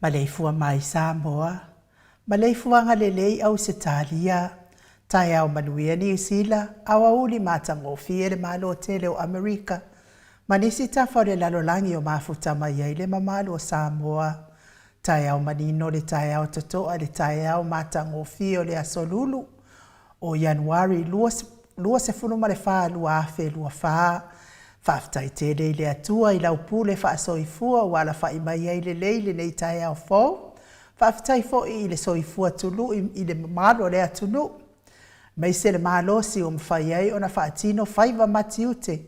Maleifua mai Samoa, maleifuaga lelei Ausetalia, taeao manuia Niu Sila, aoauli matagofie le Malo tele o Amerika, ma nisi tafa o le lalolagi o mafuta mai ai le mamalu o Samoa. Taeao manino le taeao totoa le taeao matagofie o le Aso Lulu o Ianuari 24, 2024. Faafetai tele i le Atua i lau pule faasoifua ua alafai mai ai lelei lenei taeao fou. Faafetai foi i le soifua tului i le mamalu o le atunuu, aemaise le malosi ua mafai ai ona faatino faiva ma tiute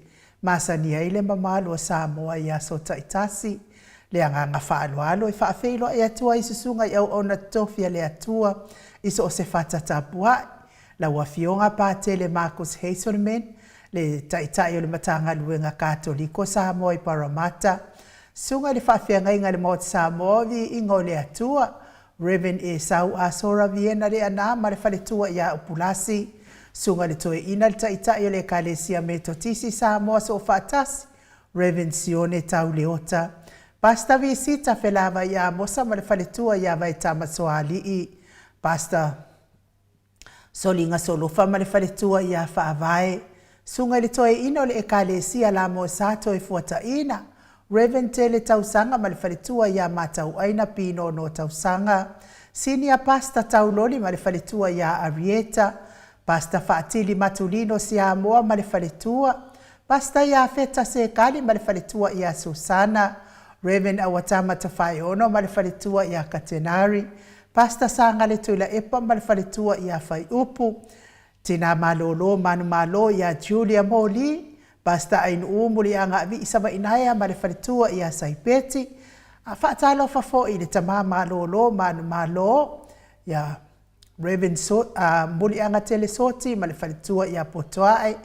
masani ai le mamalu o Samoa i aso taitasi. Le agaga faaaloalo e faafeiloai atu ai i susuga i auauna totofi a le Atua i so o se fata tapuai, lau Afioga Patele Marcus Hazelman, le Taitai o le Matagaluega Katoliko Samoa i Parramatta, Susuga i le Faafeagaiga i le Maota Samoa o Viiga o le Atua, Rev. Esau Asora Viena Leaana ma le faletua ia Upulasi, Susuga i le Toeaina le Taitai o le Ekalesia Metotisi Samoa Soofaatasi, Rev. Sione Tau Leota, Pastor Visita Felavai Amosa ma le faletua ia Vaetama Soalii, Pastor Soliga Solofa ma le faletua ia Faavae, Susuga i le Toeaina o le Ekalesia Lamosa Toefuataina, Rev. Tele Tausaga ma le faletua ia Matauaina Pinono Tausaga, Senior Pastor Tauloli ma le faletua ia Arieta, Pastor Faatili Matulino Siamoa ma le faletua, Pastor Iafeta Sekali ma le faletua ia Susana, Rev. Auatama Tafaeono ma le faletua ia Katenari, Pastor Sagale Tuilaepa ma le faletua ia Faiupu, Tina Malolo Manumalo ia Julia Moli, Pastor Ainuu Muliagaavii Savainaea ma le faletua ia Saipeti, A faatalofa foi i le Tama Malolo Manumalo ia Rev. Muliagatele Soti ma le faletua ia Potoae,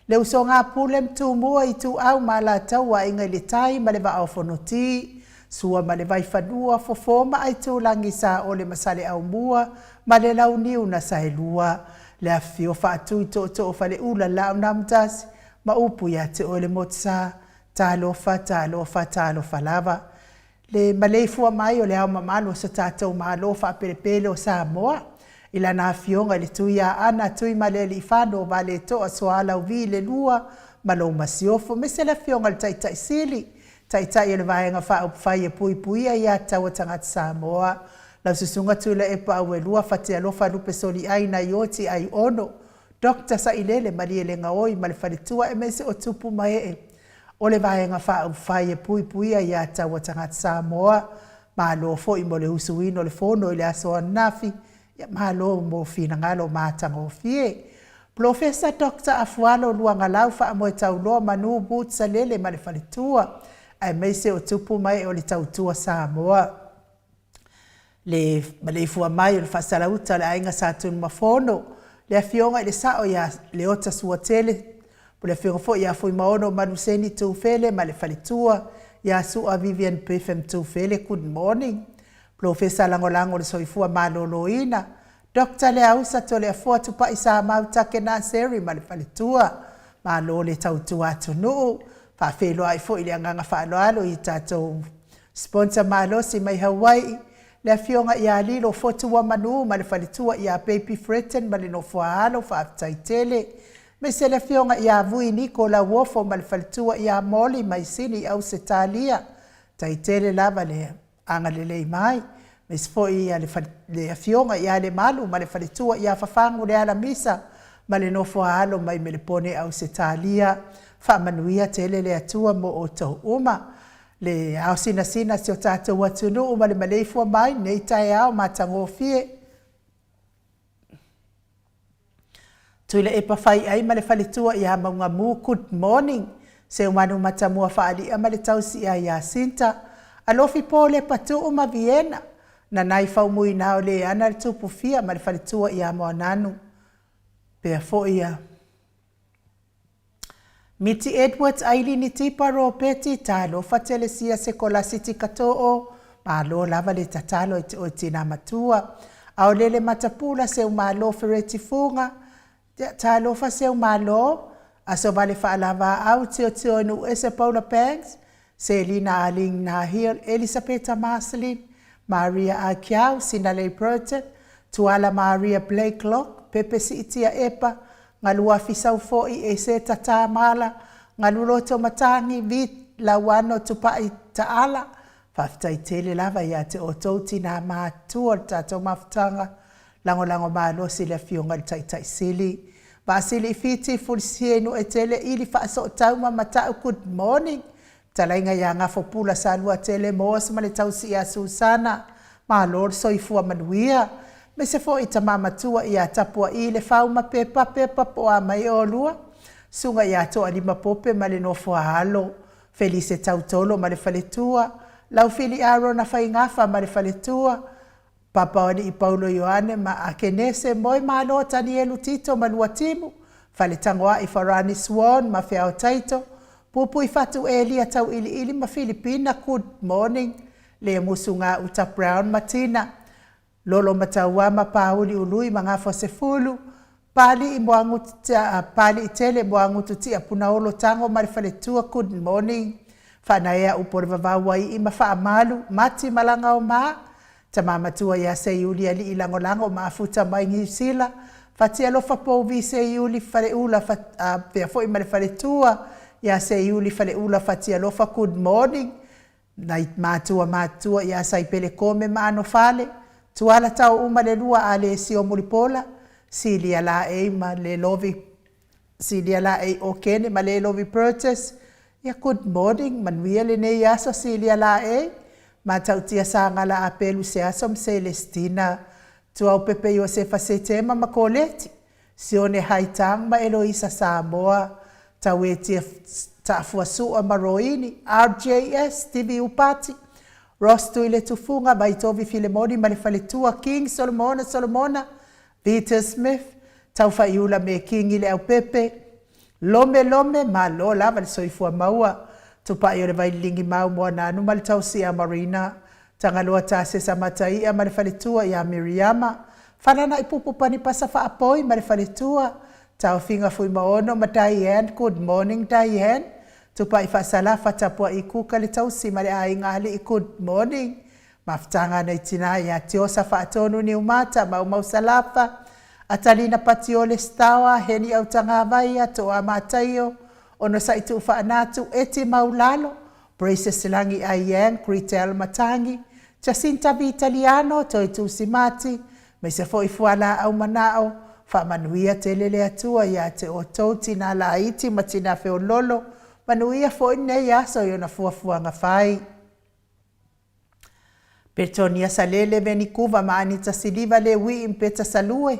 le usoga a Pule ma Tumua, Ituau ma Alataua, Aiga i le Tai ma le Vaa o Fonoti, Sua ma le Vaifanua, Fofo ma Aitulagi, Saole ma Saleaaumua ma le Launiu na Saelua, le afifio Faatui Tootoo o Faleula, Laaunamutasi ma upu ia te oe le Motusa. Talofa, talofa, talofa lava. Le maleifua mai o le Ao Mamalu o so tatou Malo faapelepele o Samoa, i lana Afioga i le Tuiaana Tuimalealiifano Valetoa Sualauvi le Lua ma lou Masiofo, aemaise le Afioga i le Taitai Sili, Taitai o le Vaega Faaupufai e Puipuia Ia Tatau a Tagata Samoa, lau Susuga Tuilaepa Auelua Fatialofa Lupe Soliai Naioti Aiono, Doctor Sailele Malielegaoi ma le Faletua aemaise o tupu ma ee o le Vaega Faaupufai e Puipuia Ia Tatau a Tagata Samoa. Malo foi mo le usuina o le fono i le aso ananafi, ia malo mo finagalo matagofie. Polofesa Doctor Afualo Luagalau Faamoetauloa Manu Boots Salele ma le Faletua aemaise o tupu ma ee o le Tautua Samoa. Le maleifua mai o le faasalauta o le Aiga Sa Tunumafono, le Afioga i le Sao ia Leota Suatele, po le Afioga foi ia Fuimaono Manuseni Tufele ma le faletua ia Sua Vivian Briefem Tufele. Good morning. Polofesa Lagolago o le Soifua Maloloina, Doctor Leausa Toleafoa Tupai Samau Take Naseri ma le faletua. Malo le tautua atunuu. Faafeiloai foi i le agaga faaaloalo i tatou Sponsor malosi mai Hawaii, le Afioga ia Lilo Fotuamanu ma le faletua ia Baby Fretton ma le nofoaalo, faafetai tele. Aemaise le Afioga ia Vui Niko Lauofo ma le faletua ia Molly mai Sini i Ausetalia, tai tele lava le agalelei mai. Aemaise foi ia le Afioga ia Lemalu ma le faletua ia Fafagu Lealamisa ma le nofoaalo mai Melepone Ausetalia. Faamanuia tele le Atua mo outou uma. Le ao sinasina si o tatou atunuu ma le maleifua mai nei taeao matagofie. Tuilaepa Faiai ma le faletua ia Maugamu Good morning Seumanu Matamua Faali'a ma le tausi'a ia Sinta Alofi Polepa Tuu ma Viena Nanai Faumuina o Leana le Tupufia ma le faletua ia Moananu Pea foi ia Miti Edwards Ailini Tipa Ropeti Talofa Telesia Sekolasi Tikatoo Malo lava le tatalo i te oe tina matua Aolele Matapula Seumalo Fereti Fuga Talofa Seumalo Asovale Faalavaau Tiotio Nuuese Paula Banks Selina Aling Nahil, Elisapeta Marceline, Maria Akiau, Sinalei Burton, Tuala Maria Blakelock, Pepe Siitia Epa, Galuafi Saufo'i, Eseta Tamala, Galuloto Matangi, Vit Lauano Tupai Taala, Faafetai tele lava ia te outou tinā matua o le tatou mafutaga, lagolago malosi i le Afioga i le Taitai Sili. Vaasili Fiti, Fulisia Inuetele, Ili Faasootau ma Mata'u Good morning. Fetalaiga ia Gafopula Saluatele Moos ma le tausi ia Susana. Malo le soifua manuia. Aemaise foi i tama matua ia Tapua'i Lefau ma Pepa Pepa po o a mai oulua. Susuga ia Toalima Pope ma le nofo a alo. Felise Tautolo ma le faletua. Laufili Arona Faigafa ma le faletua. Papaoalii Paulo Ioane ma Akenese Moe Malo Tanielu Tito ma Luatimu, Faletagoai Farani Swan ma Feao Taito, Pupuifatu Elia Tauiliili ma Filipina Good morning Le Musu Gauta Brown ma Tina. Lolo Mataua ma Pauli Ului ma Gafuasefulu, Pali'i Pali'itele Moagutu Tiapunaolo Tago ma le Faletua, good morning. Faanaea upu o le vavau ai'i ma faamalu, Mati Malaga o Ma, Tama Matua ia Seiuli Ali'i Lagolago ma afuta mai Niu Sila, Fatialofa Pouvi Seiuli Faleula pea foi ma le Faletua ia Seiuli Faleula Fatialofa, good morning. Nai matua matutua ia Saipele Kome ma Anofale, Tuala Taouma le lua Alesio Mulipola, Silia Laei ma le Lovi, Silia Laei Okene ma le Lovi Purchase, ia good morning, manuia lenei aso Silia Laei, Matautia Sagala Apelu Seaso ma Selestina, Tuaupepe Iosefa Setema ma Koleti, Sione Haitang ma Eloisa Samoa, Tauetia Taafuasua ma Roini, RJS, Stevie Upati, Ross Tuiletufuga, Vaitovi Filemoni ma le Faletua, King Solomona Solomona, Peter Smith, Taufaiula Mekingi Leaupepe, Lome Lome, malo lava le soifua maua, Tupai o le Vaililigi Mau Moananu ma le Tausia Marina, Tagaloa Tasesa Mataia ma le Faletua ia Miriama, Falana'ipupu Panipasa Faapoi ma le Faletua, Taofiga Fuimaono ma Diane, good morning Diane, Tupai Faasalafa Tapua'i Kuka le Tausi ma le Aiga Ali'i, good morning. Mafutaga nai tinā ia Tiosa Faatonu Niumata Maumau Salafa, Atalina Patiole Staoa, Heni Autagavai, Atoa Mataio, Onosa'i Tuufaanatu, Eti Maulalo, Braces Lagi Aiang, Gretel Matangi, Jacinta Vitaliano, Toetusi Simati, aemaise foi Fualaau Manao, faamanuia tele le Atua ia te outou tinā laiti ma tinā feololo, manuia foi lenei aso i ona fuafuaga fai. Petonia Salele Venikuva ma Anita Siliva Leui'i ma Peta Salue,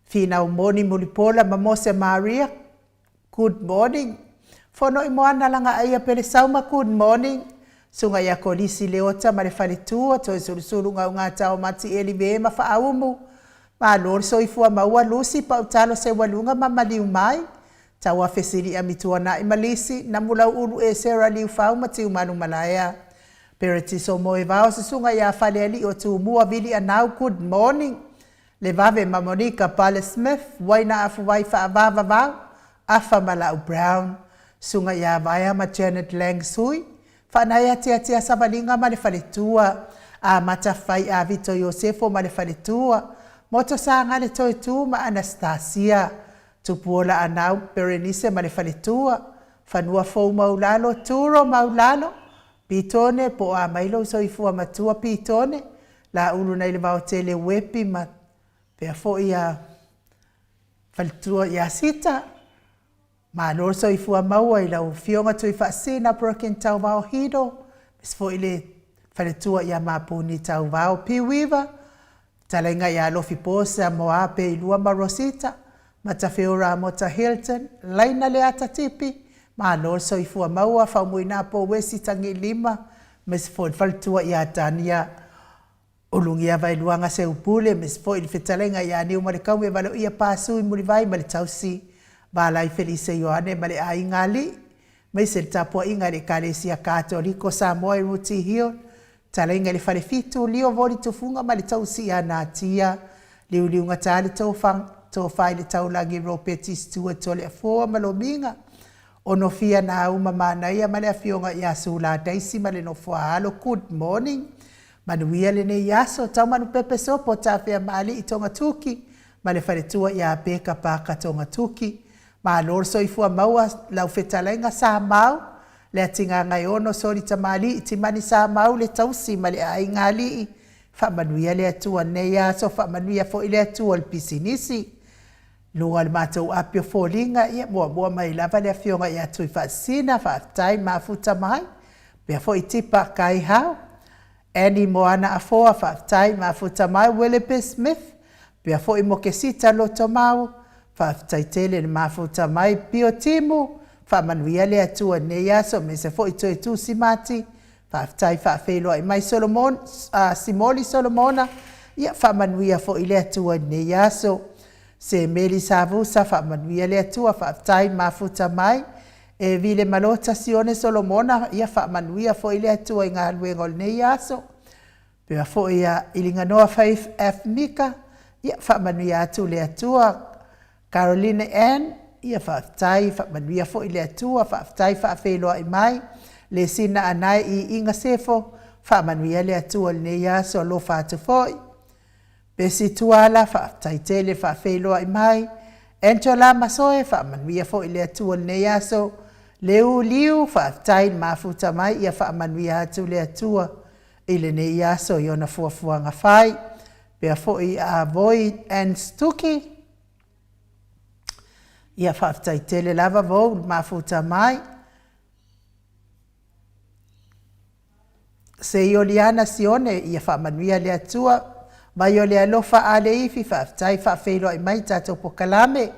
Finau Moni Mulipola ma Mose Maria, good morning. Fono'i Moana Lagaaia Pelesauma, good morning. Susuga ia Kolisi Leota ma le Faletua, Toesulusulu Gaugata o Matieli Ve ma Faaumu, Malo le soifua maua Lusi Pautalo Seualuga ma Maliu Mai, Tauafe Sili'a Mituana'i ma Lisi, Namulau'ulu Esera Liufau ma Tiumalu Malaea, Peretiso Moevao Susuga ia Faleali'i o Tumua Vili Anau, good morning. Levave ma Monica Pale Smith, Uaina Afuvai Faavavavau, Afa ma Lau Brown, Susuga ia Vaea ma Janet Lang Sui, Faanaea Tiatia Savaliga ma le Faletua, Amata Fai Avito Iosefo ma le Faletua, Moto Sagale Toetu ma Anastasia, Tupuola Anau Berenice ma le Faletua, Fanua Fou Maulalo, Turo Maulalo, Pitone, po o a mai lou soifua matua Pitone, Laulu nai le Vaotele Uepi ma pea foi a Faletua ia Sita. Malo le soifua maua i lau Afioga Tuifaasina Perkin Tauvao Hido, aemaise foi le Faletua ia Mapuni Tauvao P. Weaver, Fetalaiga ia Alofi Posa Moape Ilua ma Rosita, Matafeo Ramota Hilton, Laina Leata Tipi, malo le soifua maua, Faumuina Pouesi Tagilima, aemaise foi le Faletua ia Tania Ulugia Vaeluaga Seupule, aemaise foi le Fetalaiga ia Niumalekaume Valoia Pasui Mulivai ma le Tausi Valai Felise Ioane ma le Aiga Alii, aemaise le tapuaiga i le Ekalesia Katoliko Samoa i Rooty Hill, Talaiga i le Falefitu, Lio Voli Tufuga ma le Tausi ia Natia, Liuliugata le Tofa i le Taulagi Ropeti Stewart Toleafoa ma Lomiga, Onofia Nauma Manaia ma le Afioga ia Sula Daisy ma le Nofoaalo, good morning. Manuia lenei aso, Taumanupepe Sopo Tafea Maali'i Togatuki ma le Faletua ia Peka Paka Togatuki. Malo le soifua maua lau fetalaiga Samau, le Atigagaeono Soli Tamalii Timani Samau le Tausi ma le Aiga Alii, faamanuia le Atua nei aso, faamanuia foi le Atua i le pisinisi. Luga o le matou api o foliga, ia muamua mai lava le Afioga ia Tuifaasisina, faafetai mafuta mai, pea foi Tipa Kaihau, Annie Moana Afoa, faafetai mafuta mai, Willoughby Smith, pea foi Mokesita Lotomau, faafetai tele le mafuta mai, Pio Timu, faamanuia le Atua i lenei aso, aemaise foi Toetusi Mati, faafetai faafeiloai mai Solomon, Simoli Solomona, ia faamanuia foi le Atua i lenei aso. Semeli Savusa, faamanuia le Atua, faafetai mafuta mai. E Vile Malota Sione Solomona, ia faamanuia foi le Atua i galuega o lenei aso. Pea foi ia Iliganoa Faith F. Mika, ia faamanuia atu le Atua. Caroline Ann, ia faafetai, faamanuia foi le Atua, faafetai faafeiloai mai. Lesina Anae i Iga Sefo, faamanuia le Atua i lenei aso, alofa atu foi. Pesi Tuala, faafetai tele faafeiloai mai. Angela Masoe, faamanuia foi le Atua i lenei aso. Leu Liu, faafetai le mafuta mai, ia faamanuia atu le Atua i lenei aso i ona fuafuaga fai. Pea foi a Voi and Stuki, ia faafetai tele lava Vou le mafuta mai. Seioliana Sione, ia faamanuia le Atua. Mai o le alofa a le ifi, faafetai faafeiloai mai tatou pokalame.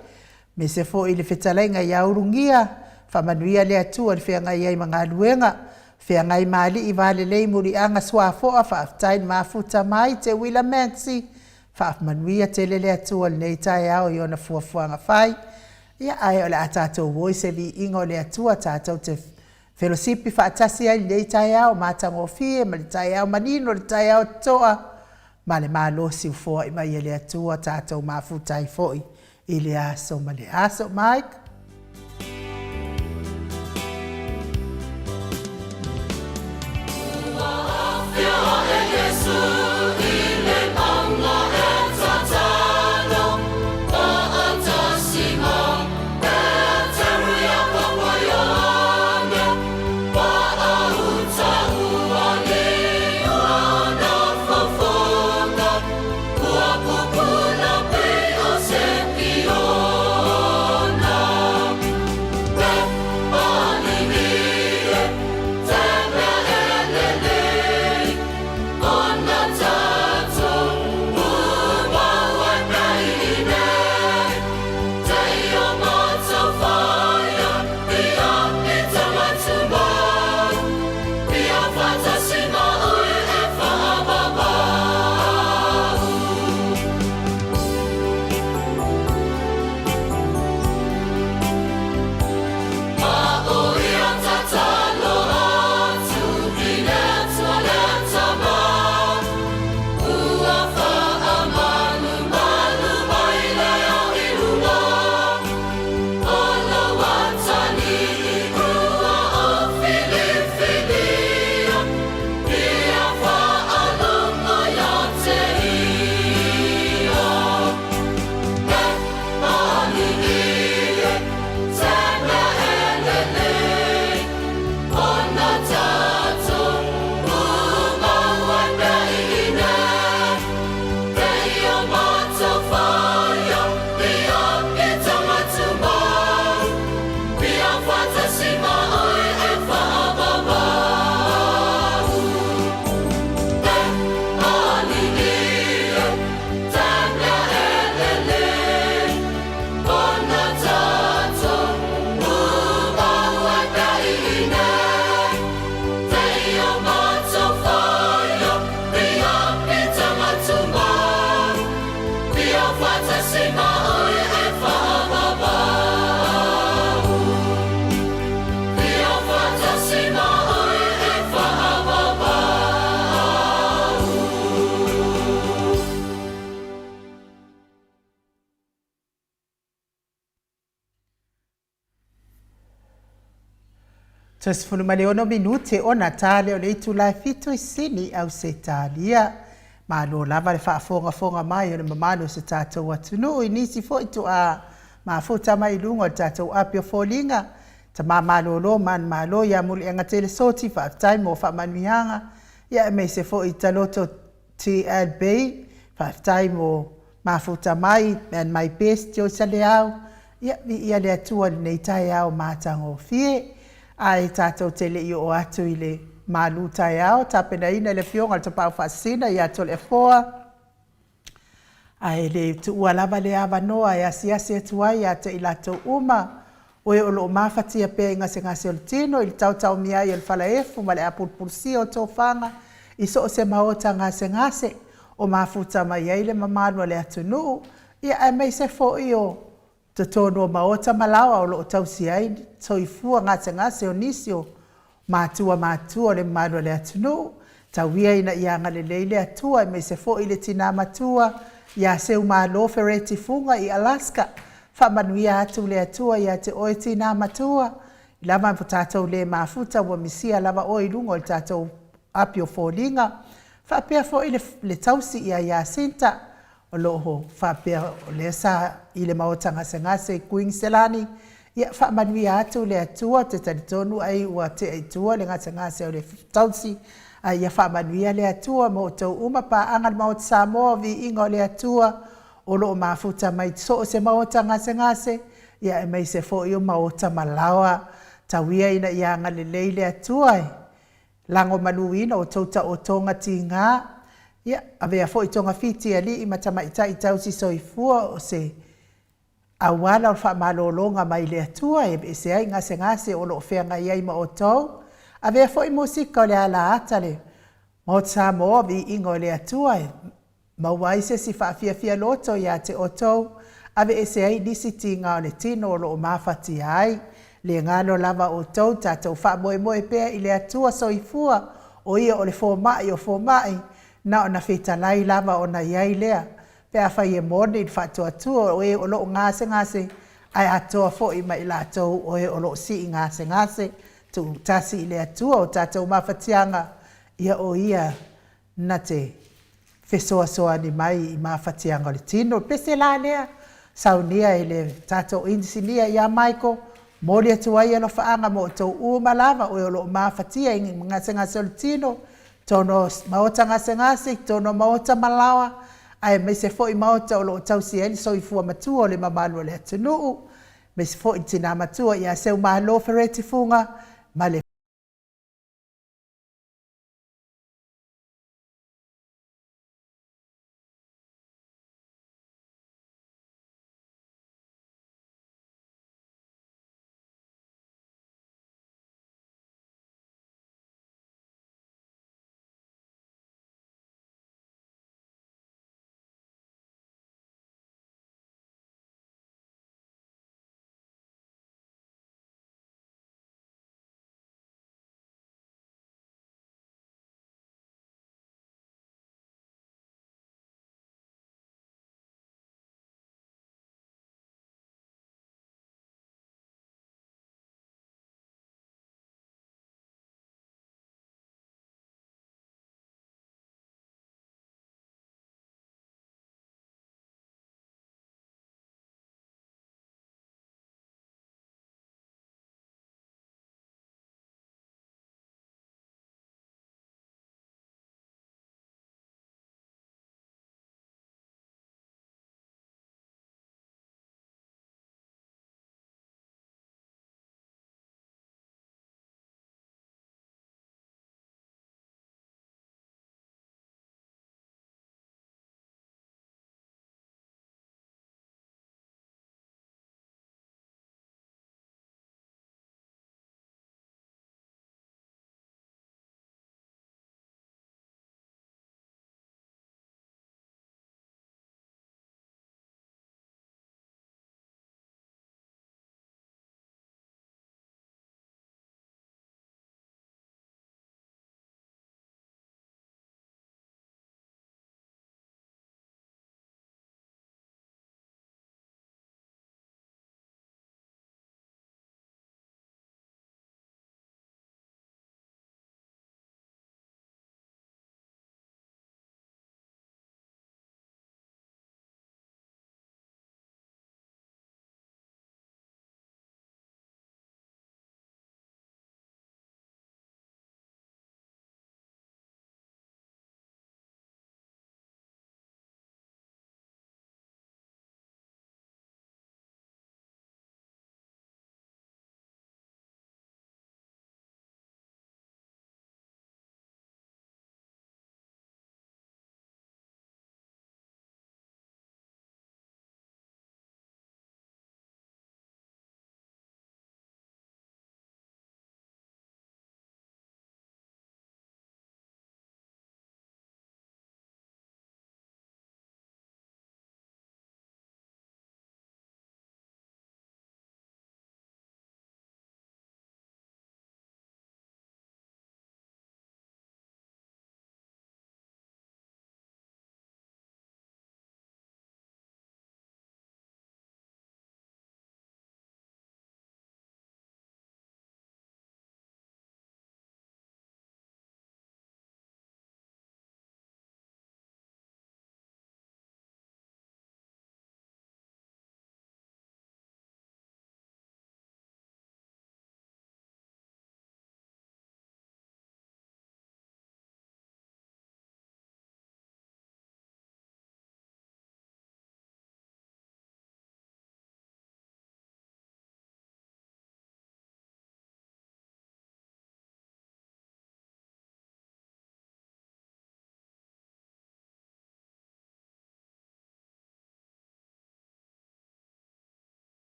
Mese foi le fetalaiga ia Ulugia, faamanuia le Atua i le feagai ai ma galuega. Feagai ma alii valelei muliaga suafoa, faafetai le mafuta mai. Teuila Maxi, faamanuia tele le Atua i lenei taeao i ona fuafuaga fai. Ia ae o le a tatou o i se viiga o le Atua tatou te felosipi faatasi ai lenei taeao matagofie ma le taeao manino, le taeao totoa ma le malosi ua foai mai e le Atua tatou mafuta ai foi i le aso ma le aso. Mike. Ua afio ae Iesu i le mauga e tatalo, faatasi ma Peteru, Iakopo, Ioane, Paauta ua liua ona fofoga, ua pupula pei o se piona. Pe palili e te mea e lelei, ona tatou umau ai pea i inei. Te i o Matawhaia, ia i Tamatumau, ia whatasi ma oe e whaamamau. Ma o ia tatalo atu i le Atua le Tama, ua faamalumalu mai le ao i luga, o lou atalii ua o filifilia, ia faalogo ia te ia. E alii e te mea e lelei, ona tatou umau ai pea i inei, te i o matou whaia, ia i Tamatumau, ia whatasi ma oe e whaamamau. E alii e te mea e lelei, ona tatou umau ai pea i inei, te i o matou whaia, ia i Tamatumau, ia whatasi ma oe e whaamamau. Ia whatasi ma oe e whaamamau. Toe 16 minute ona ta lea o le itula e 7 i Sini, Ausetalia. Malo lava le faafogafoga mai o le mamalu o se tatou atunuu i nisi foi tuaa mafuta mai i luga o le tatou api o foliga. Tama malolo manumalo ia Muliagatele Soti, faafetai mo faamanuiaga, ia aemaise foi Taloto TLB, faafetai mo mafuta mai, and my best Joyce Leau, ia viia le Atua i lenei taeao matagofie. Ae tatou te le i oo atu i le malu taeao, tapenaina e le Afioga i le Tapaau Faasisina ia Toleafoa, ae le tuua lava le avanoa e asiasi atu ai ia te i latou uma o e o lo o mafatia pea i gasegase o le tino, i le taotaomia ai o le falaefu ma le apulupulusia o tofaga i so o se maota gasegase o mafuta mai ai le mamalu o le atunuu, ia aemaise foi o totonu o maota ma laoa o lo o tausi ai soifua gasegase o nisi o matua matutua o le mamalu o le atunuu. Tau ia ina ia agalelei le Atua aemaise foi le tina matua ia Seumalo Fereti Fuga i Alaska. Faamanuia atu le Atua ia te oe tina matua, i lava ua tatou le mafuta ua misia lava oe i luga o le tatou api o foliga. Faapea foi le, le tausi ia Iasinta, o lo o faapea o lea sa i le maota gasegase i Kuiniselani. Ia faamanuia atu le Atua, ou te talitonu ai ua tea i tua le gasegase o le tausi, a ia faamanuia le Atua ma outou uma paaga le Maota Samoa, viiga o le Atua o lo o mafuta mai so o se maota gasegase, ia aemaise foi o maota malaoa. Tau ia ina ia agalelei le Atua e lagomaluina o outou taotoga tiga. Ia, avea foi togafiti i alii ma tamaitai tausi soifua o se auala o le faamalologa mai le Atua e aveese ai gasegase o lo o feagai ai ma outou. Avea foi musika o le alaata le Maota Samoa, viiga o le Atua e maua ai se isi faafiafia loto ia te outou, aveese ai nisi tiga o le tino o lo o mafatia ai. Le galo lava outou, tatou faamoemoe pea i le Atua Soifua, o Ia o le fomai o fomai, na ona fetalai lava ona i ai lea, pe afai e moni le faatuatua o e o lo o gasegase, ae atoa foi ma i latou o e o lo o sii gasegase. Tuutasi i le Atua o tatou mafatiaga, ia o Ia na te fesoasoani mai i mafatiaga o le tino. O le pese la lea, saunia e le tatou inisinia ia Michael, momoli atu ai alofaaga mo outou uma lava o e o lo o mafatia i gasegase o le tino, totonu o maota gasegase, totonu o maota malaoa, aemaise foi maota o lo o tausi ai le soifua matua o le mamalu o le atunuu, aemaise foi le tina matua ia Seumalo Fereti Fuga ma le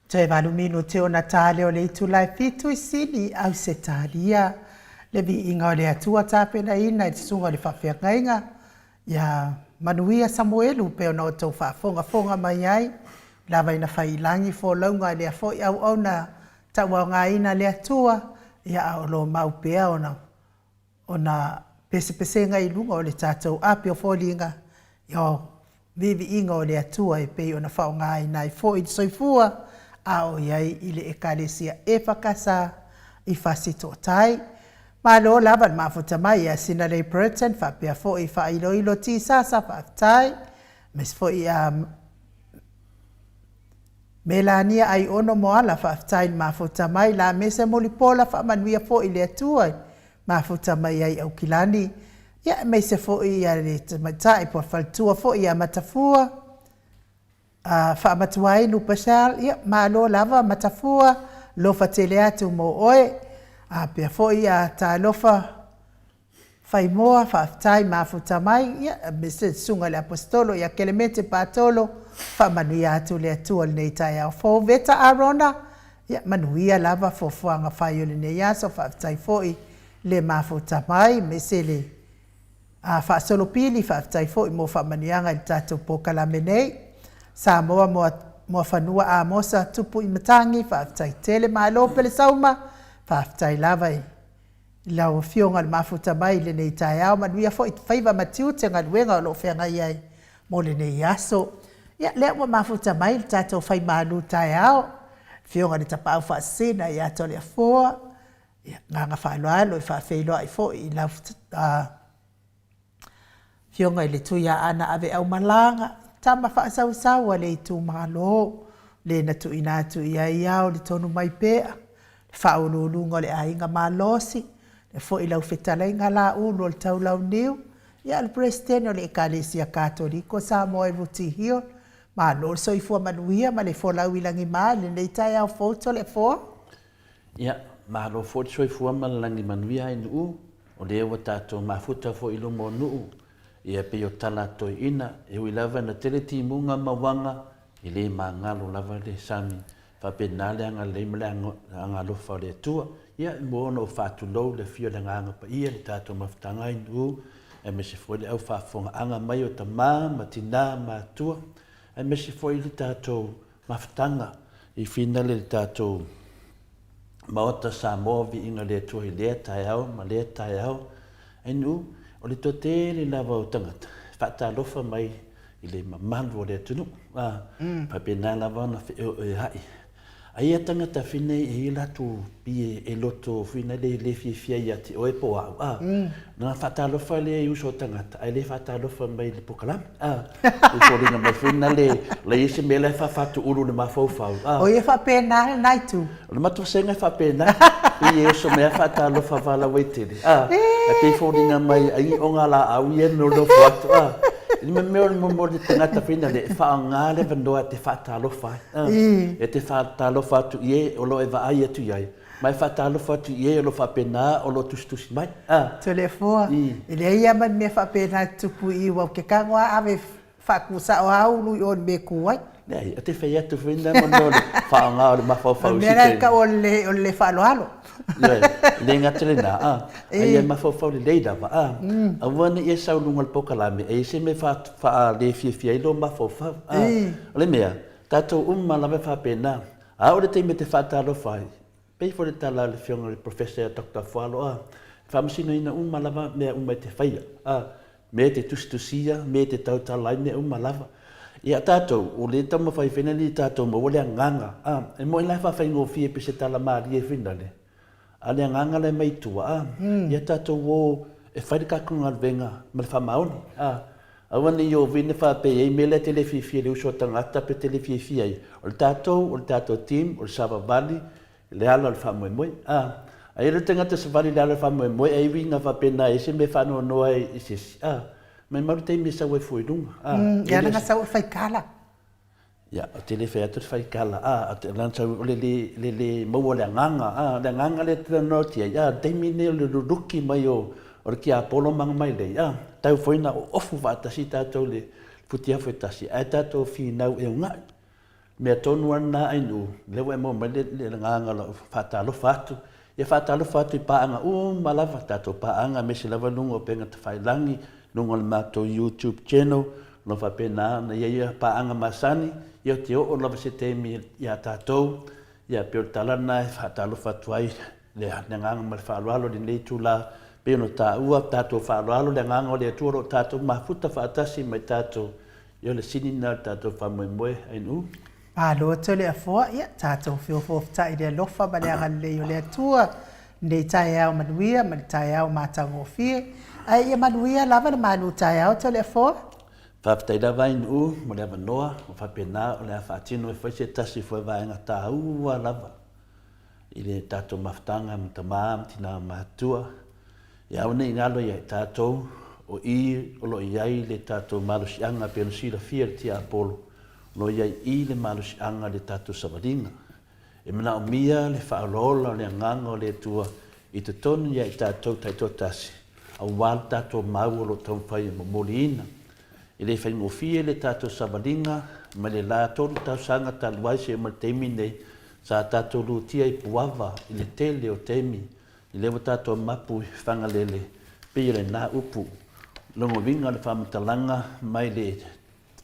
Toe 8 minute ona ta lea o le itula e 7 i Sini, Ausetalia. Le viiga o le Atua tapenaina i le susuga o le faafeagaiga ia Manuia Samuelu pei ona outou faafogafoga mai ai. Lava ina fai i lagi folauga a lea foi auauna tauaogaina le Atua, ia a o lo mau pea ona ona pesepesega i luga o le tatou api o foliga, ia o viiviiga o le Atua e pei ona faaaogaina ai foi le soifua a o i ai i le Ekalesia EFKS i Fasitootai. Malo lava le mafuta mai ia Sinalei Burton faapea foi Faailoilo Tisasa, faafetai. Aemaise foi ia Melania Aiono Moala, faafetai le mafuta mai. Lamese Mulipola, faamanuia foi le Atua i mafuta mai ai Aukilani. Ia, aemaise foi ia le tamaitai po o le faletua foi ia Matafua, Faamatuainu Purcell, ia, malo lava Matafua, lofa tele atu mo oe. Apea foi ia Talofa Faimoa, faafetai mafuta mai, ia, aemaise le susuga i le Aposetolo ia Kelemete Patolo, faamanuia atu le Atua i lenei taeao fou. Veta Arona, ia, manuia lava fuafuaga fai o lenei aso, faafetai foi le mafuta mai, aemaise le faasolopili, faafetai foi mo faamanuiaga i le tatou polokalame nei. Samoa Muafanua Amosa Tupu i Matagi, faafetai tele, malo Pelesauma, faafetai lava i lau Afioga i le mafuta mai i lenei taeao, manuia foi faiva ma tiute galuega o lo o feagai ai mo lenei aso. Ia, lea ua mafuta mai le tatou faimalu taeao, Afioga i le Tapaau Faasisina ia Toleafoa. Ia, agaga faaaloalo e faafeiloai foi i lau Afioga i le Tuiaana Aveaumalaga, tama faasausau a le itumalo, le na tuuina atu i ai ao le tonu mai pea, le faauluuluga o le aiga malosi, le foi lau fetalaiga Laulu o le Taulauniu, ia o le Peresetene o le Ekalesia Katoliko Samoa i Rooty Hill. Malo le soifua manuia ma le folau i lagima i lenei taeao fou Toleafoa. Ia, malo foi le soifua ma le lagi manuia ai Nuu, o lea ua tatou mafuta foi i luma o Nuu, ia pei o tala a toeaina, e ui lava ina tele timuga ma uaga, e le magalo lava le sami, faapena le agalelei ma le agalofa o le Atua. Ia, e mua ona ou faatulou le afio o le Agaga Paia i le tatou mafutaga ai Nuu, aemaise foi le au faafofogaaga mai o tama ma tina ma atua, aemaise foi le tatou Mafutaga i finale i le tatou Maota Samoa Viiga le Atua i lea taeao ma lea taeao. Ainu, o le toatele lava o tagata e faatalofa mai i le mamalu o le atunuu. A, faapena lava ona feoeoea'i. A ia tagata fine e i ai latou pie e loto fina le le fiafia ia te oe po o au, a. Ona faatalofa lea i uso o tagata ae le faatalofa mai i le polokalame, a. E foliga mai foi na le leai se mea la e faafaatuulu i le mafaufau, a. O ia faapena lena itu. O le matou vasega e faapena, pei e oso mai lava faatalofa valauaitele, a. Ae pei e foliga mai ai o laau ia e nonofo atu, a. I le mea o le mo le tagata foi lea e faaaoga le avanoa e te faatalofa ai. E te faatalofa atu i e o lo o e vaai atu i ai, ma e faatalofa atu i e o lo o faapena o lo o tusitusi mai. Toleafoa, E leai lava ma ni mea faapena e tutupu i i, ua ou te tago lava ave faatusao lava ulu i o i le mea e tu ai. Leai, ou te fai atu foi lena ma mea o le faaaoga o le mafaufau i si taimi. O le mea lena e tau o le le faaaloalo. Ioe, e le gata i lena, a ia mafaufau lelei lava, aua ne i e sau i luga o le polokalame e i ai se mea faalefiafia ai lou mafaufau. O le mea, tatou uma lava e faapena. A oo i le taimi e te faatalofa ai, pei foi o le tala a le Afioga i le Professor ia Doctor Fualoa, e faamasinoina uma lava mea uma e te faia, mea e te tusitusia, mea e te tautala ai, mea uma lava. Ia tatou, o lea e taumafai foi nei tatou maua le agaga, e moni la e faafaigofie pei se tala malie foi lale, a o le agaga la e mai tua, a, ia tatou o e fai le tatou galuega ma le faamaoni, a, aua ne i ovine faapea e i ai mea la e te le fiafia i le uso a tagata pe te le fiafia ai. O le tatou, o le tatou team, o le savavali, le ala o le faamoemoe. A, a i ai le tagata savali i le ala o le faamoemoe, ai uiga faapena e i ai se mea e faanoanoa ai i se isi, a, maimau le taimi e sau ai fua i luga. A, e le o se. Sau e fai kala. Ia, ou te le fai atu le fai kala, a, o le le, le le maua o le agaga, a, o le agaga lea e talanoa atu i ai, a, o le taimi lenei o le luluki mai o, o le tiapolo ma aga mailei, a, tau foi ina oofu faatasi tatou i le futiafu e tasi, ae tatou finau e uga'i. Mea tonu lava lena Ainuu, lea ua e maua mai le agaga o lau faatalofa atu. Ia faatalofa atu i paaga uma lava, tatou paaga aemaise lava luga o upega tafailagi, luga o le matou YouTube channel, o lo o faapena ona i ai paaga masani, ia ou te oo lava se taimi ia tatou, ia pei o le tala lena e faatalofa atu ai le agaga ma le faaaloalo i lenei itula, pei ona taua, tatou faaaloalo le agaga o le Atua o lo o tatou mafuta faatasi ma i tatou, ia o le sini lena o le tatou faamoemoe, Ainuu. Malo Toleafoa, ia tatou feofoofotai i le alofa ma le agalelei o le Atua i lenei taeao manuia ma le taeao matagofie. Ae ia manuia lava le malu taeao Toleafoa. Faafetai lava Ainuu mo le avanoa, ua faapena o le a faatino e fai se tasi foi vaega taua lava i le tatou mafutaga ma tama ma tina matutua. Ia aua ne i galo ia i tatou, o i o lo o i ai le tatou malosiaga pei ona silafia e le tiapolo, o lo o i ai i le malosiaga le tatou savaliga. E manaomia le faaolaola o le Agaga o le Atua i totonu ia i tatou taitoatasi, aua le tatou mau o lo o taumafai e momoliina. E le faigofie le tatou savaliga mai le la tolu tausaga talu ai seia oo mai le taimi nei, sa tatou lutia i Puava i le tele o taimi, i lea ua tatou mapu i Fagalele, pei o lena upu. Lona uiga o le faamatalaga mai le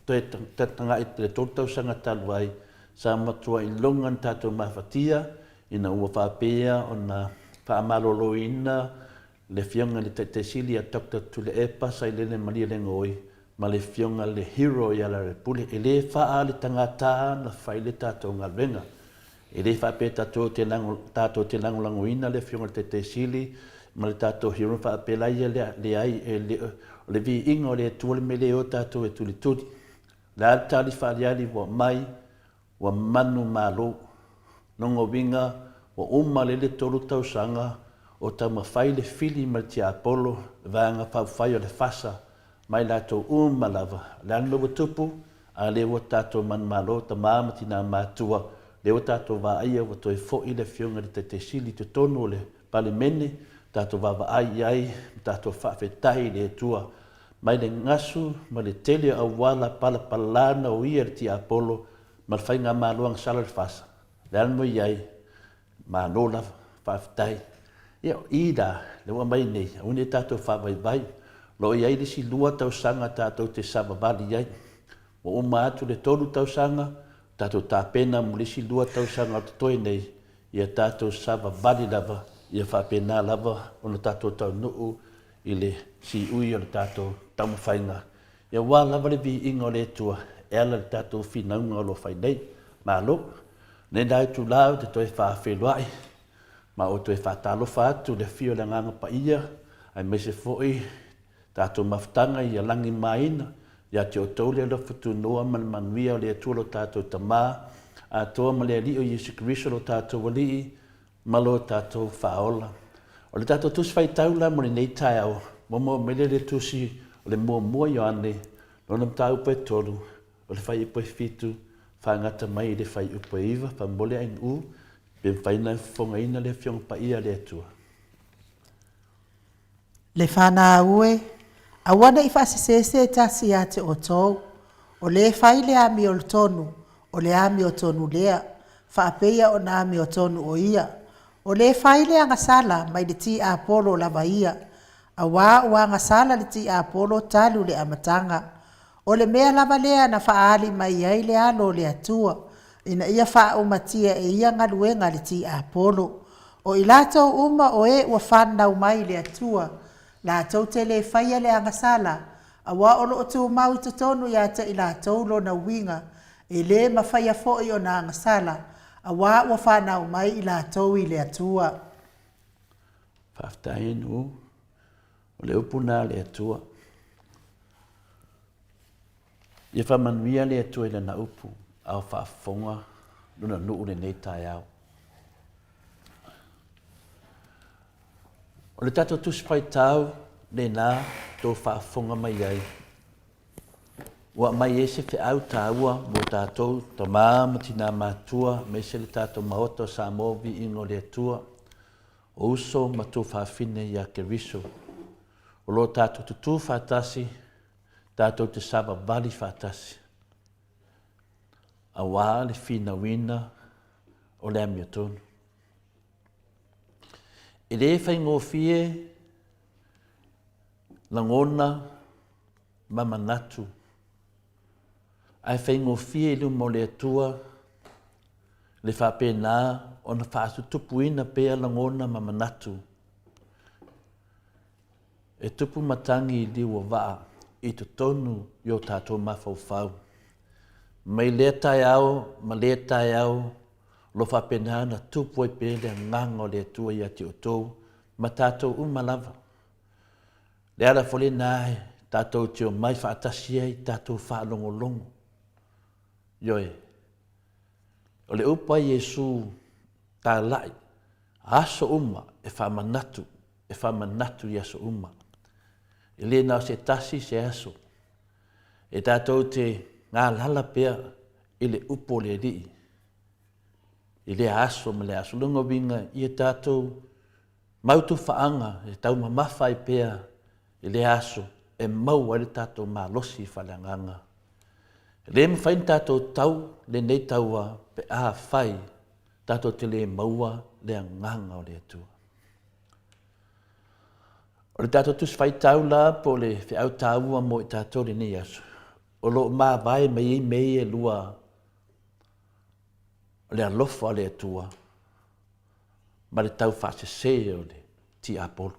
toe tagai i le tolu tausaga talu ai, sa matua iloga na tatou mafatia ina ua faapea ona faamaloloina le Afioga i le Taitai Sili ia Doctor Tuilaepa Sailele Malielegaoi ma le Afioga i le Hero ia Lealailepule. E le faa le tagata na fai le tatou galuega. E le faapea tatou te tatou te lagolagoina le Afioga i le Taitai Sili ma le tatou Hero faapea la ia lea, leai, e le, o le viiga o le Atua le mea lea e o tatou e tulituli. O le a le tali faaaliali ua aumai, ua manumalo. Lona uiga, ua uma lele tolu tausaga o taumafai le fili ma le tiapolo, le Vaega Faaupufai o le FASA, ma i latou uma lava. O le a le mea ua tupu? A lea ua tatou manumalo, tama ma tina matua, lea ua tatou vaaia ua toe foi le Afioga i le Taitai Sili i totonu o le Palemene, tatou vaavaai i ai ma tatou faafetai i le Atua mai le gasu ma le tele o auala palapala na uia e le tiapolo ma le faigamalo agasala o le FASA. Le a le mea i ai? Malo lava, faafetai. Ia, o i la, lea ua aumai nei, aua ne i tatou faavaivai. O lo o i ai le isi lua tausaga tatou te savavali ai. Ua uma atu le tolu tausaga, tatou tapena mo le isi lua tausaga o totoe nei, ia tatou savavali lava, ia faapena lava ona tatou taunuu i le siui o le tatou taumafaiga. Ia aua lava le viiga o le Atua e ala i le tatou finauga o lo o fai nei. Malo. Nei la itula ou te toe faafeiloai ma ou toe faatalofa atu i le afio o le Agaga Paia aemaise foi tatou mafutaga ia lagimaina ia te outou le alofa tunoa ma le manuia o le Atua lo tatou Tama atoa ma le Alii o Iesu Keriso lo tatou Alii ma lo tatou Faaola. O le tatou Tusi Faitau la mo lenei taeao, ua maua mai lea i le Tusi o le Muamua Ioane, lona mataupu e tolu, o le fuaiupu e fitu, faagata mai i le fuaiupu e iva, faamolemole Ainuu, pe mafai ona fofogaina le Afioga Paia a le Atua. Le fanau e, aua ne i faasese se tasi ia te outou, o le fai le amiotonu, o le amiotonu lea, faapeia ona amiotonu o ia. O le fai le agasala mai le tiapolo lava ia, auā ua agasala le tiapolo talu le amataga. O le mea lava lea na faaali mai ai le Alo o le Atua, ina ia faaumatia e ia galuega le tiapolo. O i latou uma o e ua fanau mai i le Atua, latou te le faia le agasala, auā o lo o tumau i totonu ia te i latou lona uiga, e le mafaia foi ona agasala, auā ua fanau mai i latou i le Atua. Faafetai Nuu, o le upu lena a le Atua. Ia faamanuia le Atua i Lana upu, a o faafofoga Lona nuu lenei taeao. O le tatou Tusi Faitau lena tou faafofoga mai ai, ua aumai ai se feau taua mo tatou tama ma tina matua aemaise le tatou Maota o Samoa Viiga o le Atua, o uso ma tuafafine ia Keriso. O lo tatou tutū faatasi, tatou te savavali faatasi. Auā le finauina o le amiotonu. E le faigofie lagona ma manatu, ae faigofie i luma o le Atua le faapena ona faatutupuina pea lagona ma manatu e tupu matagi i liu o vaa i totonu i o tatou mafaufau. Mai lea taeao ma lea taeao o lo o faapena ona tupu ai pea le Agaga o le Atua ia te outou ma tatou uma lava. Le ala foi lena e tatou te omai faatasi ai tatou faalogologo. Ioe, o le upu a Iesu talai, aso uma e faamanatu, e faamanatu i aso uma. E le na o se tasi se aso. E tatou te galala pea i le upu o le Alii i lea aso ma lea aso. Lona uiga, ia tatou mautufaaga e taumamafa ai pea i lea aso e maua ai le tatou malosi faaleagaga. E le mafai ona tatou tau lenei taua pe afai tatou te le maua le agaga o le Atua. O le tatou Tusi Faitau la po o le feau taua mo i tatou lenei aso, o lo o mavae mai ai mea ia e lua o le alofa o le Atua ma le taufaasese o le tiapolo.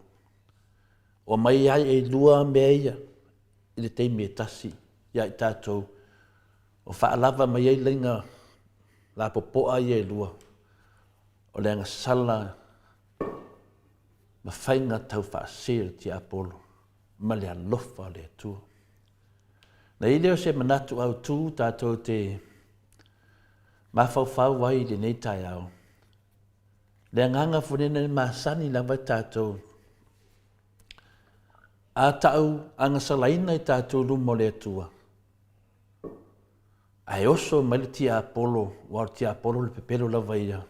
Ua mai ai e lua mea ia i le taimi e tasi ia i tatou, o faalava mai ai laina lapopoa ia e lua, o le agasala ma faiga taufaasese o le tiapolo ma le alofa o le Atua. Na i ai lea o se manatu autu tatou te mafaufau ai i lenei taeao, le agaga foi lena e masani lava tatou a tau agasalaina i tatou luma o le Atua, ae oso mai le tiapolo, aua o le tiapolo le pepelo lava ia,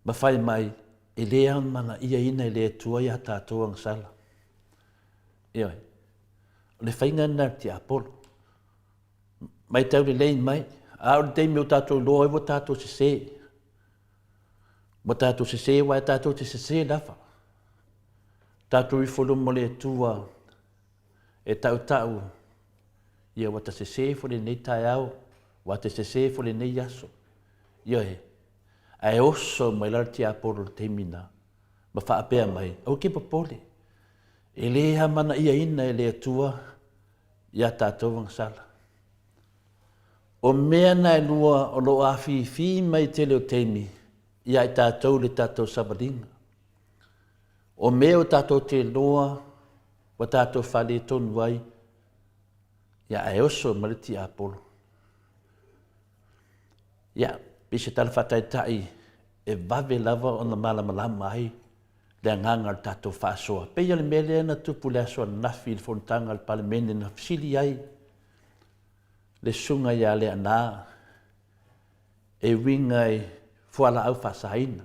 ma fai mai, e le amanaiaina e le Atua ia tatou agasala. Ioe. O le faiga lena a le tiapolo. Matau lelei mai, a o le taimi o tatou iloa ai ua tatou sese. Ua tatou sese aua e tatou te sese lava. Tatou ifo i luma o le Atua e tautau ia ua ta sese foi lenei taeao, ua te sese foi lenei aso. Ioe, ae oso mai la le tiapolo i le taimi na, ma faapea mai, aua ke popole, e le amanaiaina e le Atua ia tatou agasala. O mea na e lua o lo o afifi mai tele o taimi ia i tatou le tatou savaliga. O mea o tatou te loa ua tatou faaletonu ai, ia ae oso mai le tiapolo. Ia, pei se tala faataitai e vave lava ona malamalama ai le agaga o le tatou faasoa. Pei o le mea lea na tupu i le aso ananafi i le fonotaga a le Palemene na fesili ai le susuga ia Leaana e uiga i fualaau faasaina.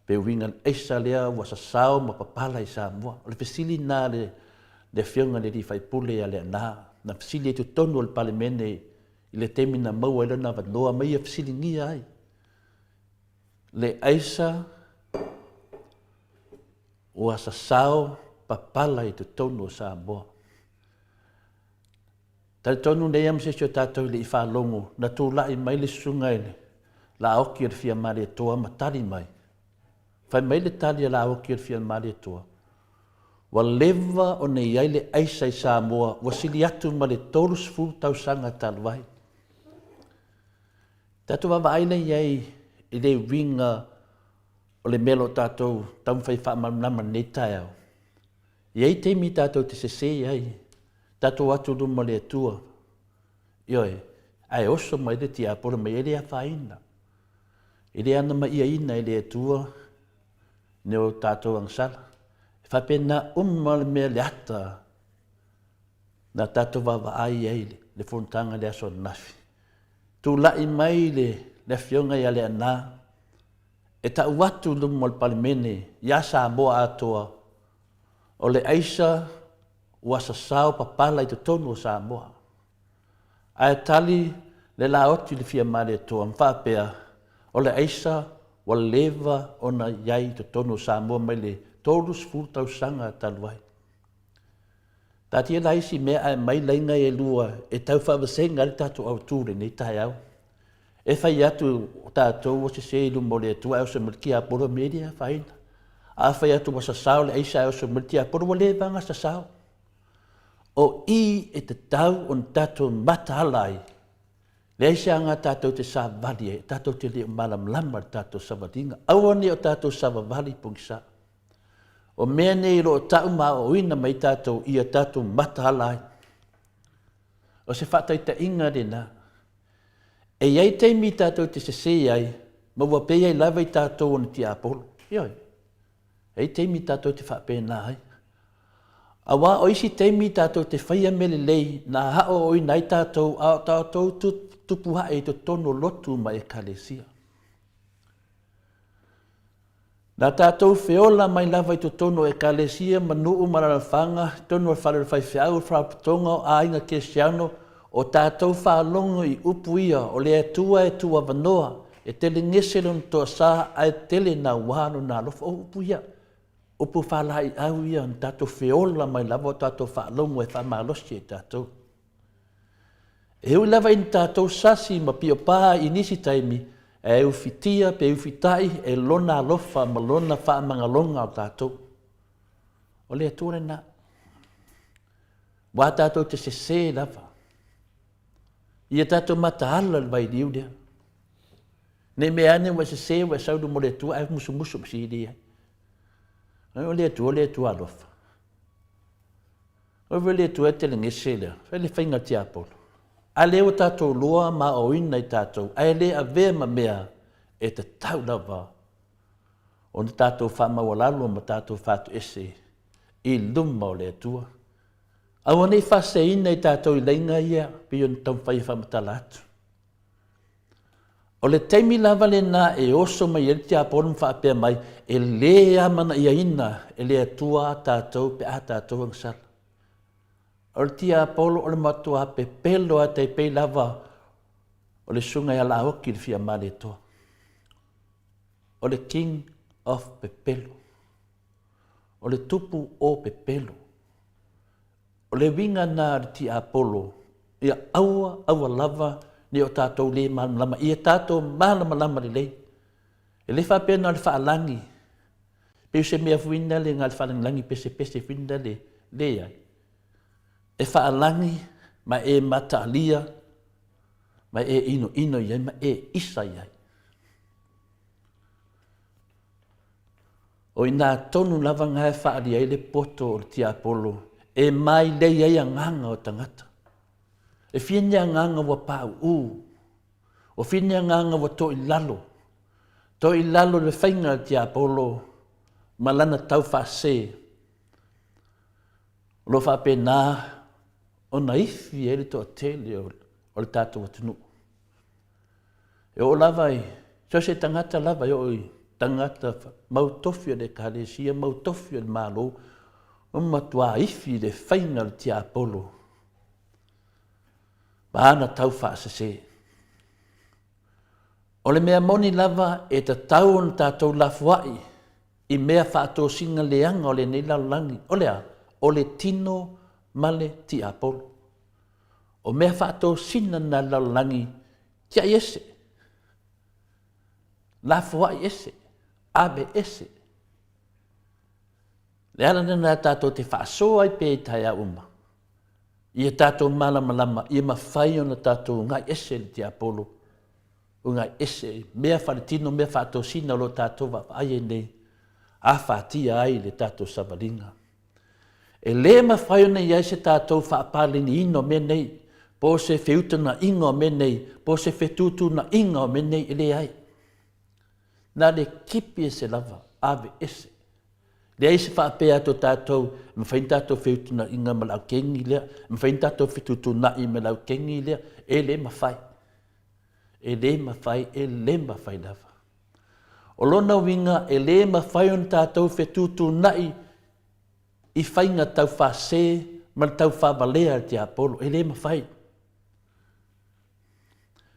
Pe uiga i le aisa lea ua sasao ma papala i Samoa. O le fesili lena a le Afioga i le alii faipule ia Leaana, na fesili ai i totonu o le Palemene i le taimi na maua ai lona avanoa ma ia fesiligia ai le aisa ua sasao papala i totonu o Samoa. Talitonu nei lava ma se isi o tatou e le i faalogo, na tulai mai le susuga i le Laoki o le Fia Malietoa ma tali mai. Fai mai le tali a Laoki o le Fia Malietoa, ua leva ona i ai le aisa i Samoa ua sili atu ma le 30 tausaga talu ai. Tatou vaavaai la i ai i le uiga o le mea o lo o tatou taumafai e faamalamalama i lenei taeao. E i ai taimi tatou te sese ai, tatou o atu i luma o le Atua, ioe, ae oso mai le tiapolo mai, e le afaina, e le anamaiaina e le Atua ni o tatou agasala. E faapena uma le mea le ata na tatou vaavaai ai le fonotaga i le aso ananafi. Tulai mai le Afioga ia Leaana e tau atu i luma o le Palemene ia Samoa atoa, o le aisa ua sasao papala i totonu o Samoa. Ae tali le laoti i le fia Malietoa ma faapea, O le aisa ua leva ona i ai i totonu o Samoa mai le 30 tausaga talu ai. Taatia la isi mea ae aumai laina e lua e tau faavasega ai le tatou autu i lenei taeao. E fai atu o tatou ua sese i luma o le Atua ae oso mai le tiapolo mea e le afaina. A fai atu ua sasao le aisa ae oso mai le tiapolo ua leva ona sasao. O i e tatau ona tatou mataala ai, leai se aga tatou te savali ai, tatou te le o malamalama i le tatou savaliga. Aua ne i o tatou savavali pogisa. O mea nei o lo o tau ma aoaoina mai tatou ia tatou mataala ai. O se faataitaiga lena. E i ai taimi tatou te sese ai, ma ua pei ai lava i tatou o ni tiapolo. Ioe. E i ai taimi tatou te faapena ai. Aua o isi taimi tatou te faia mea lelei na aoaoina ai tatou a o tatou tupu ae i totonu o lotu ma ekalesia. Na tatou feola mai lava i totonu o Ekalesia ma nuu ma alalafaga, totonu o le fale o le faifeau, o le faalapotopotoga o aiga kerisiano, o tatou faalogo i upu ia, o le Atua e tuu avanoa, e telegese lona toasa ae tele naua lona alofa. O upu ia, upu faalaeiau ia na tatou feola mai lava o tatou faalogo e faamalosi e tatou. E ui lava ina tatou sasi ma piopa i nisi taimi, ae ufitia pe ufitai e Lona alofa ma Lona faamagaloga o tatou. O le Atua lena. Ua tatou te sese lava. Ia tatou mataala le vailiu lea. Ne i mea ane ua e sese ua e sau i luma o le Atua ae musumusu ma sili ai. O le Atua, o le Atua alofa. Oi foi le Atua e telegese lea, fai le faiga tiapolo. A lea ua tatou loa ma aoaoina i tatou, ae le avea ma mea e tatau lava ona tatou faamaualalo ma tatou fatoese i luma o le Atua. Aua ne i faaseseina i tatou i laina ia pei ona taumafai e faamatala atu. O le taimi lava lena e oso mai ai le tiapolo ma faapea mai, e le amanaiaina e le Atua a tatou pe a tatou agasala. O le tiapolo o le matua pepelo lava tai pei lava o le susuga ia Laoki i le Fia Malietoa. O le king of pepelo. O le tupu o pepelo. O le uiga lena a le tiapolo, ia aua, aua lava ne i o tatou le malamalama, ia tatou malamalama lelei. E le faapea na o le faalagi, pei o se mea foi lea na o le faalagilagi pesepese foi lea, leai. E faalagi ma e mataalia ma e inoino i ai ma e isa i ai. O i ina tonu lava na e faaali ai le poto o le tiapolo e mailei ai agaga o tagata. E fia ni agaga ua pauu, o fia ni agaga ua toilalo, toilalo i le faiga a le tiapolo ma lana taufaasese, o lo o faapena ona ifi ai le toatele o le tatou atunuu. E oo lava i so o se tagata lava e oo i tagata mau tofi o le Ekalesia, mau tofi o le Malo, ua matuā ifi le faiga o le tiapolo ma ana taufaasese. O le mea moni lava e tatau ona tatou lafoai i mea faatosina leaga o lenei lalolagi, o le a? O le tino ma le tiapolo. O mea faatosina na le lalolagi, tiai ese, lafoai ese, ave ese. Le ala lena tatou te faasoa ai pea i taeao uma, ia tatou malamalama, ia mafai ona tatou ugai ese le tiapolo, ugai ese mea faaletino, mea faatosina o lo o tatou vaavaai ai nei, afatia ai le tatou savaliga. E le mafai ona i ai se tatou faapaleniina o mea nei, po o se feutagaiga o mea nei, po o se fetuutuunaiga o mea nei, e leai. Na le kipi ese lava, ave ese. Leai se faapea atu o tatou, e mafai ona tatou feutagaiga ma le aukengi lea, e mafai ona tatou fetuutuunai ma le aukengi lea, e le mafai. E le mafai, e le mafai lava. O lona uiga, e le mafai ona tatou fetuutuunai i faiga taufaasese ma le taufaavalea a le tiapolo. E le mafai.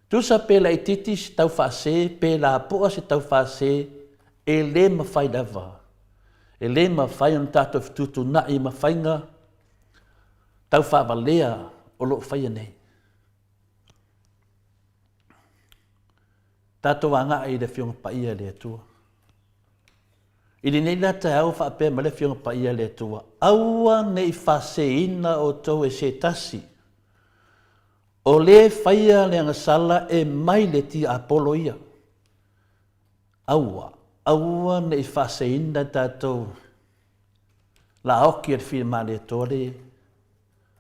Tusa pe laitiiti se tau faase pe lapoa se tau faase, e le mafai lava. E le mafai ona tatou fetuutuunai ma faiga tau faavalea o lo o faia nei. Tatou agai i le Afioga Paia a le Atua. I lenei la taeao faapea mai le Afioga Paia a le Atua, aua ne i faaseseina outou e se tasi, o lē faia le agasala e mai le tiapolo ia. Aua, aua ne i faaseseina tatou laoki a le Filimaletoa le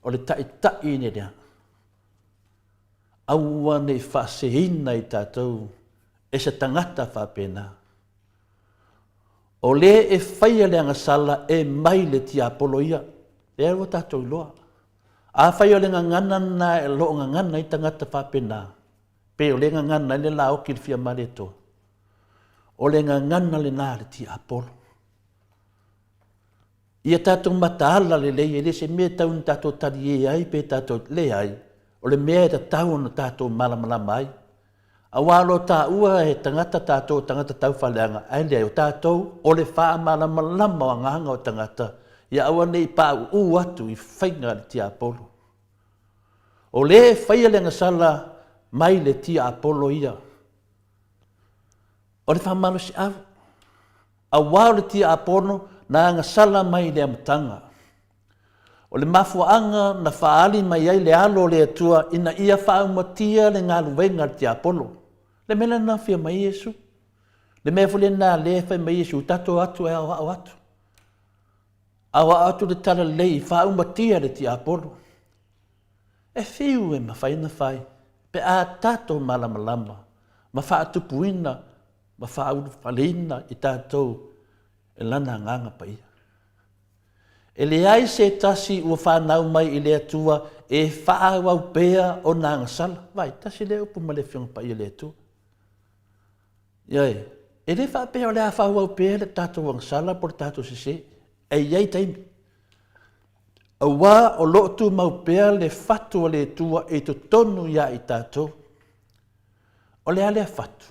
o le Taitai nei lea. Aua ne i faaseseina i tatou e se tagata faapena. O le e faia le agasala e mai le tiapolo ia. Lea ua tatou iloa. Afai o le gagana lena o lo o gagana ai tagata faapena, pe o lea e gagana ai le laoki i le fia Malietoa, o le gagana lena a le tiapolo. Ia tatou mataala lelei, e le se mea e tau ina tatou talie ai pe tatou, leai, o le mea e tatau ona tatou malamalama ai. Aua o lo o taua e tagata tatou o tagata taufaaleaga, ae leai, o tatou o le faamalamalama o agaga o tagata, ia aua ne i pauu atu i faiga a le tiapolo. O le e faia le agasala mai le tiapolo ia, o le faamalosiau, aua o le tiapono na agasala mai i le amataga. O le mafuaaga na faaali mai ai le Alo o le Atua ina ia faaumatia le galuega a le tiapolo. Le mea lena na afio mai ai Iesu. Le mea foi lena lea e fai mai ai Iesu, tatou o atu e aoao atu. Aoao atu le talalelei, faaumatia le tiapolo. E fiu e mafai ona fai pe a tatou malamalama ma faatupuina ma faaulufaleina i tatou e Lana Agaga Paia. E leai se tasi ua fanau mai i le Atua e faaauau pea ona agasala. Vaai, tasi lea upu ma le Afioga Paia le Atua. Ioe, e le faapea o le a faaauau pea le tatou agasala po o le tatou sese. E i ai taimi. Aua o lo o tumau pea le fatu a le Atua i totonu ia i tatou. O le a lea fatu?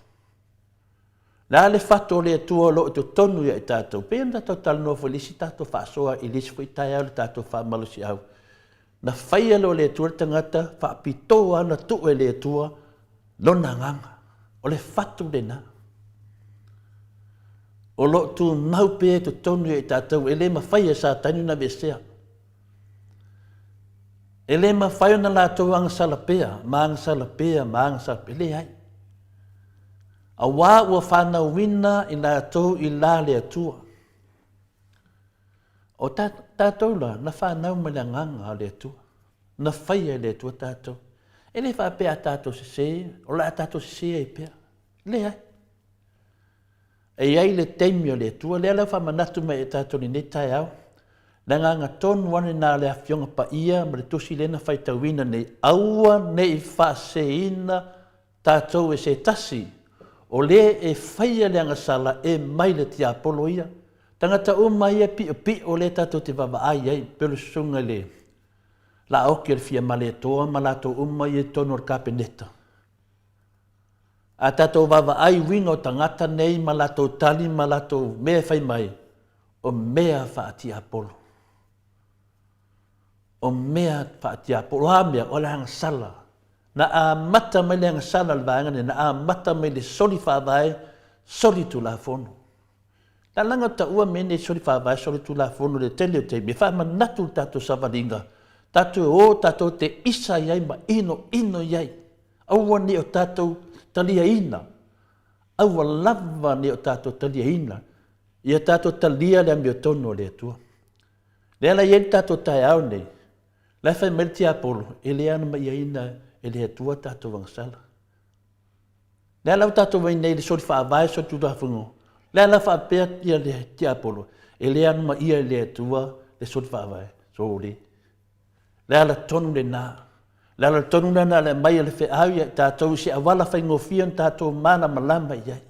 Le a le fatu o le Atua o lo o i totonu ia i tatou? Pei ona tatou talanoa foi i le isi tatou faasoa i le isi foi taeao i le tatou faamalosiau. Na faia loa e le Atua le tagata, faapitoa na tuu e le Atua lona agaga. O le fatu lena. O lo o tumau pea i totonu ia i tatou, e le mafai e Satani ona aveesea. E le mafai ona latou agasala pea, ma agasala pea, ma agasala pea. Leai. Aua ua fanauina i latou i la le Atua. O tatou la, na fanau mai le agaga o le Atua. Na faia e le Atua tatou. E le faapea a tatou sese, o le a tatou sese ai pea. Leai. E i ai le taimi o le Atua, lea la ua faamanatu mai e tatou i lenei taeao, le agaga tonu lava lena o le Afioga Paia ma le Tusi lea na faitauina nei, aua ne i faaseseina tatou e se tasi, o le e faia le agasala e mai le tiapolo ia. Tagata uma ia piopio lea tatou te vaavaai ai, pei o le susuga i le Laaoki o le Fia Malietoa ma latou uma ia i totonu o le Kapeneta. A tatou vaavaai i uiga o tagata nei ma latou tali ma latou mea e fai mai, o mea faatiapolo. O mea faatiapolo. O a mea? O le agasala. Na amata mai le agasala a le vaega lenei, na amata mai le soli faavae, soli tulafono. Lalaga taua mea nei soli faavae, soli tulafono i le tele o taimi, e faamanatu i le tatou savaliga, tatou e o tatou te isa i ai ma inoino i ai. Aua ne i o tatou taliaina, aua lava ne i o tatou taliaina, ia tatou talia le amiotonu a le Atua. Lea la e i ai le tatou taeao nei, la e fai mai le tiapolo, e le anamaiaina e le Atua tatou agasala. Lea la ua tatou vaai nei i le soli faavae, soli tulafono, lea la faapea ia le tiapolo, e le anumaia e le Atua le soli faavae, soli. Le ala tonu lena. Le ala tonu lena le aumai o le feau ia i tatou i se auala faigofie ona tatou malamalama i ai.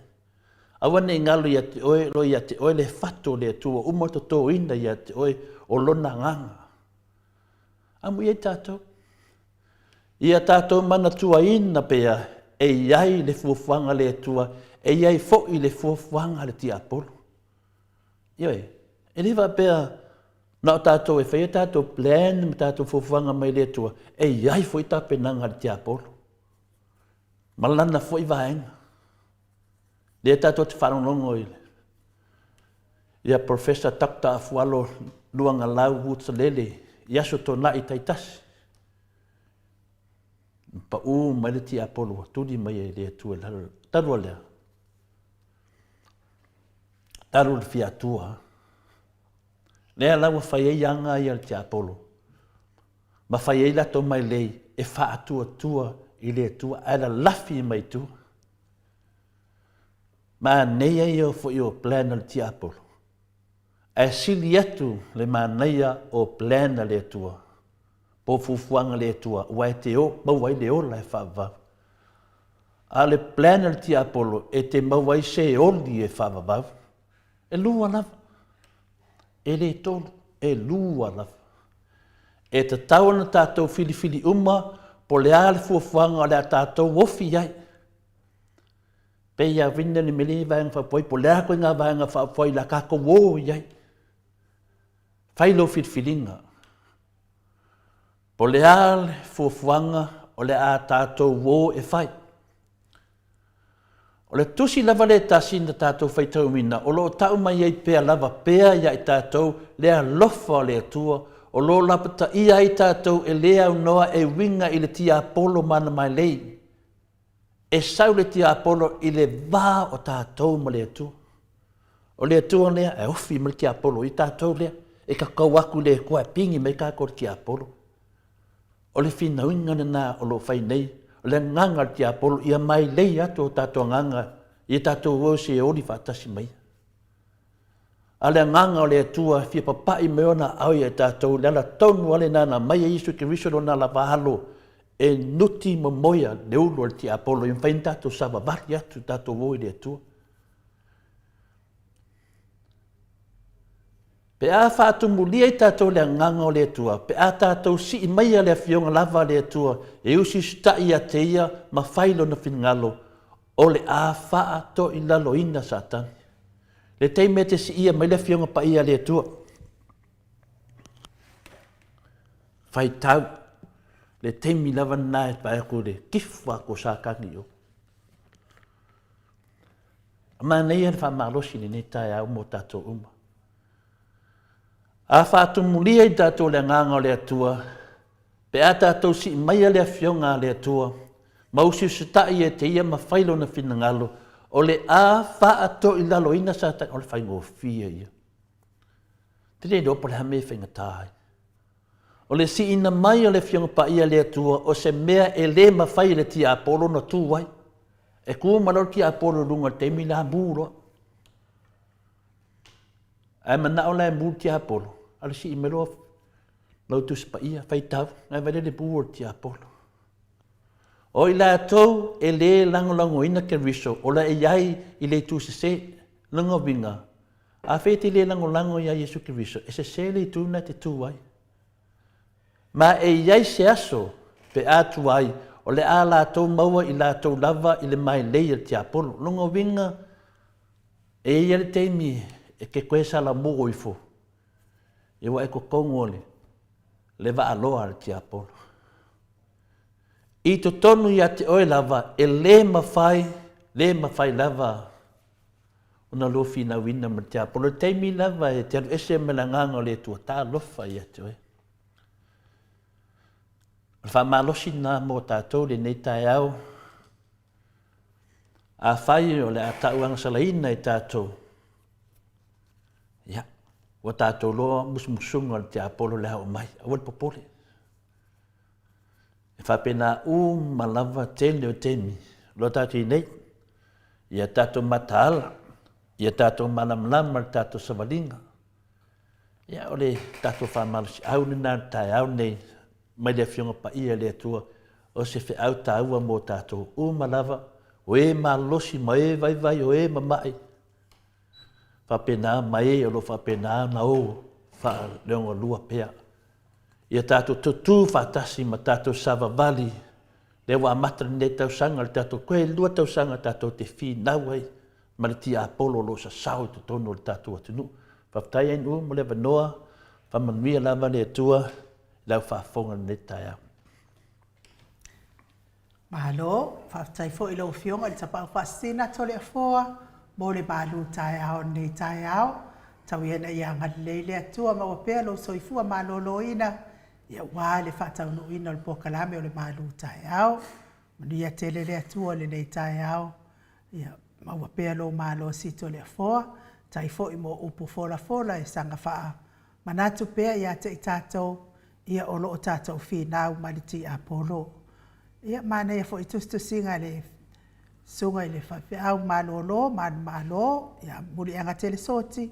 Aua ne i galo ia te oe, lo ia te oe le fatu o le Atua ua uma totoina ia te oe o lona agaga. Amuia i tatou. Ia tatou manatuaina pea e e i ai le fuafuaga a le Atua, e i ai foi le fuafuaga a le tiapolo. Ioe, e le faapea na o tatou e faia tatou plan ma tatou fuafuaga mai le Atua, e i ai foi tapenaga a le tiapolo ma lana foi vaega. Lea tatou te faalogologo i ia Professor Doctor Afualo Luagalau Woods Lele i Aso Toonai taitasi. Na pau mai le tiapolo ua tuli mai e le Atua i lalo. Talu a lea, talu le fia Atua, lea la ua fai ai aga ia le tiapolo, ma fai ai latou mailei e faatuatua i le Atua ae lalafi mai tua. Manaia ia foi o plan a le tiapolo, ae sili atu le manaia o plan a le Atua, po o fuafuaga a le Atua, aua e te maua ai le ola e faavavau. A o le plan a le tiapolo e te maua ai se oli e faavavau. E lua lava. E le tolu, e lua lava. E tatau ona tatou filifili uma po o le a le fuafuaga o le a tatou ofi i ai. Pei lava foi na mea lea i Vaega Faaupufai, po o le a ituaiga Vaega Faaupufai o le a tatou o i ai. Fai lau filifiliga. Po o le a le fuafuaga o le a tatou o e fai. O le tusi lava lea e tasi na tatou faitauina, o lo o tau mai ai pea lava pea ia i tatou le alofa o le Atua, o lo o lapataia ai tatou e le aunoa e uiga i le tiapolo ma ana mailei. E sau le tiapolo i le va o tatou ma le Atua. O le Atua lea e ofi mai le tiapolo i tatou lea, e kakau atu i le Atua e pigi mai tatou i le tiapolo. O le finauina lena o lo o fai nei, o le agaga o le tiapolo ia mailei atu o tatou agaga ia tatou o se oli faatasi mai. A o le agaga o le Atua e fia papai mai ona aao ia i tatou, le ala tonu lava lena na aumai ai Iesu Keriso lona lava alo e nuti momoia le ulu o le tiapolo ia mafai ona tatou savavali atu tatou o i le Atua. Pe a faatumulia i tatou le agaga o le Atua, pe a tatou sii maia le Afioga lava a le Atua e usiusitai ia te Ia ma fai Lona finagalo, o le a faatoilaloina Satani. Le taimi e te siia mai le Afioga Paia a le Atua, faitau, le taimi lava lena e vaai atu i le gift atu o Satani i o. Manaia le faamalosi i lenei taeao mo tatou uma. A faatumulia i tatou le agaga o le Atua, pe a tatou sii maia le Afioga a le Atua, ma usiusitai e te ia ma fai Lona finagalo, o le a faatoilaloina Satani, o le faigofie ia. Te le iloa po o le a mea e faigata ai. O le siiina mai o le Afioga Paia a le Atua o se mea e le mafai e le tiapolo ona tu ai. E tu ma loa le tiapolo i luga i le taimi la mu loa. Ae manao la e mu le tiapolo, a le sii mai loa lau Tusi Paia, faitau, ae vaai le mu o le tiapolo. O i latou e le lagolagoina Keriso, o la e i ai i le itu sese. Lona uiga, afai e te le lagolago iā Iesu Keriso, e sese le itu lena e te tu ai. Ma e i ai se aso pe a tuai o le a latou maua i latou lava i le mailei a le tiapolo. Lona uiga, e i ai le taimi e te toe salamuo ifo, ia ua e totonu o le le vaaloa a le tiapolo. I totonu ia te oe lava, e le mafai, le mafai lava ona lua finauina ma le tiapolo. I le taimi lava e te alu ese mai le agaga o le Atua, talofa ia te oe. O le faamalosi lena mo tatou lenei taeao. Afai o le a tauagasalaina i tatou, ia, ua tatou loa musumusuga o le tiapolo le a oo mai, aua le popole. E faapena uma lava tele o taimi o lo o tatou i nei, ia tatou mataala, ia tatou malamalama le tatou savaliga. Ia, o le tatou faamalosiau lena i le taeao lenei mai le Afioga Paia i le Atua, o se feau taua mo tatou uma lava, o e malolosi ma e vaivai, o e mama'i, faapena ma e o lo o faapena ona o faaleogalua pea. Ia tatou tutū faatasi ma tatou savavali. Lea ua amata lenei tausaga, le tatou toe lua tausaga tatou te finau ai ma le tiapolo o lo o sasao i totonu o le tatou atunuu. Faafetai ANU mo le avanoa, faamanuia lava le Atua i lau faafofoga i lenei taeao. Malo, faafetai foi i lau Afioga i le Tapaau Faasisina Toleafoa mo le malu taeao i lenei taeao. Tau ia ina ia agalelei le Atua maua pea lou soifua maloloina aua le faataunuuina o le polokalame o le malu taeao. Manuia tele le Atua i lenei taeao. Ia maua pea lou malosi Toleafoa. Faafetai foi mo upu folafola e saga faamanatu pea ia te i tatou, ia o lo o tatou finau ma le tiapolo. Ia, manaia foi tusitusiga a le Susuga i le Faifeau Malolo Manumalo ia Muliagatele Soti,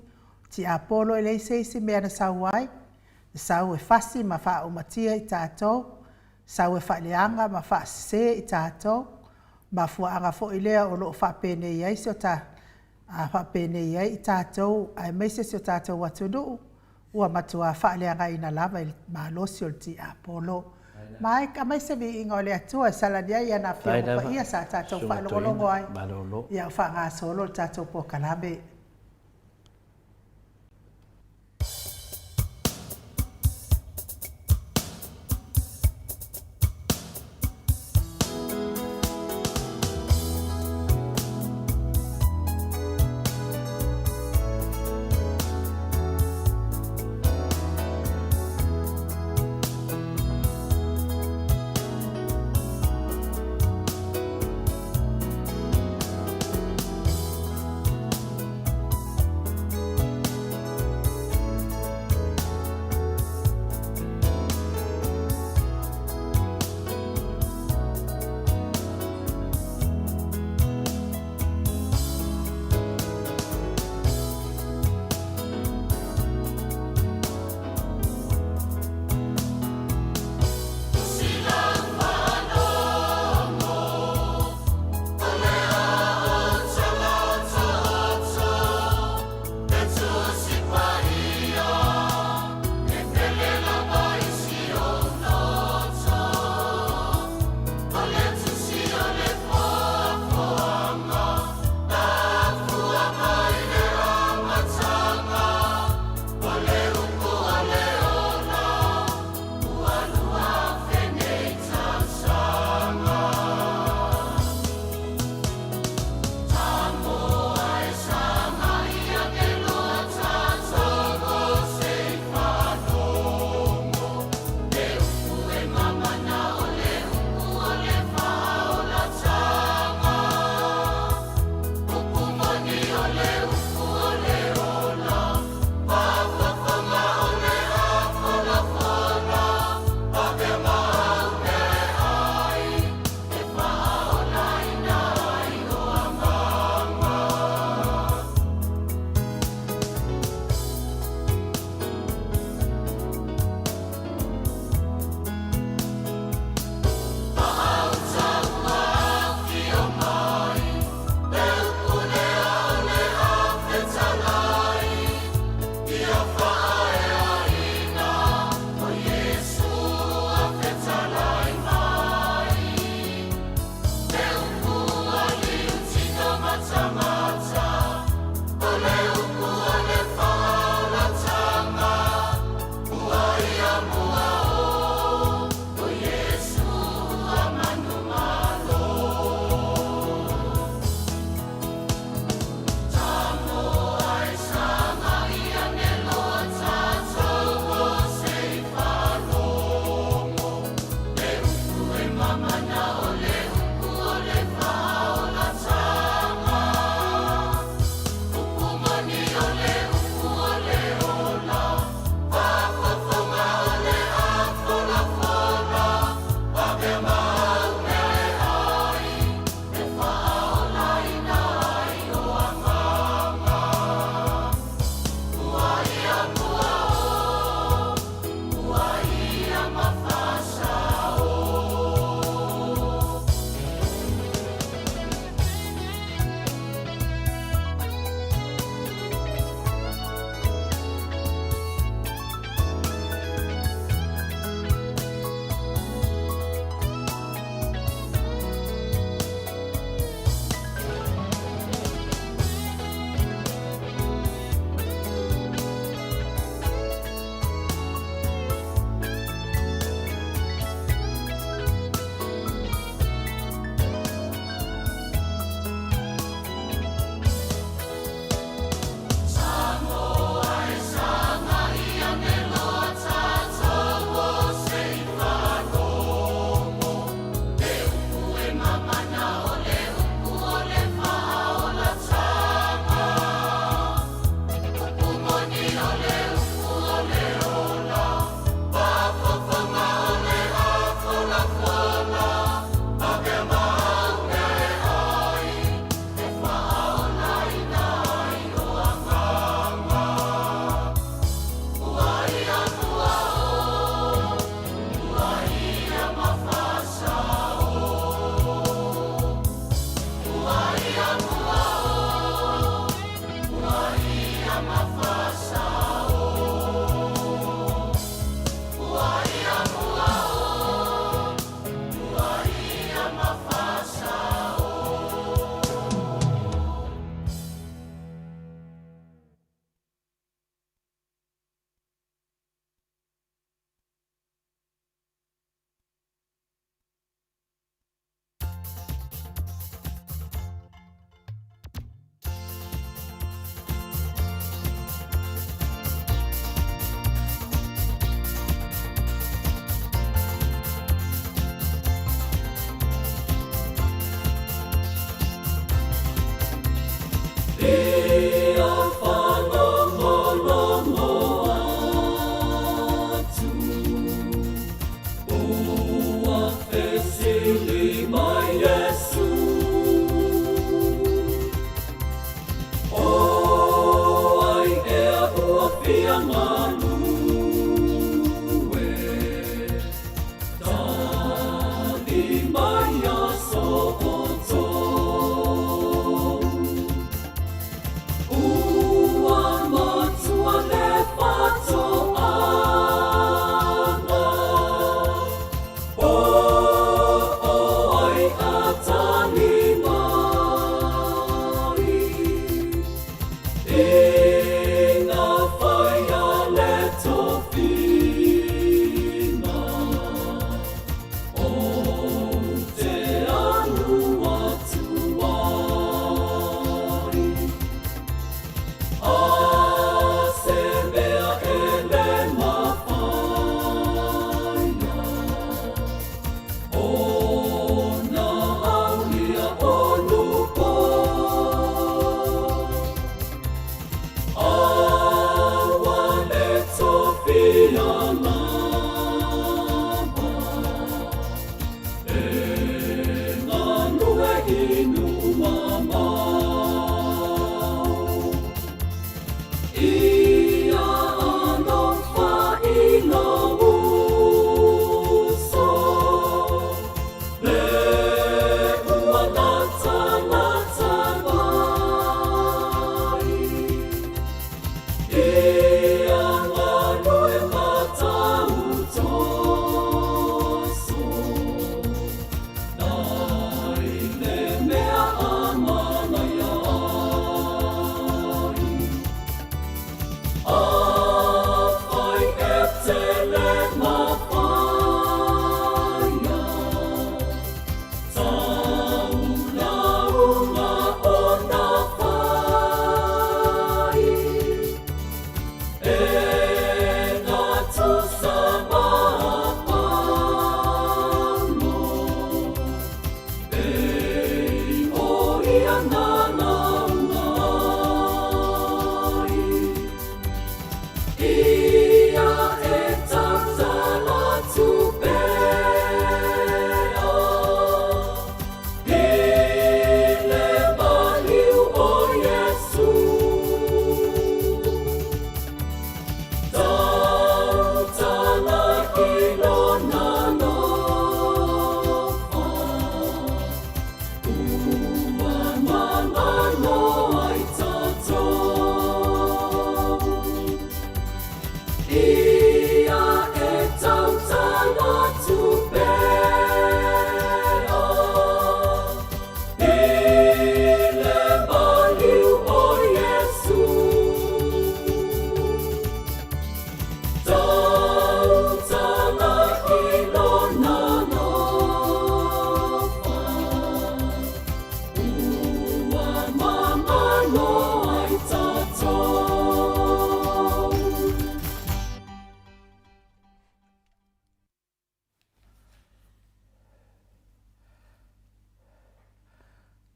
tiapolo e leai se isi mea na sau ai, na sau e fasi ma faaumatia i tatou, sau e faaleaga ma faasese i tatou, mafuaaga foi lea o lo o faapenei ai si o a faapenei ai i tatou aemaise si o tatou atunuu ua matua faaleagaina lava i le malosi o le tiapolo. Ma e aumai se viiga o le Atua e salani ai ana Afioga Paia sa tatou faalogologo ai ia o faagasolo le tatou polokalame.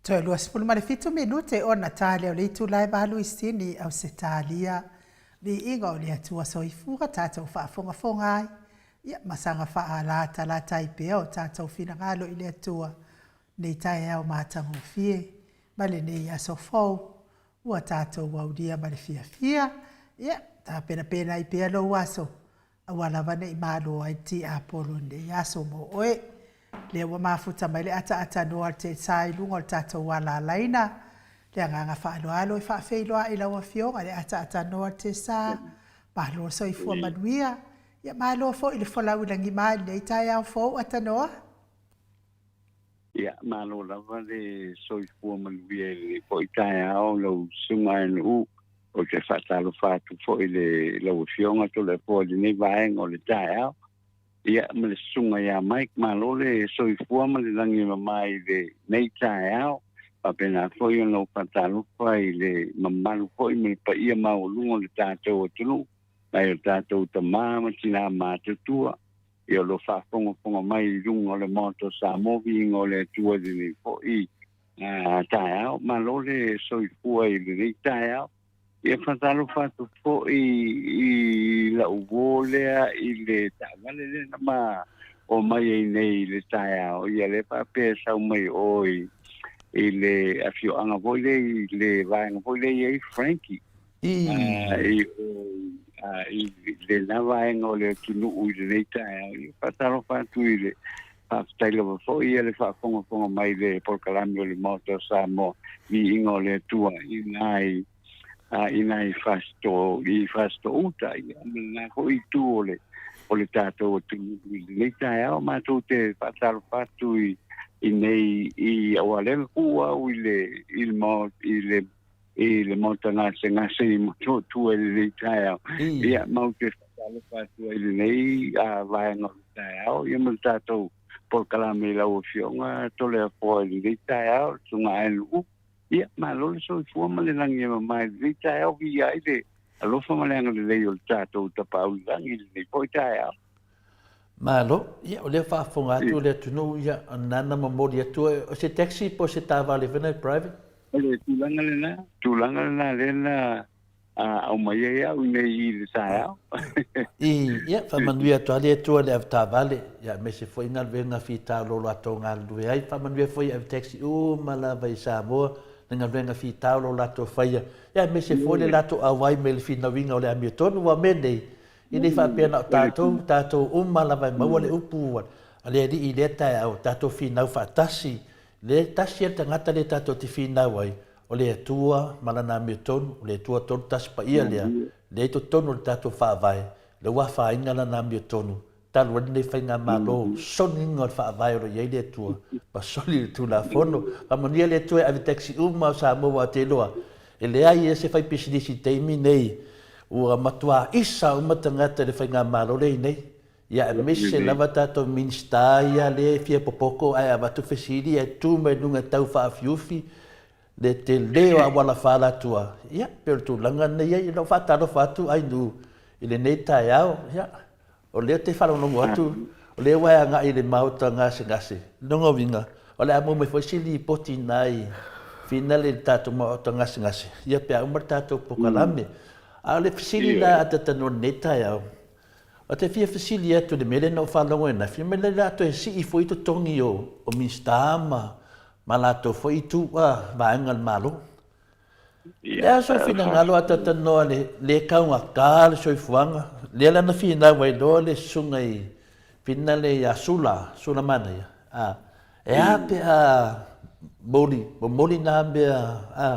Toe 27 minute ona ta lea o le itula e 8 i Sydney, Ausetalia. Viiga o le Atua soifua tatou faafogafoga ai, ia ma saga faaalatalata ai pea o tatou finagalo i le Atua nei taeao matagofie ma lenei aso fou ua tatou aulia ma le fiafia, ia tapenapena ai pea lou aso Aua lava ne i malo ai le tiapolo i lenei aso mo oe. Lea ua mafuta mai le ataatanoa o le teisa i luga o le tatou alalaina. Le agaga faaaloalo e faafeiloai i lau Afioga le ataatanoa o le teisa. Malo le soifua manuia. Ia malo foi i le folau i lagima i lenei taeao fou Atanoa. Ia, malo lava le soifua manuia i lenei foi taeao lau susuga e Nu'u. Ou te faatalofa atu foi i le lau Afioga Toleafoa i lenei vaega o le taeao. Ia, ma le susuga ia Mike, malo le soifua ma le lagi e mama i lenei taeao. Faapena foi ona ou faatalofa i le mamalu foi ma le paia maualuga o le tatou atunuu, nai o tatou tama ma tina matutua. Ia o lo o faafogafoga mai i luga o le Maota o Samoa, viiga o le Atua i lenei foi taeao. Malo le soifua i lenei taeao. Ia faatalofa atu foi i lau uo lea i le taavale lea na ma omai ai nei i le taeao. Ia lea faapea e sau mai o i le afioaga foi lea i le vaega foi lea e i ai Frankie. I i lena vaega o le atunuu i lenei taeao. Ia faatalofa atu i le faafetai lava foi ia le faafogafoga mai le polokalame o le Maota o Samoa, viiga o le Atua i nai i nai Fasito i Fasito uta ia ma lena foi itu o le o le tatou atunuu i lenei taeao. Matou te faatalofa atu i i nei i aua lea na tuu au i le i le i le i le maota gasegase i Motootua i lenei taeao. Ia, matou te faatalofa atu ai i lenei vaega o le taeao, ia ma le tatou polokalame i lau Afioga Toleafoa i lenei taeao, le Susuga Ae Nu'u. Ia, malo le soifua ma le lagi e mama i lenei taeao, viia ai le alofa ma le agalelei o le tatou Tapaau i le Lagi i lenei foi taeao. Malo, ia o lea faafofoga atu le atunuu, ia na momoli atu o se taxi po o se taavale foi lena private? O le tulaga lena, tulaga lena lea na aumai ai au i nei i le taeao. I, ia, faamanuia atu lava le Atua i le avetaavale, ia aemaise foi galuega fita o lo o latou galulue ai. Faamanuia foi i avetaxi uma lava i Samoa, le galuega fita o lo o latou faia, ia aemaise foi le latou auai mai le finauina o le amiotonu. Aua o mea nei, e le faapea na o tatou, tatou uma lava e maua le upu a le Alii i lea taeao, tatou finau faatasi Le tasi a le tagata lea tatou te finau ai, o le Atua ma Lana amiotonu, o le Atua tonu tasi paia lea, lea i totonu o le tatou Faavae, lea ua afaina Lana amiotonu, talu ai lenei Faigamalo, soniga o le Faavae o lo o i ai le Atua, ma soli le Tulafono. Faamanuia le Atua e ave taxi uma o Samoa aua ou te iloa, e leai se faipisinisi i le taimi nei, ua matua isa uma tagata i le Faigamalo lea i nei. Ia aemaise lava tatou Minisita ia lea e fia popoto ae avatu fesili ae tu mai luga e tau faaufiufi le tele o auala falatua. Ia pei o le tulaga lenei ai. Ina ua faatalofa atu Ainuu i lenei taeao, ia o lea ou te faalogologo atu o lea ua e agai i le maota gasegase. O lona uiga o le a maua mai foi se lipoti nai finale i le tatou maota gasegase ia pe a uma le tatou polokalame. A o le fesili la a Tatanoa i lenei taeao, Ou te fia fesili atu i le mea lea na ou faalogo ananafi, fai mai o le a toe sii foi totogi o Minisita ma ma latou foi itu vaega o le Malo. O le a sou finagalo a talanoa le le taugata le soifuaga, lea la na finau ai loa le susuga i finale ia Sula, Sula Manaia, a, e a pe a moli, momoli nā mea, a,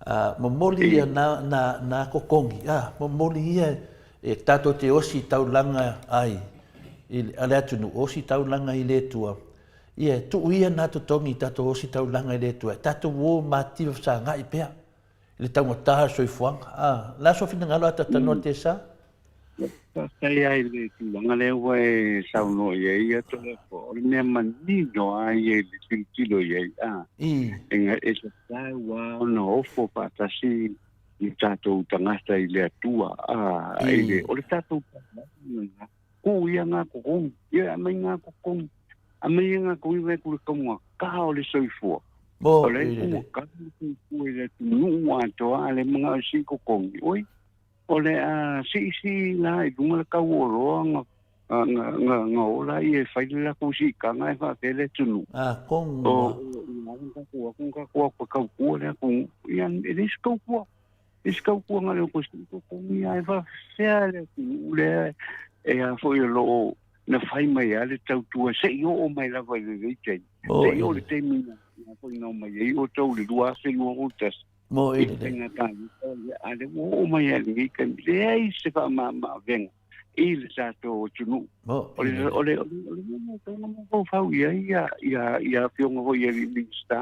Ā, momoli ia nā, nā, nā kokongi, ā, momoli ia e tātou te osi taulaga ai i a le atunuu, osi taulaga i le Atua. Ia, e tuu ia nā totogi i tātou osi taulaga i le Atua, e tātou ō mātiva fesagai pea i le taugata o le soifuaga. Ā, o le a sou finagalo a talanoa Tessa? Faafetai lava i le tulaga lea ua e saunoa i ai ia Toleafoa. O le mea manino lava ia i le tilotilo i ai, a, e tatau lava ona ofo faatasi i tatou tagata i le Atua, a, i le, o le tatou lena, kū ia ngā kokongi, ia aumai ngā kokongi, aumai ia ngā kokongi, vai ku le kaunga kā o le soifua. O le ua kau le soifua i le atunuu atoa a le manao e sii totogi, oi, o le a siisii la i luga le kau o oloa nga nga nga nga o laia e fai le latou siitaga ae faapea le atunuu. Atonu O lava. O ina tatou o atu tatou o atu e tautua le atunuu, ia e leai se tautua. E leai se tautua na o le o toe sii totogi ae faafefea le atunuu lea e a foi o lo o na fai mai lava le tautua se i oo mai lava i lenei taimi. Mo Se i oo i le taimi na na foi na omai ai outou i le 2021 Mo i i le lelei. faiga palota, ia, a lea ua oo mai lava i lenei taimi, leai se faamama-avega i le tatou atunuu. Mo O i le, lelei. o le, o le, o le mea lena e tatau ona mafaufau i ai ia, ia, ia afioga foi i alii Minisita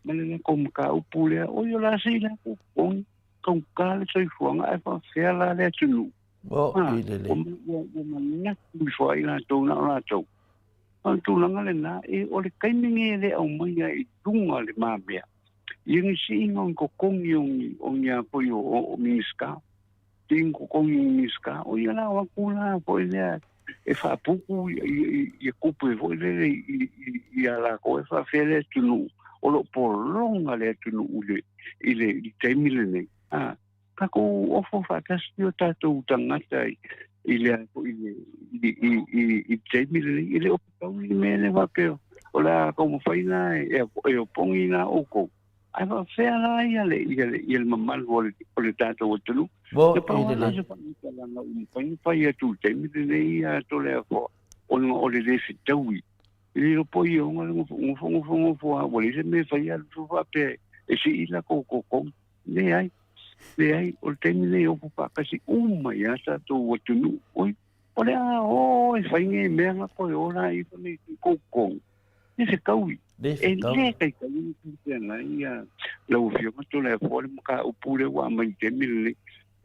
ma le latou mataupu lea, oi o le a se i latou totogi, taugata le soifuaga ae faapefea la le atunuu. Mo Ha, i ua, lelei. ua, ua manatu ifo ai latou na o latou. O le tulaga lena, e, o le taimi lenei e le aumaia i luga le mamea, ia ni siiga o ni totogi o ni, o ni a foi o, o, o Minisita. Sii ni totogi o ni Minisita, o ia la o atu la foi lea e faaputu ia, ia, ia tupe foi lele i, i, i, ia latou e faafefea le atunuu. O lo o pologa le atunuu i le, i le, i le taimi lenei. A, tatou ofo faatasi o tatou tagata i, i le i le i i i i le taimi lenei e le o fetaui le mea lea faapea o le a taumafai la e e opogi la outou ae faapefea la ia le ia le ia le mamalu o le o le tatou atunuu. Mo Na i pau lava la lelei. se faamatalaga ua mafai ona fai atu i le taimi lenei ia Toleafoa ona o le le fetaui e le iloa po o ia ona le nofo nofo nofo nofo lava ua leai se mea e faia alu fua faapea e sii la tou totogi. Leai, leai, o le taimi lenei e ofo faatasi uma ai lava tatou atunuu. Oi, o le a o e fai nei mea na toe o la ifo nei i kou totogi, le fetaui. Le E fetaui. le taitai ona tupeagai ia lau Afioga Toleafoa le mataupu lea ua aumai i le taimi lenei.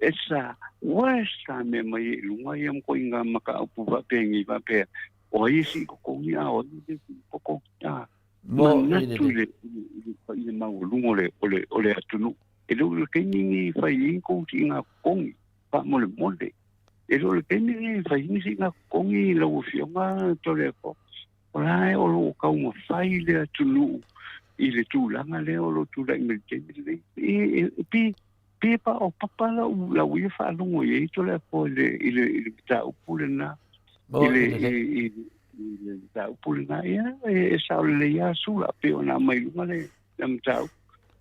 It's a worst sa mea mai ai i luga ia ituaiga mataupu faapenei faapea, o ai e sii totogi a o ai e le sii totogi. A Mo i manatu i lelei. le, i le, i le maualuga o le, o le, o le atunuu. E le o le taimi lenei e fai ai ni tou siiga totogi, faamolemole. E le o le taimi lenei e fai ai ni siiga totogi lau Afioga Toleafoa. O la e o lo o taumafai le atunuu i le tulaga lea o lo o tulai mai i le taimi lenei. E, e, e, pe, pe paopapa lau, lau ia faalogo i ai Toleafoa i le, i le, i le mataupu lena. Mo I le, i i, lelei. i, i le mataupu lena, ia, e, e sao lelei lava sula pei ona aumai i luga le, le mataupu.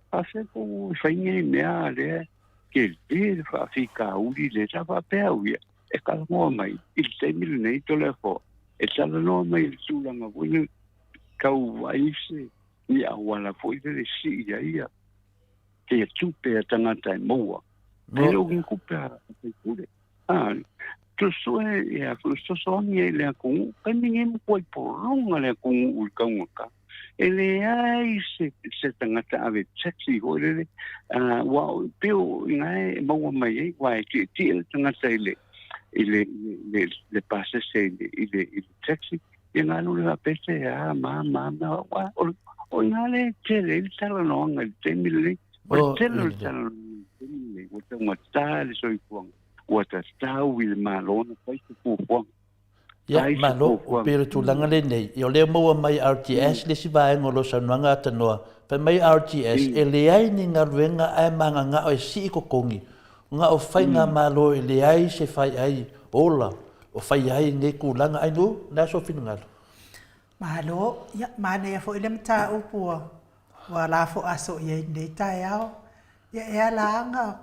Faafetai kou e fai nei mea lea tele le faafitauli lea sa faapea au ia e talanoa mai i le taimi lenei Toleafoa e talanoa mai i le tulaga foi lele tau vaai se ni auala foi lele sii ai ia ia tupe a tagata e maua Mo ai le o ni tupe a faipule a tusue ia fesoasoani ai i le atunuu taimi nei matua i pologa le atunuu i le taugata e leai se se tagata ave taxi foi lele ua pei o i ina e maua mai ai aua e tietie le tagata i le i le le le pasese i le i le i le taxi ia na alu le faapea se a ma ma ma ua o o ina le tele ai le talanoaga i le taimi lenei o le Mo tele i o le lelei. talanoaga i le taimi lenei ua taugata le soifuaga ua tatau i le Malo ona fai se fuafuaga. Ia, Fai se malo, fuafuaga. pei o le tulaga lenei, ia o lea maua mai RTS le isi vaega o lau saunoaga Atanoa, fai mai RTS, e leai ni galuega ae magagao e sii totogi, na o faigamalo e leai se fai ai ola o fai ai nei tulaga, ai nuu, o le a sou finagalo? Malo, ia, manaia foi le mataupu ua, ua lafo aso i ai i lenei taeao. Ia, e ala lava na,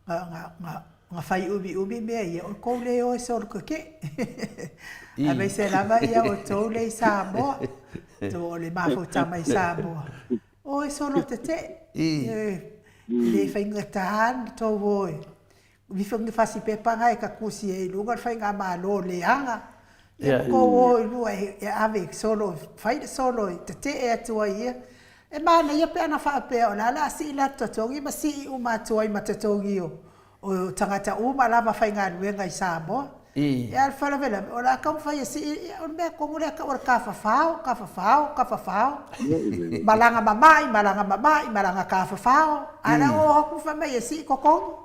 na, na, na fai umiumi mea ia, o tou le o e solotetee. Aemaise lava ia outou lea i Samoa, o le mafuta mai Samoa, o e solotetee. E le faigata ona tou o e Ifo ni fasipepa na e tatusi ai i luga le faigamalo leaga. Ia ma tou o i lua e ave solo, fai le solo e tetee atu ai ia. E manaia pe ana faapea o le a o le a sii latou totogi ma sii uma atu ai ma totogi o o tagata uma lava faigaluega i Samoa. Ia a o le faalavelave o le a taumafai e sii, ia o le mea tonu lea e tau o le tafafao, tafafao, tafafao. Malaga mamai, malaga mamai, malaga tafafao. Ae o le a oo atu fai mai e sii totogi.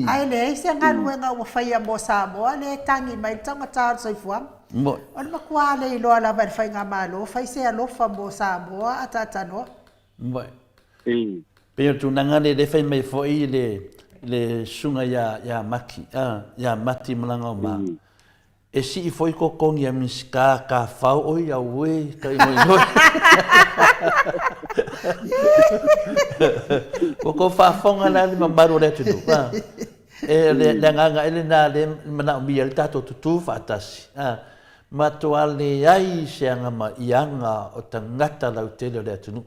Ae leai se galuega ua faia mo Samoa lea e tagi mai le taugata o le soifuaga. O le matua le iloa lava e le Faigamalo fai se alofa mo Samoa a taatanoa. E. Pei o le tulaga lea lea fai mai foi le le susuga ia ia Maki a ia Mati Malagaoma e sii foi totogi a Minisita tafao oi auē ka igoigoe. Ua tou faafofoga la le mamalu o le atunuu a e le le agaga ea lena lea e manaomia ai le tatou tutu faatasi a matua leai se agamaiaga o tagata lautele o le atunuu.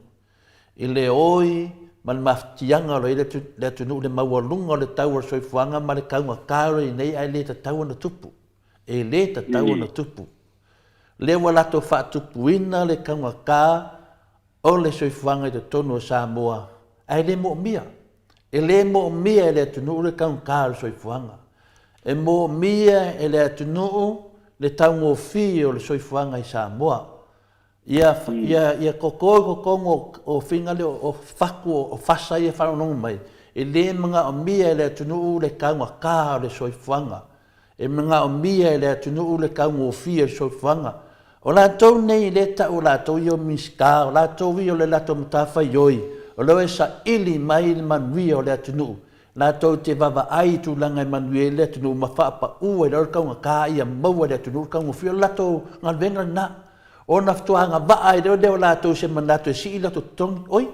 I le oi ma le mafatiaga o lo o i ai le atunuu i le maualuga o le tau o le soifuaga ma le taugata o lo o i ai nei ae le tatau ona tupu. E le tatau ona tupu. O lea ua latou faatupuina le taugata o le soifuaga i totonu o Samoa ae le moomia. E le moomia e le atunuu le taugata o le soifuaga. E moomia e le atunuu le taugofie o le soifuaga i Samoa. Ia, ia, ia toto i totonu o figa lea o fatu o fasa ia e faalogologo mai, e le manaomia e le atunuu le taugata o le soifuaga. E manaomia e le atunuu le taugofie o le soifuaga. O latou nei lea e tau o latou ia o Minisita, o latou ia o le latou matafaioi, o lea e saili mai le manuia o le atunuu. Latou te vaavaai i tulaga e manuia ai le atunuu ma faapau ai loa le taugata ia maua e le atunuu le taugofie. O le latou galuega lena. Ona faatoa agavaa ai loa lea o latou i se manatu e sii latou totogi. Oi!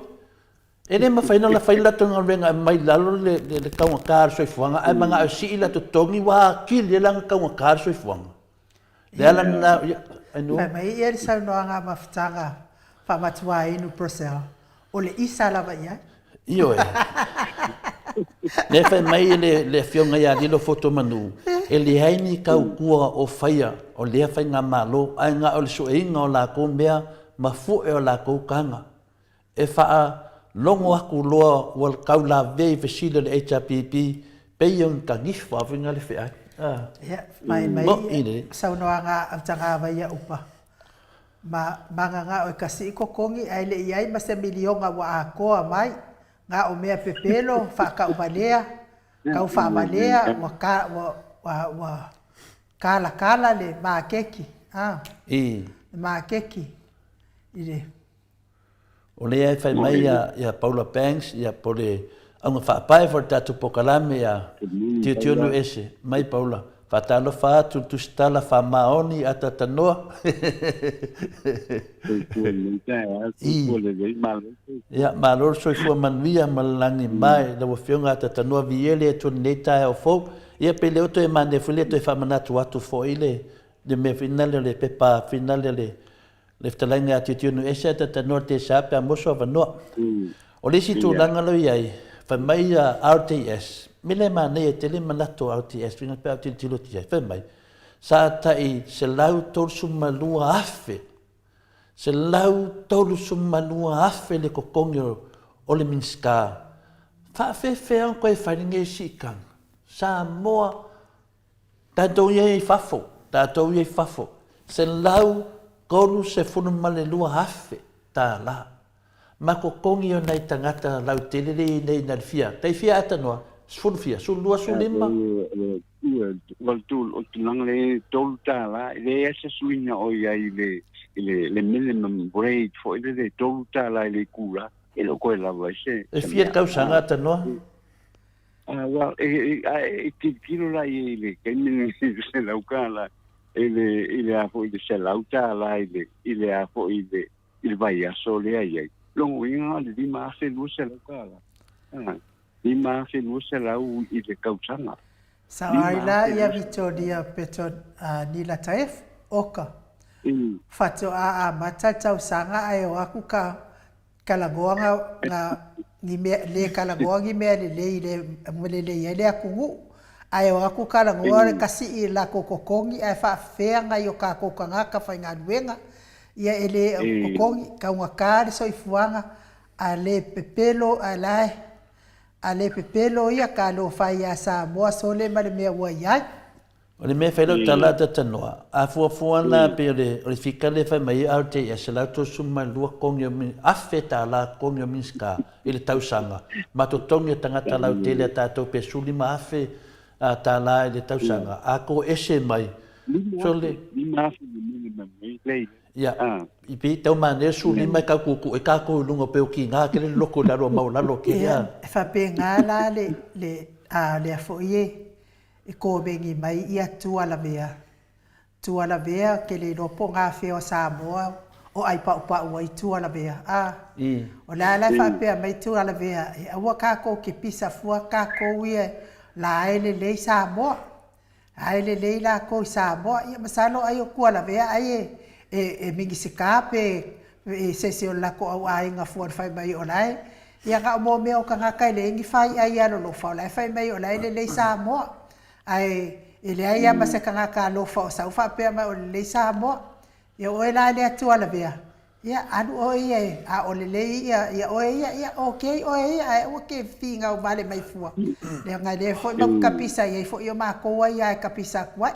E le mafai ona fai le latou galuega e aumai i lalo le, le, le taugata o le soifuaga, ae manao e sii latou totogi ua atili ai la ona taugata le soifuaga. Le ala lena, ia, Ainuu. Fai mai ia le saunoaga a Mafutaga Faamatuainu Purcell, O le isa lava i ai. Ioe. Lea fai mai le, le afioga ia Lilo Fotomanu, e leai ni tautua o faia o lea faigamalo, ae na o le sueina o latou mea ma fue o latou taga. E faalogo atu loa ua tau lavea i fesili a le HRPP, pei o ni tanifa foi na le feai. Ah. Ia, fai mai saunoaga a Autagavaia Upa. Ma magagao e kasii totogi ae le i ai ma se miliona ua atoa mai, na o mea pepelo, faatauvalea, tau faavalea, ua ka, ua, ua, ua kalakala le makeki, a, le makeki i le. O lea e fai mai ia, ia Paula Banks, ia po o le auga faapae foi o le tatou polokalame ia Tilotilo Ese mai Paula. Faatalofa atu le tusitala faamaoni ataatanoa. Ia, malo le soifua manuia ma le lagi mae lau Afioga Atatanoa Viia le Atua i lenei taeao fou. Ia pe le o toe manaia foi le toe faamanatu atu foi le le mea foi lea o le pepa foi lea le Le fetalaiga ia Tiutiunu ese ae tatanoa le TSA pe a moso avanoa. O le isi tulaga lo iai, fai mai ia RTS, me le manaia tele manatu o RTS fina pe a tilotilo atu iai, fai mai, sa tai 132,000, 132,000 le totogi o le Minisita. Faafefea ona toe fai lenei siitaga? Samoa Tatou ia i fafo, tatou ia i fafo, $132,000 ma totogi o nai tagata lautele lea i nei na le fia, tai fia atanoa, sefulu fia, sefulu lua, sefulu lima. O le tulaga lea e $3, e leai se suiga o i ai i le minimum wage foi lele e $3 i le itula, e le o toe lava ai se mea. E fia tausaga atanoa? Ah, well, e, e, e, e tilotilo la i le taimi lenei i le $100 i le, i le a foi i le $100 i le, i le a foi i le, i le vaiaso lea i ai. Lona uiga le $5,200. Ah, $5,200 i le tausaga. Sao ai la ia Vitoria Peto Nila Taef, oka. Faatoa amata le tausaga ae o aku ka Talanoa nga, nga, ni mea, le talanoa ni mea lelei le lelei ai le atunuu, ae o atu talanoa le kasi i latou totogi ae faafefea nai o tatou tagata faigaluega, ia e le totogi, taugata le soifuaga, a le pepelo a la e, a le pepelo ia talofa ia Samoa sole ma le mea ua i ai. O le mea e fai lau tala a Tatanoa, a fuafua la pei o le, o le fika lea e fai mai ai RTS, $132 totogi o, afe tala totogi o Minisita i le tausaga, ma totogi o tagata lautele a tatou pe 15 afe tala i le tausaga, a toese mai, sole. 5 afe le minimum wage. Ia, i pei tau manaia 15 e tau tuutuu ai tatou i luga pei o tiga tele le loto i lalo a maualalo tele a. Ia, e faapena la le, le, a lea foi e, e komeni mai ia tua lavea, tua lavea ou te le iloa po o gafea o Samoa o ai paupau ai tua lavea, a. O le a la e faapea mai tua lavea, e aua tatou te pisa fua tatou ia la e lelei Samoa. Ae lelei lakou i Samoa, ia masalo ai o Tualavea ai e e Minisita pe se isi o le latou au aiga fua na fai mai o la e, ia na o mo mea o tagata e leai ni faiai alolofa o la e fai mai o la e lelei Samoa. Ae e leai lava ma se tagata alofa o sau faapea mai o lelei Samoa. Ia o oe la lea Tualavea, ia alu oe ia e a o lelei ia ia oe ia, ia okay oe ia ae aua ke finau vale mai fua. Leaga lea foi matou tapisa i ai foi o matou ai a e tapisa atu ai.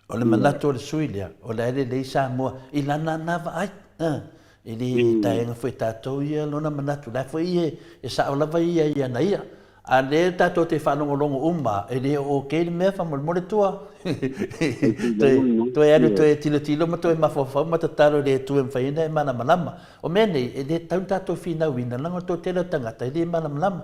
O le manatu o le sui lea, o la e lelei Samoa i lana na vaai. E le taega foi e tatou ia lona manatu, la foi e, e sao lava ia i ana ia. A lea tatou te faalogologo uma, e le o okay le mea faamolemole tua. Toe, toe alu toe tilotilo ma toe mafaufau ma tatalo i le Atua e mafai ai ona e malamalama. O mea nei, e le tatau ona tatou finauina, leaga o le toatele o tagata e le malamalama.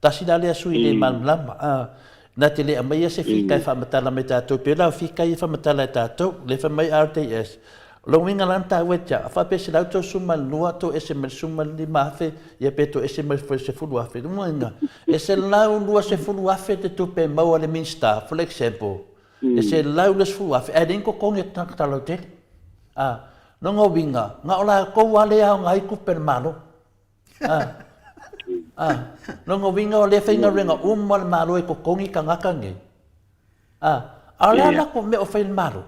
Tasi la lea sui le malamalama. A, na te le aumaia se fika e faamatala mai tatou, pei la o fika ia e faamatala e tatou, lea fai mai RTS. O lona uiga la na taua e te au, a faapea 132 toese mai le 15,000, ia pe toese mai le 10,000. Lona uiga, e 120,000 te tupe e maua e le Minisita, for example, e 120,000, ae leai ni totogi a tagata lautele. A, lona uiga, na o latou lava lea e aoga ai tupe a le Malo. A, a, lona uiga o lea e faigaluega uma le Malo e totogi tagata nei. A, a o le a latou mea o fai e le Malo?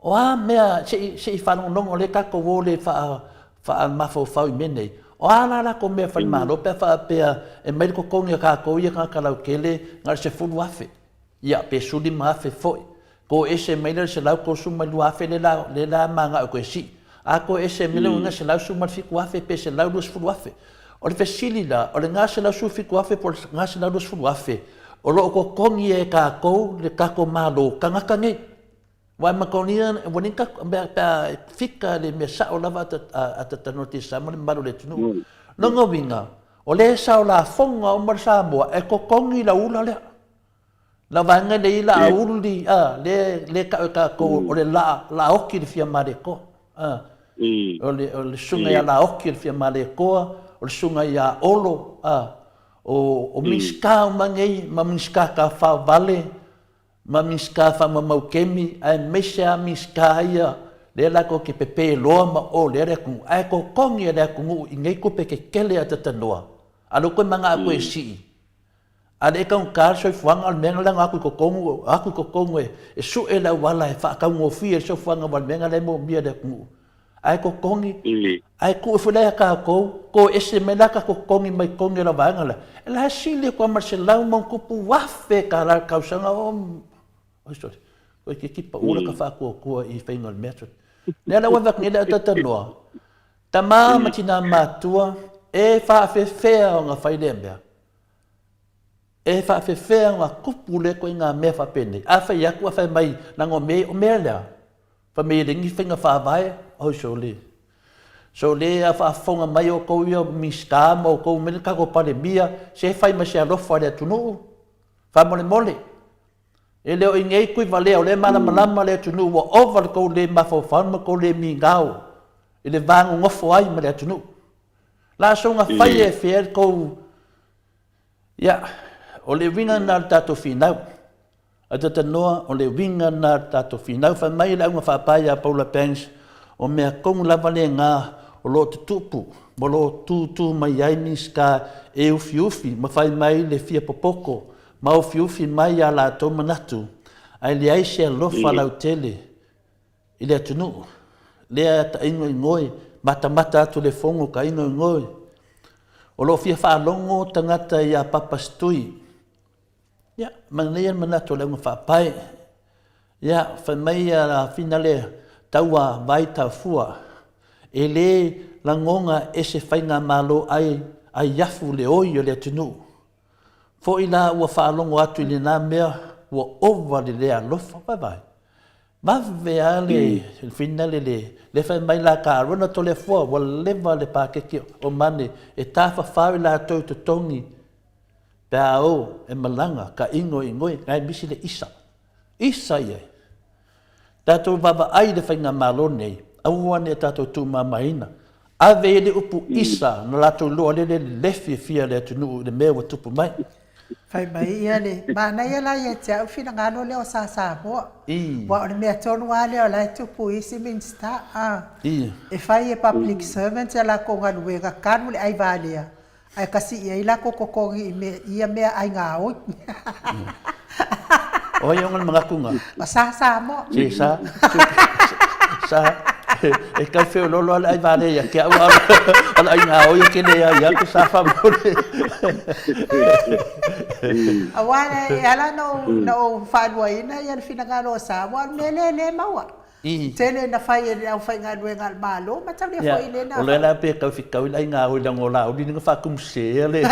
O a mea, se i, se i faalogologo lea tatou o le faa, faamafaufau i mea nei. O a la latou mea fai le Malo pe a faapea e mai le totogi a tatou ia tagata lautele na o le 10,000, ia pe 15,000 foi. Toese mai lea le 132,000 lea la, lea la mana'o e toe sii. A toese mai le uiga 117,000 pe 120,000. O le fesili la, o le 117,000 po o le 120,000 o lo o totogi e tatou le tatou Malo tagata nei. Aua e manatua ua leai ni tatou mea pe a fika le mea sao lava a ta talanoa tisa ma le mamalu o le atunuu. Lona uiga, o lea e sao lafoga uma le Samoa e totogi lau ula lea. La vaega lea i laa uli, a, lea, lea tau e tatou o le laa, laa oki le fia Malietoa. A, o le, o le susuga ia Laoki le fia Malietoa, o le susuga ia Olo, a, o, o Minisita uma nei, ma Minisita tafaovale, ma Minisita faamamaukemi, aemaise lava Minisita ia lea latou te pepe loa ma o lea le atunuu, ae totogi e le atunuu i nei tupe tetele a tatanoa, a lea ua toe manao toe sii, A le taugata le soifuaga, o le mea lena atu i totonu, atu i totonu e sue le auala e faataugofie le soifuaga aua o le mea lena la e moomia e le atunuu. Ae totogi, ae tuu ifo la ia tatou, toese mai la tatou totogi mai totogi o le vaega lea, e la e sili atu lava ma le $100+ tala i le tausaga, oh, oi sole, toeitiiti pau le ta faatuatua i faiga o le mea sole. Lea la ua avatu nei le ataatanoa, tama ma tina matua, e faafefea ona fai lea mea. E faafefea ona tupu lea ituaiga mea faapenei? A fai atu a fai mai leaga o mea o mea lea, fai mai e leai ni faiga faavae, oi sole. Sole a faafofoga mai outou ia Minisita ma outou mea le tatou Palemia, se fai mai se alofa i le atunuu, faamolemole. E le o i nei Tuivalea, o lea e malamalama le atunuu ua ova le tou le mafaufau ma le tou le migao i le va nonofo ai ma le atunuu. La soga fai e fea le tou Ia, o le uiga lena o le tatou finau. A talanoa, o le uiga lena o le tatou finau. Fai mai le auga faapae ia Paula Banks, o mea tonu lava lena o lo o tutupu ma o lo o tūtū mai ai Minisita e ufiufi ma fai mai le fia popoto ma ufiufi mai a latou manatu, ae leai se alofa lautele i le atunuu, lea tainoinoi, matamata atu le fono tainoinoi. O lo o fia faalogo tagata iā Papa Setui. Ia, manaia le manatu o le auga faapae. Ia, fai mai ia Fina lea, taua vai taufua. E le lagona e se faigamalo ai aiafu le oi o le atunuu. Foi la ua faalogo atu i lena mea ua ova le le alofa. Vaevae. Vave a le finale le le fai mai la ka alu ana Toleafoa ua leva le paketi o mane e tafafao i latou i totogi pe a o e malaga ka ingoingoe ngai misi le isa. Isa i ai. Tatou vaavaai i le faigamalo nei, aua ne i tatou tuumamaina. Ave i ai le upu isa na latou iloa lele le fiafia le atunuu i le mea ua tupu mai. Fai mai ia le manaia la ia te au finagalo lea o Sa Samoa. Aua o le mea tonu lava lea o la e tupu i isi Minisita. E fai e public servants a latou galuega talu le aivalea ae kasii ai latou totogi i mea ia mea ai gaoi. O ai ona le manatu na? O Sa Samoa. Se sa, sa, e tau feololo lava le aivale ia te au, a o le aigaoi ou te leai atu sa faamolemole. Aua e ala ona ou faaluaina le finagalo o Sa, aua o le mea lea o lea e maua. Tele ina fai e le aufaigaluega a le Malo, mataulia foi i lena. O lea la pe tau fetau i le aigaoi leaga o Laauli lea na faatumusese le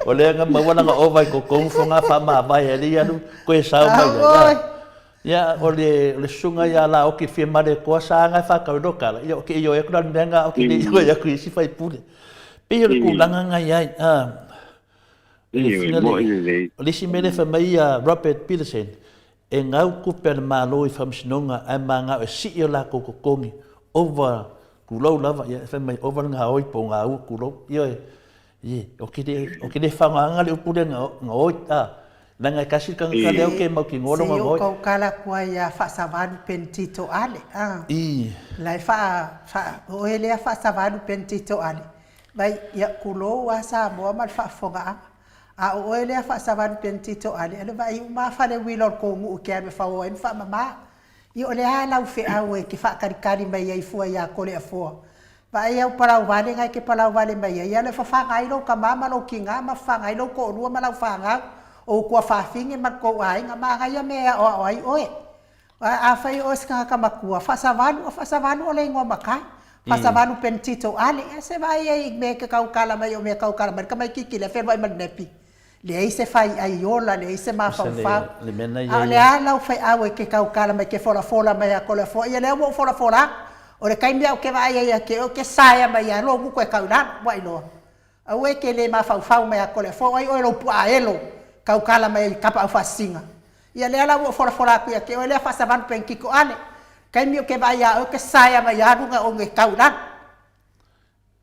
O lea na maua lana ova i totonu foga faamavae ai lea alu toe sao mai ai. Ia o le o le susuga ia Laoti fia Malietoa sa na e faatau i lo tala, ia o te ioe atu la le mea na o te le ioe atu i isi faipule. Pei o le tulaga na i ai. O le isi mea lea fai mai ia Robert Peterson, e gau tupe a le Malo i faamasinoga ae manao e sii o latou totogi ova tulou lava, ia fai mai ova le gaoi po o gaua tulou. Ioe, ie, ou te le, ou te le faaaogaina le upu lea gaoi, a, leaga e tasi le tagata lea ou te mautinoa lona gaoi. Se i ou tautala atu ai ia Faasavalu Penitito Ale, a. La e faa, faa, o oe lea Faasavalu Penitito Ale, Mai, ia, tulou a Samoa ma le faafofogaaga. A o oe lea Faasavalu Penitito Ale, ale vaai uma a fale uila o le tou nuu e te alu e fao ai ma faamama. Ia o le a lau feau e te faatalitali mai ai fua ia Toleafoa? Vaai au palau vale na e te palau vale mai ai, alu e fafaga ai lou tama ma lou tina ma fafaga ai lou toalua ma lau fanau, o ou tuafafine ma le tou aiga, manaia mea e aoao ai oe. Aua afai o oe se tagata matua, Faasavalu, o Faasavalu o le igoa matai. Faasavalu Penitito Ale, ia se vaai ai i mea e te tautala mai o mea e tautala mai le tamaititi lea e feluai ma le nepi. Leai se faiai ola, leai se mafaufau. A o le a lau feau e te tautala mai, e te folafola mai ia Toleafoa, ia lea ua ou folafola atu. O le taimi lava ou te vaai ai ia te oe, ou te saea mai lava lou gutu e tau i lalo, ua iloa. Aua e te le mafaufau mai a Toleafoa, o ai oe lou puaa elo tautala mai ai i Tapaaufaasisina. Ia lea la ua ou folafola atu ia te oe lea Faasavalu Penitito Ale, taimi ou te vaai ia oe ou te saea mai lava luga o oe tau i lalo.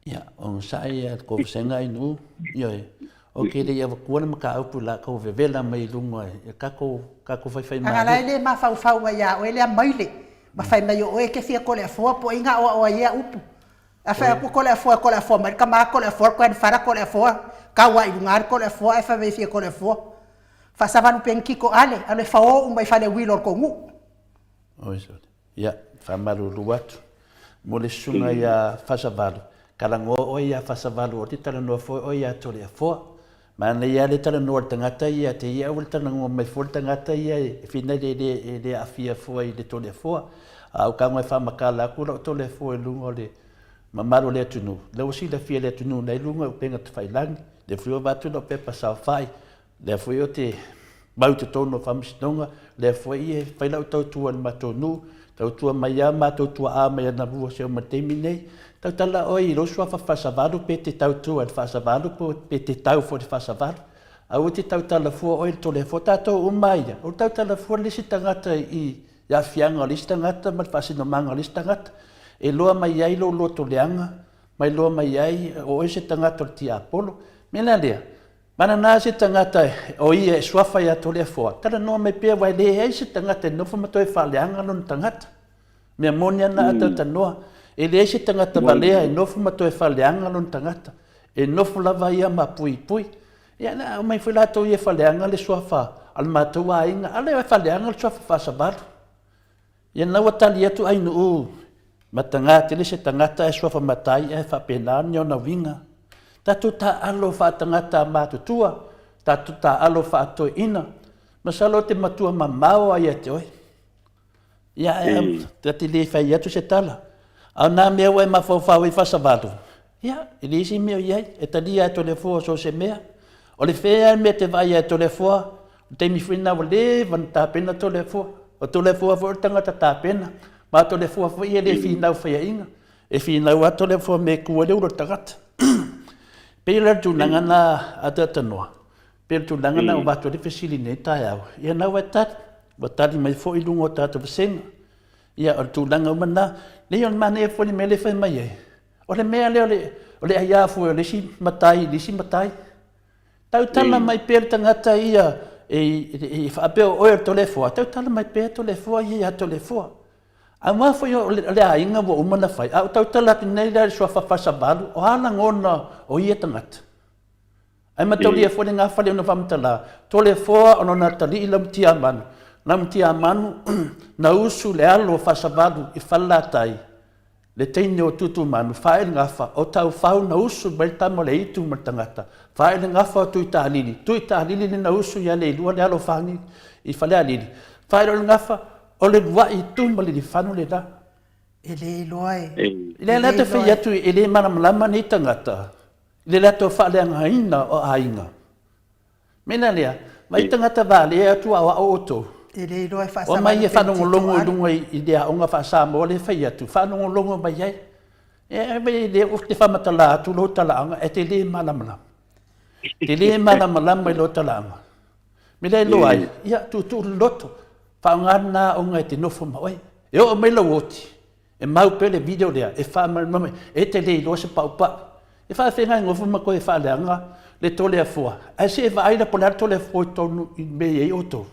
Ia, onosai ia le kovasega i nuu, ioe, ou te le i avatua le mataupu i la tou vevela mai i luga i tatou, tatou faifaimalie. Leaga la e le mafaufau mai ia oe lea maile, ma fai mai o oe e te fia Toleafoa po o ai na aoao ai ia upu. A fai atu Toleafoa, Toleafoa mai le tama, Toleafoa le grandfather, Toleafoa, tau lava i luga le Toleafoa ae fai mai e fia Toleafoa. Faasavalu Penitito Ale, alu e fao uma i fale uila o le tou nuu. Oi sole. Ia, faamalulu atu. Mo le susuga ia Fasavalu, talanoa oe ia Fasavalu, o te talanoa foi oe ia Toleafoa. Manaia lava le talanoa a le tagata ia te ia, aua le talanoa mai fua le tagata ia e finai e le, e le aafia fua i le Toleafoa. A o tago e faamatala atu lau Toleafoa i luga o le mamalu o le atunuu, lea ua silafia e le atunuu nei luga o upega tafailagi, lea foi ua avatu lau pepa saofai, lea foi ou te mau i totonu o faamasinoga, lea foi e fai lau tautua i le matou nuu, tautua mai lava matou tuaa mai anavua seia oo mai i le taimi lenei. Tautala oe i lou suafa faasavalu pe te tautua i le faasavalu pe te tau foi i le faasavalu. Aua e te tautala fua oe i le Toleafoa. Tatou uma lava ia, o le tautala fua le isi tagata i aafiaga o le isi tagata ma le faasinomaga o le isi tagata. E iloa mai ai lou lotoleaga ma iloa mai ai o oe se tagata o le tiapolo. O le mea la lea, Manana se tagata o ia e suafa ia Toleafoa, talanoa mai pea aua e leai se tagata e nofo ma toe faaleaga lona tagata. Mea moni ana a talatalanoa, e leai se tagata valea e nofo ma toe faaleaga lona tagata. E nofo lava ia ma puipui. Ia na aumai foi latou ia e faaleaga le suafa a le matou aiga, a lea e faaleaga le suafa Faasavalu. Ia na ua tali atu Ainuu, Mataga tele se tagata ae suafa matai ae faapena ni ona uiga. Tatou taaalo faatagata matutua, tatou taaalo faatoeaina. Masalo o te matua mamao a ia te oe. Ia ae ta te le fai atu se tala. A o nā mea ua e mafaufau ai Fasavalu, ia, e leai se mea o i ai, e talia e Toleafoa so o se mea. O le fea le mea e te vaai ai e Toleafoa? Le taimi foi lena ua leva ona tapena Toleafoa. O Toleafoa foi o le tagata tapena, ma o Toleafoa foi e le finau faiaina. E finau lava Toleafoa me ku ai le ulu o le tagata. Pei la o le tulaga na a Tatanoa, pei o le tulaga na ua avatu ai le fesili i lenei taeao, ia na ua e tali, ua tali mai foi i luga o tatou vasega. Ia o le tulaga uma lena. Leai o le manaia foi le mea lea e fai mai ai, o le mea lea o le aia foi o le isi matai i le isi matai. Tautala mai pea le tagata ia e faapea o oe o le Toleafoa, tautala mai pea Toleafoa ia ia Toleafoa. Aua foi o le aiga ua uma ona fai, a ou tautala atu nei la i le suafa Fasavalu, o a lagona o ia tagata? Ae mataulia foi le gafale ona faamatala, Toleafoa ona na talii Laumatiamanu, Laumatiamanu na usu le alo o Fasavalu i Falelatai, Le teine o Tutumanu, fae le gafa, o Taufau na usu mai le tama o le aitu ma le tagata, fae le gafa o Tuitalili, Tuitalili le na usu ia Leilua le alo o Fagi i Falealili, fae loa le gafa, o le lua'i tu ma Lilifanu le la. E le iloa e. I le la te fai atu e le malamalama nei tagata i le latou faaleagaina o aiga. Mea la lea, mai tagata valea atu a o ao outou. E le iloa e faasavalu Omai e faalogologo i luga i le aoga faa-Samoa lea e fai atu, faalogologo mai ai. E mai lea ou te faamatala atu lou talaaga, e te le malamalama. E te le malamalama i lou talaaga. Mea lea e iloa ai, ia tuutuu le loto, faaaoga lena aoga e te nofo ma oe. E oo mai lou oti, E mau pea le video lea e faamalamalama e te le iloa se paupau. E faafeagai gofo ma koe faaleaga le Toleafoa, ae se e vaai la po o le a le Toleafoa i totonu i mea e i ai outou.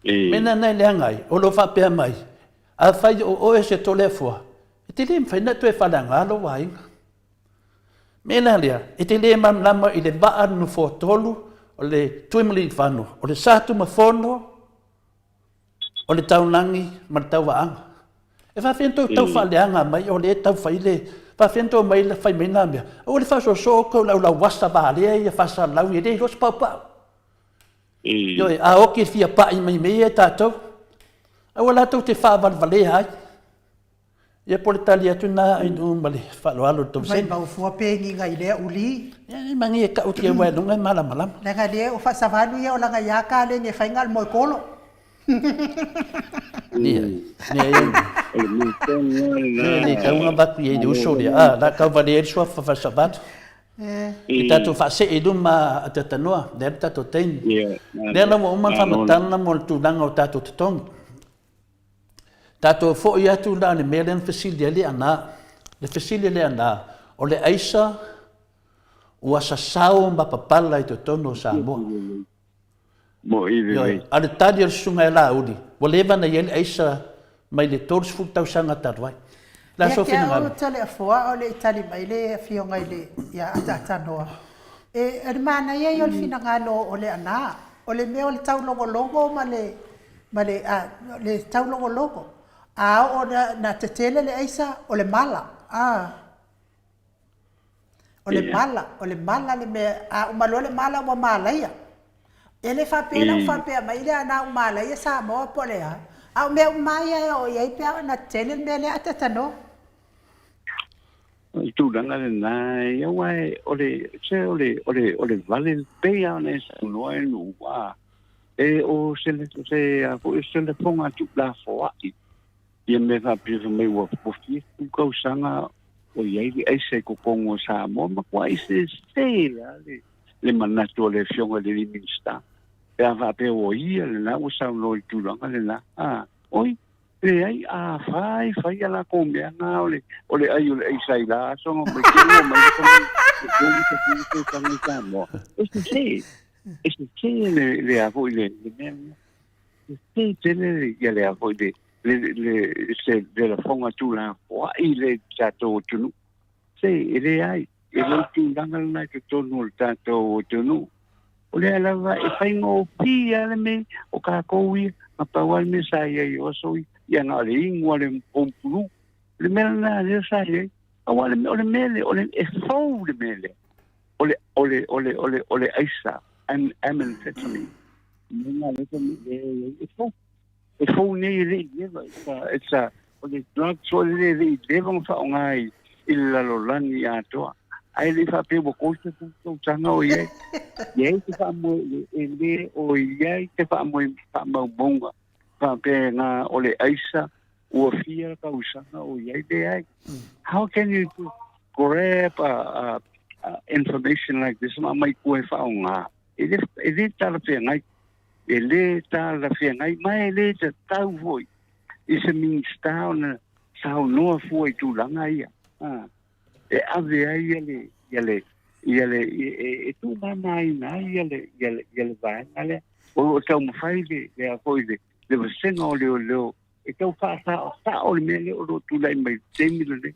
Mea lena e leaga ai, o lo o faapea mai, afai o oe se Toleafoa, e te le mafai ona toe faaleaga lou aiga. Mea la lea, e te le malamalama i le vaa nofoatolu o le Tuimalealiifano, o le Satumafono, o le taulagi ma le tauaaga. E faafefea ona tou tau faaleaga mai o lea e tau fai le faafefea ona tou mai fai mai na mea. Aua le faasoosoo outou i le aulauasa valea ia faasalalau e le iloa se paupau. Ioe, a oti e fia pai mai mea ia e tatou, aua la tou te faavalevalea ai. Ia po o le tali atu lena Ainuu ma le faaaloalo i le tou seni. Maimau fua pe giga i lea uli. Ia e mani e tau tia aua e luga e malamalama. Leaga lea o faasavalu ia o laga ia kaleni e fai na o le moe kolo. Ia, ia ia. O le mea tonu lava lena. E le tau ona avatu i ai le uso lea, a, la tau valea ai le suafa faasavalu. E tatou faasee i luma a Tatanoa, lea le tatou taimi. Lea la ua uma ona faamatala mo le tulaga o tatou totogi. Tatou foi atu la i le mea lea na fesili ai Leaana. Le fesili a Leaana, o le aisa ua sasao ma papala i totonu o Samoa. Ioe, a o le tali a le susuga ia Laauli, ua leva ona i ai le aisa mai le 30 tausaga talu ai. O le a sou finagalo? Ia te au Toleafoa a o le i tali mai le afioga i le ia Ataatanoa, e, o le manaia ia o le finagalo o Leaana, o le mea o le taulogologo ma le ma le, a, le taulogologo. A oo na, na tetele le aisa, o le mala, a. O le mala, o le mala le mea, a uma loa le mala ua malaia. E le faapea la ua faapea mai lea na ua malaia Samoa po o le a, a o mea uma lava ia e oo i ai pe a oo ina tetele le mea lea, atatanoa. O le tulaga lena, aua o le, se o le, o le, o le vale pei lava ona e saunoa e Nu'u, a, e o se, se, a foi, se lafoga tuulafoai ia mea faapea fai mai ua, ua fia sefulu tausaga o i ai le aisa i totonu o Samoa, matuai sese lava le, le manatu o le Afioga i le alii Minisita pe a faapea ua ia lena ua saunoa i le tulaga lena, a, oi, Leai, a fai, fai a latou mea na o le, o le ai o le aisa i la aso na mai te ua mai le tama i tausaga i Samoa. E sese, e sese le, le a foi le, le mea lena. E sese tele le, ia le a foi le, le, le, se, le lafoga tuulafoai le tatou atunuu. Se, e leai, e le tulaga lena i totonu o le tatou atunuu. O lea lava e faigofie lava le mea o tatou ia, na pau lava le mea sa i ai o aso ia, ia na o le inu lava o le pompulu. O le mea lena lea sa i ai. Aua o le mea lea, o le, e fou le mea lea. O le, o le, o le, o le, o le aisa, amphetamine. Mea lena lea sa i ai, e fou. E fou nei e le i leva, it's a, it's a, o le drug foi lea e le i leva ona faaaoga i, i le lalolagi atoa. Ae le i faapea ua 30 tausaga o i ai. Leai se faamoe, e le o i ai se faamoe faamaumauga faapea na o le aisa ua fia tausaga o i ai. Leai. How can you grab a, a, a information like this ma aumai tua e faaaoga? E le, e le talafeagai. E le talafeagai ma e le tatau foi i se Minisita ona saunoa fua i tulaga ia. Ah. E ave ai ia le, ia le, ia le, e, e, e tuumamaina ai ia le, ia le, ia le vaega lea. O lo o taumafai le, le a foi le, le vasega o leoleo e tau faasaosao le mea lea o lo o tulai mai i le taimi lenei.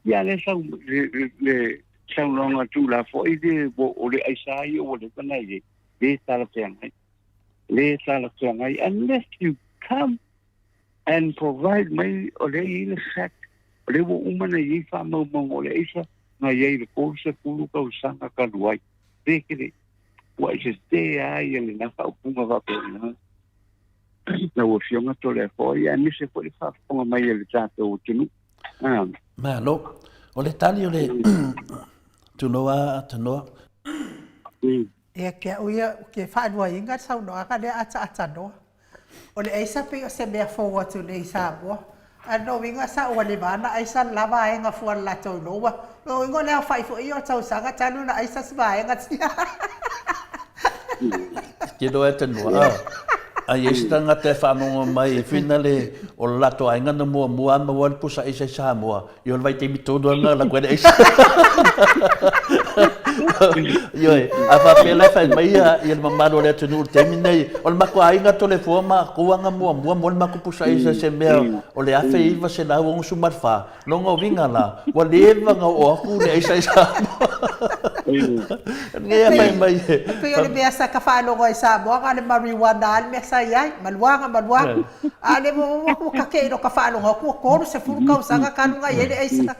Ia lea sau, le, le, le saunoaga tuulafoai le, o le aisa ia ua leva ona i ai, le talafeagai. Le talafeagai unless you come and provide mai o lea e i ai le fact, o lea ua uma ona i ai faamaumauga o le aisa na i ai i le 30 tausaga talu ai. Pe kele, ua e sese lava ia lena faaupuga faapena. Lau Afioga Toleafoa, ia aemaise foi le faafofoga mai a le tatou atunuu. Ah. Malo. O le tali o le tunoa tanoa. Ia ke au ia, ke faaluaina le saunoaga lea ataatanoa. O le aisa pei o se mea fou atu nei i Samoa. Ae lona uiga sa ua leva lava ona aisa le la vaega fua le latou iloa. Lona uiga o le aofai foi ia o tausaga talu ona aisa se vaega tia. Te iloa e te noa, a i ai se tagata e faalogo mai finale o le latou aiga na muamua a maua le pusa aisa i Samoa, Ia o le vaitaimi tonu lava lena e alu atu ai le aisa. Ioe, a faapea la e fai mai ia le mamalu o le atunuu i le taimi lenei, o le matou aiga Toleafoa ma matou aga muamua mo le matou pusa aisa i se mea o le 1964, lona uiga la, ua leva ona oo atu le aisa i Samoa. Nei a fai mai e. E pei o le mea sa ta faalogo ai i Samoa na o le marijuana lava le mea sa i ai, maluaga maluaga. A o le ua kake i lota faalogo atu ua 30 tausaga talu na i ai le aisa.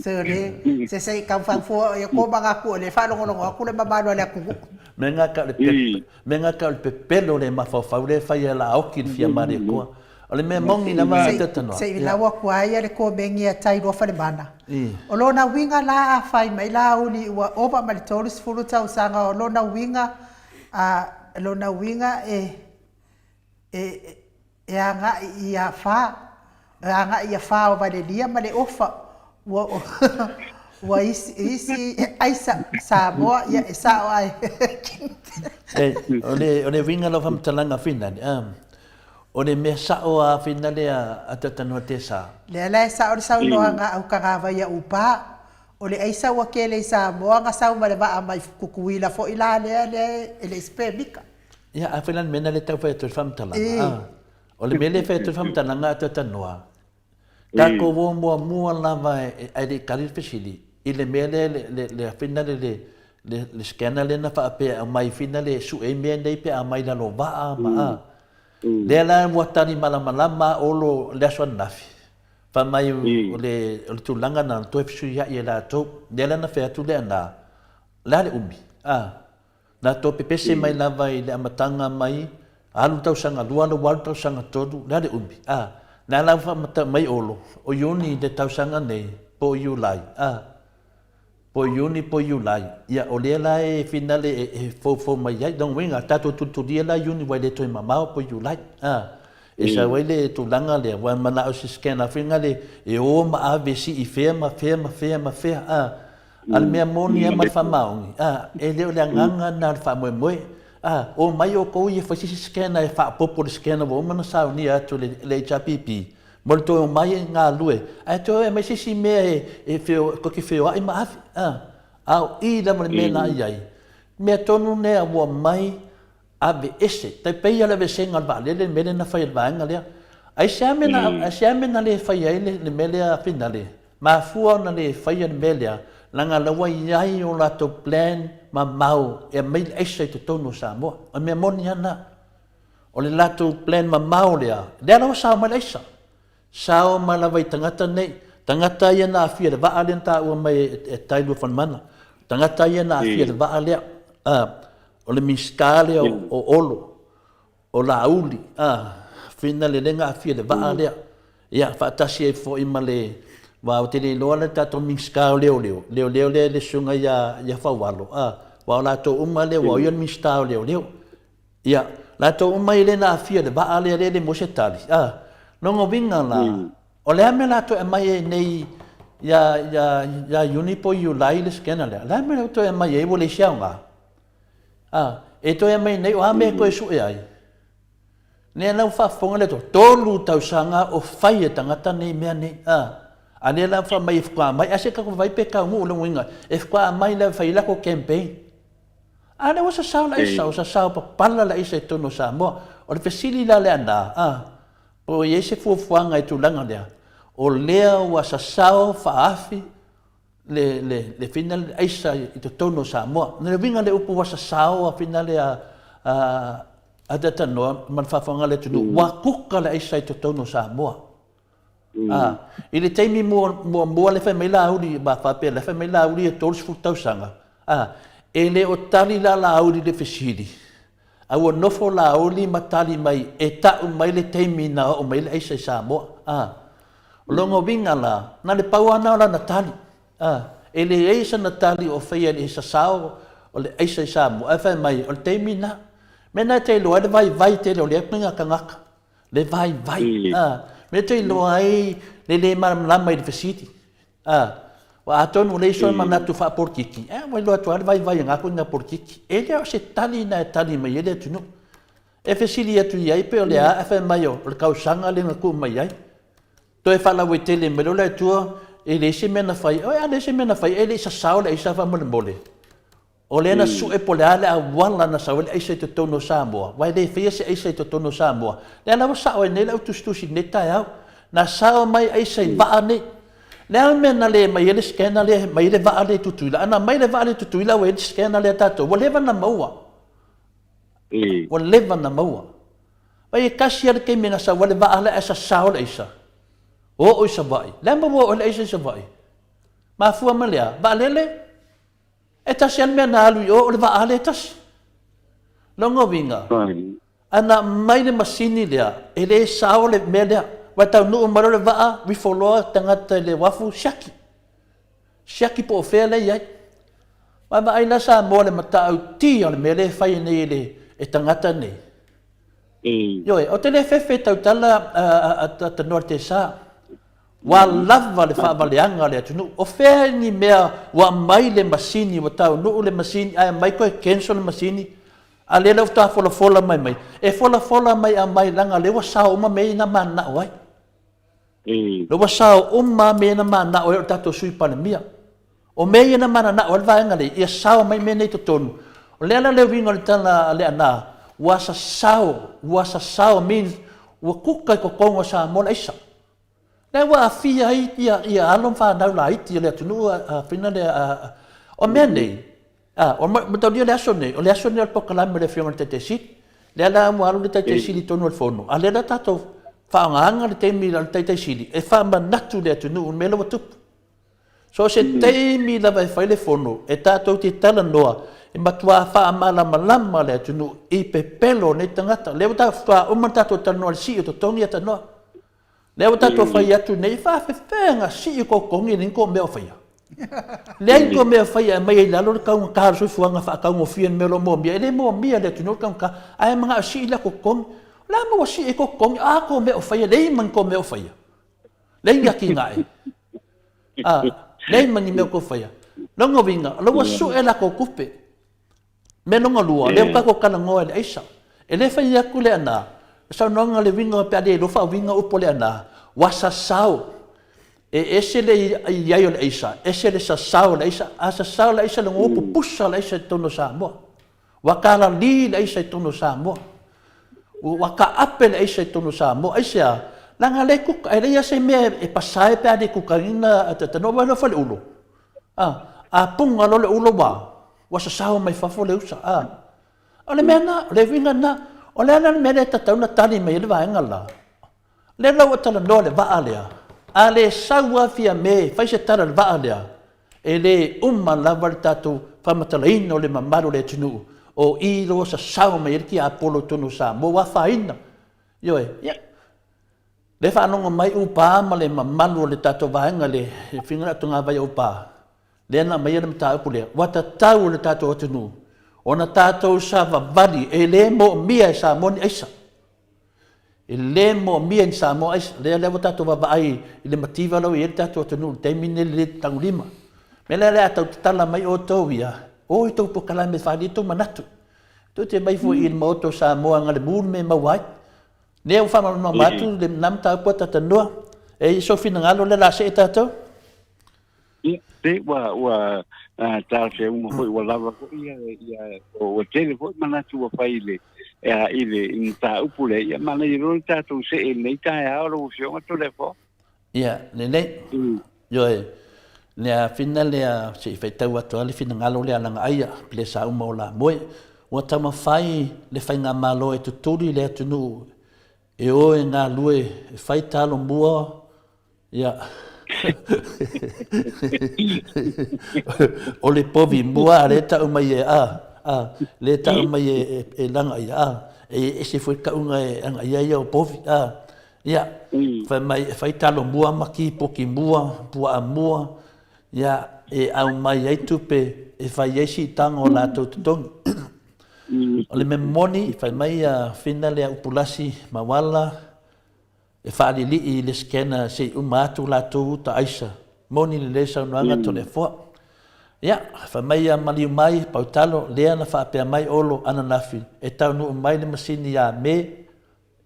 So le, se se i tau fua ia ko manatu o lea e faalogologo atu le mamalu o le atunuu. Me nga ka o le pe, me nga ka o le pepelo le mafaufau le fai e la oki le fia mare koa. O le mea moni lava a te tanoa. Se i lau atu ai le komeni a Tailua Falemana. O lona uiga la a fai mai Laauli ua ova ma le 30 tausaga o lona uiga a lona uiga e e e agai i afa, e agai i afa o Valelia ma le Ofa ua ua isi isi aisa Samoa ia e sao ae E, o le, o le uiga o lau faamatalaga finale, a, o le mea sao a finale a, a Tatanoa Tesa. Lea la e sao le saunoaga a Aukagavai a Upa, o le aisa ua kele i Samoa na sau ma le vaa mai Tutuila foi la lea lea e le i se pemita. Ia, a fai la le mea lena lea e tau fai atu ai le faamatalaga, a, o le mea lea e fai atu ai le faamatalaga a Tatanoa, tatou o muamua lava ae le i tali le fesili i le mea lea le, le, fina le, le, le, le scanner lea na faapea e aumai fina le sue ai mea nei pe a aumai i lalo o vaa ma a. Lea la ua tali malamalama a Olo i le aso ananafi, fai mai o le, o le tulaga lena na toe fesuiai e latou. Lea la na fai atu le ana, o le a le umi, a. Na toe pepese mai lava i le amataga mai, alu tausaga lua, alu alu tausaga tolu, le a le umi, a. Na la ua faamatau mai Olo, o Iuni le tausaga nei, po o Iulai, a. Po o Iuni po o Iulai, ia o lea la e finale e foufou mai ai. Lona uiga, tatou tulitulia la Iuni ua le toe mamao po o Iulai, a. E sau ai le tulaga lea, ua manao se scanner foi lea e o ma ave sii fea ma fea ma fea ma fea, a. A o le mea moni lava ma le faamaoni, a, e le o le agaga lena o le faamoemoe. A, omai outou ia fai se isi scanner e faaopoopo i le scanner ua uma ona saunia atu e le HRPP mo le toe omai e galulue, ae toe aumai se isi mea e tou te feoai ma ave. A, a o i lava le mea la i ai, mea tonu lea ua omai aveese, tai pei lava le aveesega o le vaalele le mea lea na fai e le vaega lea. Aisea mea na, aisea mea na le faia ai le mea lea finale? Mafua ona le faia le mea lea, leaga la ua i ai o latou plan mamao e aumai le aisa i totonu o Samoa. O le mea moni lava lena. O le latou plan mamao lea, lea la ua sao mai le aisa. Sao mai lava i tagata nei, tagata ia na aafia i le vaa lea na taua mai e Tailua Falemana, tagata ia na aafia i le vaa lea, o le Minisita lea o Olo, o Laauli, a, finale lea na aafia i le vaa lea, ia, faatasi ai foi ma le. Aua ou te le iloa le tatou Minisita o Leoleo, Leoleo lea le susuga ia ia Faualo, a, aua o latou uma lea, aua o ia le Minisita o Leoleo. Ia, latou uma ia lea na aafia i le vaa lea, lea e le maua se tali, a. Lona uiga la, o le a le mea o le a toe aumai ai nei ia, ia, ia Iuni po o Iulai le scanner lea? O le a le mea ua toe aumai ai ua leai se aoga? A, e toe aumai nei, o a mea e toe sue ai? Lea la ua faafofoga le atunuu, 3 tausaga o fai e tagata nei mea nei, a. A lea la ua fai mai e faatoa aumai, ae se tatou vaai pe taunuu lona uiga, e faatoa aumai la e fai ai latou campaign. A lea ua sasao le aisa, ua sasao papala le aisa i totonu o Samoa. O le fesili la Leaana, a, po o i ai se fuafuaga i tulaga lea, o lea ua sasao faaafi le, le, le fina le aisa i totonu o Samoa. Le uiga le upu ua sasao a fina le a, a, a tatanoa ma le faafofoga a le atunuu, ua kuka le aisa i totonu o Samoa. A, i le taimi muamua le fai mai Laauli, ma faapea le fai mai Laauli e 30 tausaga, a, e le o tali la Laauli i le fesili, a ua nofo Laauli ma tali mai e ta'u mai le taimi na oo mai le aisa i Samoa. A, o lona uiga la, na le pau lava na o lana tali. A, e leai sana tali o faia i le sasao o le aisa i Samoa, ae fai mai, o le taimi na. Mea na e te iloa ai le vaivai tele o lea ituaiga tagata. Le vaivai. A, mea e te iloa ai le le malamalama i le fesili. A, ua atonu ua leai sona manatu faapolokiki, a ua iloa atu lava le vaivai o na ituaiga polokiki. E le o se tali na e tali mai ai le atunuu. E fesili atu i ai pe o le a, ae fai mai o le tausaga lea na tuu mai ai. Toe faalauaitele mai loa le Atua, e leai se mea na fai. Oi, a leai se mea na fai, e le i sasao le aisa faamolemole. O lea na sue po o le a le auala na sau ai le aisa i totonu o Samoa, aua e le faia se aisa i totonu o Samoa. Lea la ua sao ai nei lau tusitusi i lenei taeao. Na sao mai aisa i vaa nei. Le a le mea na le aumai ai le scanner lea, aumai ai le vaa lea i Tutuila? A na aumai le vaa lea i Tutuila ua i ai le scanner lea a tatou, ua leva ona maua. Ua leva ona maua. Vai e tasi lava le taimi na sau ai le vaa lea ae sasao le aisa. Oo i Savaii. Le a mea ua oo ai le aisa i Savaii? Mafua mai le a? Vaalele? E tasi lava le mea na alu i o, o le vaa lea e tasi. Lona uiga, a na aumai le masini lea, e le sao le mea lea. Ua taunuu mai loa le vaa, rifo loa tagata i le uafu, siaki. Siaki po o fea lea e i ai. Ua vaai la Samoa i le matautia o le mea lea e fai nei e, le, e tagata nei. Ioe, ou te le fefe i tautala a Tanoa le Tesa. Ua lava le faavaleaga a le atunuu. O fea ni mea ua aumai le masini, ua taunuu le masini, ae aumai toe cancel le masini, a lea la faatoa folafola mai mai. E folafola mai aumai leaga o lea ua sao uma mea ia na mananao ai. Lea ua sao uma mea ia na mananao ai o le tatou Sui Palemia. O mea ia na mananao ai le vaega lea, ia sao mai mea nei i totonu. O le ala lea uiga o le tala a Leaana, ua sasao, ua sasao means ua kuka i totonu o Samoa le aisa. Lea ua aafia ai ia, ia alo ma fanau laiti o le atunuu a, a, le, a, o mea nei, a, o mataulia le aso nei, o le aso nei o le polokalame o le Afioga i le Taitai Sili. Lea la ua alu le Taitai Sili i totonu o le Fono, a lea la tatou faaaogaina le taimi o le Taitai Sili e faamanatu i le atunuu le mea lea ua tupu. So o se taimi lava e fai le fono e tatou te talanoa e matua faamalamalama le atunuu i pepelo o nei tagata. Lea ua faatoa uma ona tatou talanoa i le sii o totogi ia tanoa. Lea ua tatou fai atu nei, e faafefea ona sii o totogi leai ni tou mea o faia. Leai ni tou mea o faia e aumai ai i lalo le taugata o le soifuaga faataugofie le mea o lo o moomia. E le moomia e le atunuu le taugata, ae manao e sii latou totogi. O le a mea ua sii ai tou totogi? A tou mea o faia, leai ma ni tou mea o faia. Leai ni atinae. A, leai ma ni mea o tou faia. Lona uiga, o la ua sue latou tupe. Mea lona lua, lea ua tatou talanoa i le aisa. E le fai atu le ana, saunoaga le uiga pe a le iloa faauiga upu o le ana, ua sasao. E ese le i ai o le aisa, ese le sasao o le aisa. A sasao le aisa, lona ua pupusa le aisa i totonu o Samoa. Ua talalī le aisa i totonu o Samoa. Ua taape le aisa i totonu o Samoa. Aisea? Leaga lea e kuka, e leai lava se mea e pasae pe a le kukaina tanoa ua iloa faleulu. A, a puga loa le ulo ua, ua sasao mai fafo le usa. A, o le mea lena, o le uiga lena. O le a la le mea lea e tatau ona tali mai ai le vaega la? Lea la ua talanoa le vaa lea, a le sau lava Fiame e fai se tala i le vaa lea, e le uma lava le tatou faamatalaina o le mamalu o le atunuu, o i loa sasao mai ai le tiapolo i totonu o Samoa, ua afaina. Ioe. Ia. Lea faalogo mai Upa ma le mamalu o le tatou vaega le finagalo o togavai o Upa, lea na aumaia le mataupu lea, ua tatau i le tatou atunuu ona tatou savavali, e le moomia e Samoa ni aisa. E le moomia e ni Samoa aisa. Lea lea ua tatou vaavaai i le mativa la ua i ai le tatou atunuu i le taimi lenei le le tagolima. O le mea lea o le a tau tatala mai outou ia, o i tou polokalame e faaali ai tou manatu. Tou te omai foi i le Maota o Samoa e galemu le mea e maua ai. Lea ua faamalamalama atu lena mataupu a Tatanoa. E i ai sou finagalo lea o le a see tatou? Ia, pe ua, ua talafeauga foi, ua lava foi ia, ia, ua tele foi manatu ua fai i le, i le mataupu lea, ia manaia loa le tatou see i lenei taeao lau Afioga Toleafoa. Ia, lelei. Ioe, le afina lea se i faitau atu lava le finagalo lea a Lagaaia, pelesa uma o Lamoe. Ua taumafai le faigamalo e tutuli le atunuu e o e galue e fai talo mua, ia, o le povi mua a lea e tau mai e, a, a, lea e tau mai e, e Lagaaia, a, e ese foi le tauga e agaia ia o povi, a. Ia, fai mai e fai talo mua ma kipoki mua, puaa mua, ia, e aumai ai tupe e fai ai siitaga o latou totogi. O le mea moni, fai mai a Fina lea Upulasi Mauala, e faalilii i le scanner se i uma atu latou uta aisa. Moni lelei saunoaga Toleafoa. Ia, fai mai a maliu mai Pautalo, lea na faapea mai Olo ananafi e taunuu mai le masini ia Me,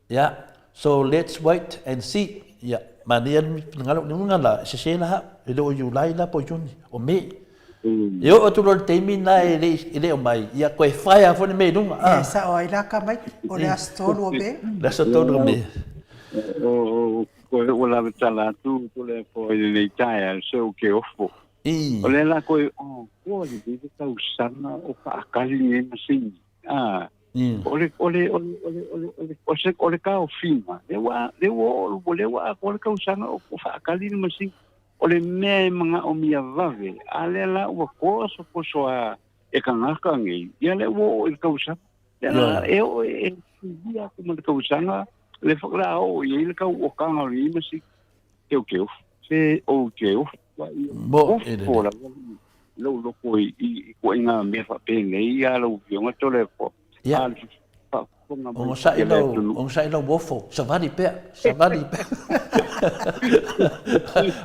Ia, so let's wait and see. Ia, manaia le finagalo, le uiga la, e sese la au, e le o Iulai la po o Iuni, o Me. E oo atu loa i le taimi lena e le e le o mai, ia toe fai lava foi le mea i luga. Ia, e sao ai la Kamaiti, o le aso 3 o Me. Le aso 3 o Me. O, ua lava tala atu Toleafoa i lenei taeao, se o ke ofo. O lea la koe, atoa lelei le tausaga o faakali lenei masini. A, O le, o le, o le, o le, o le, o le, o se, o le taofiga, lea ua, lea ua oo, lea ua atoa le tausaga o, o faakali le masini. O le mea e manaomia vave, a lea la ua toso a e tagata nei, ia lea ua oo i le tausaga. Lea la e oo e, e silia atu ma le tausaga, le fa, la oo i ai le tauokaga o lenei masini. Teuteu, se ou te ofo Mo, e ofo lava lou loko i, i, i ituaiga mea faapenei ia lau Afioga Toleafoa. Ia. A o le faafofoga mai Onosai a le lau, atunuu. onosai lau ofo, savali pea, savali pea.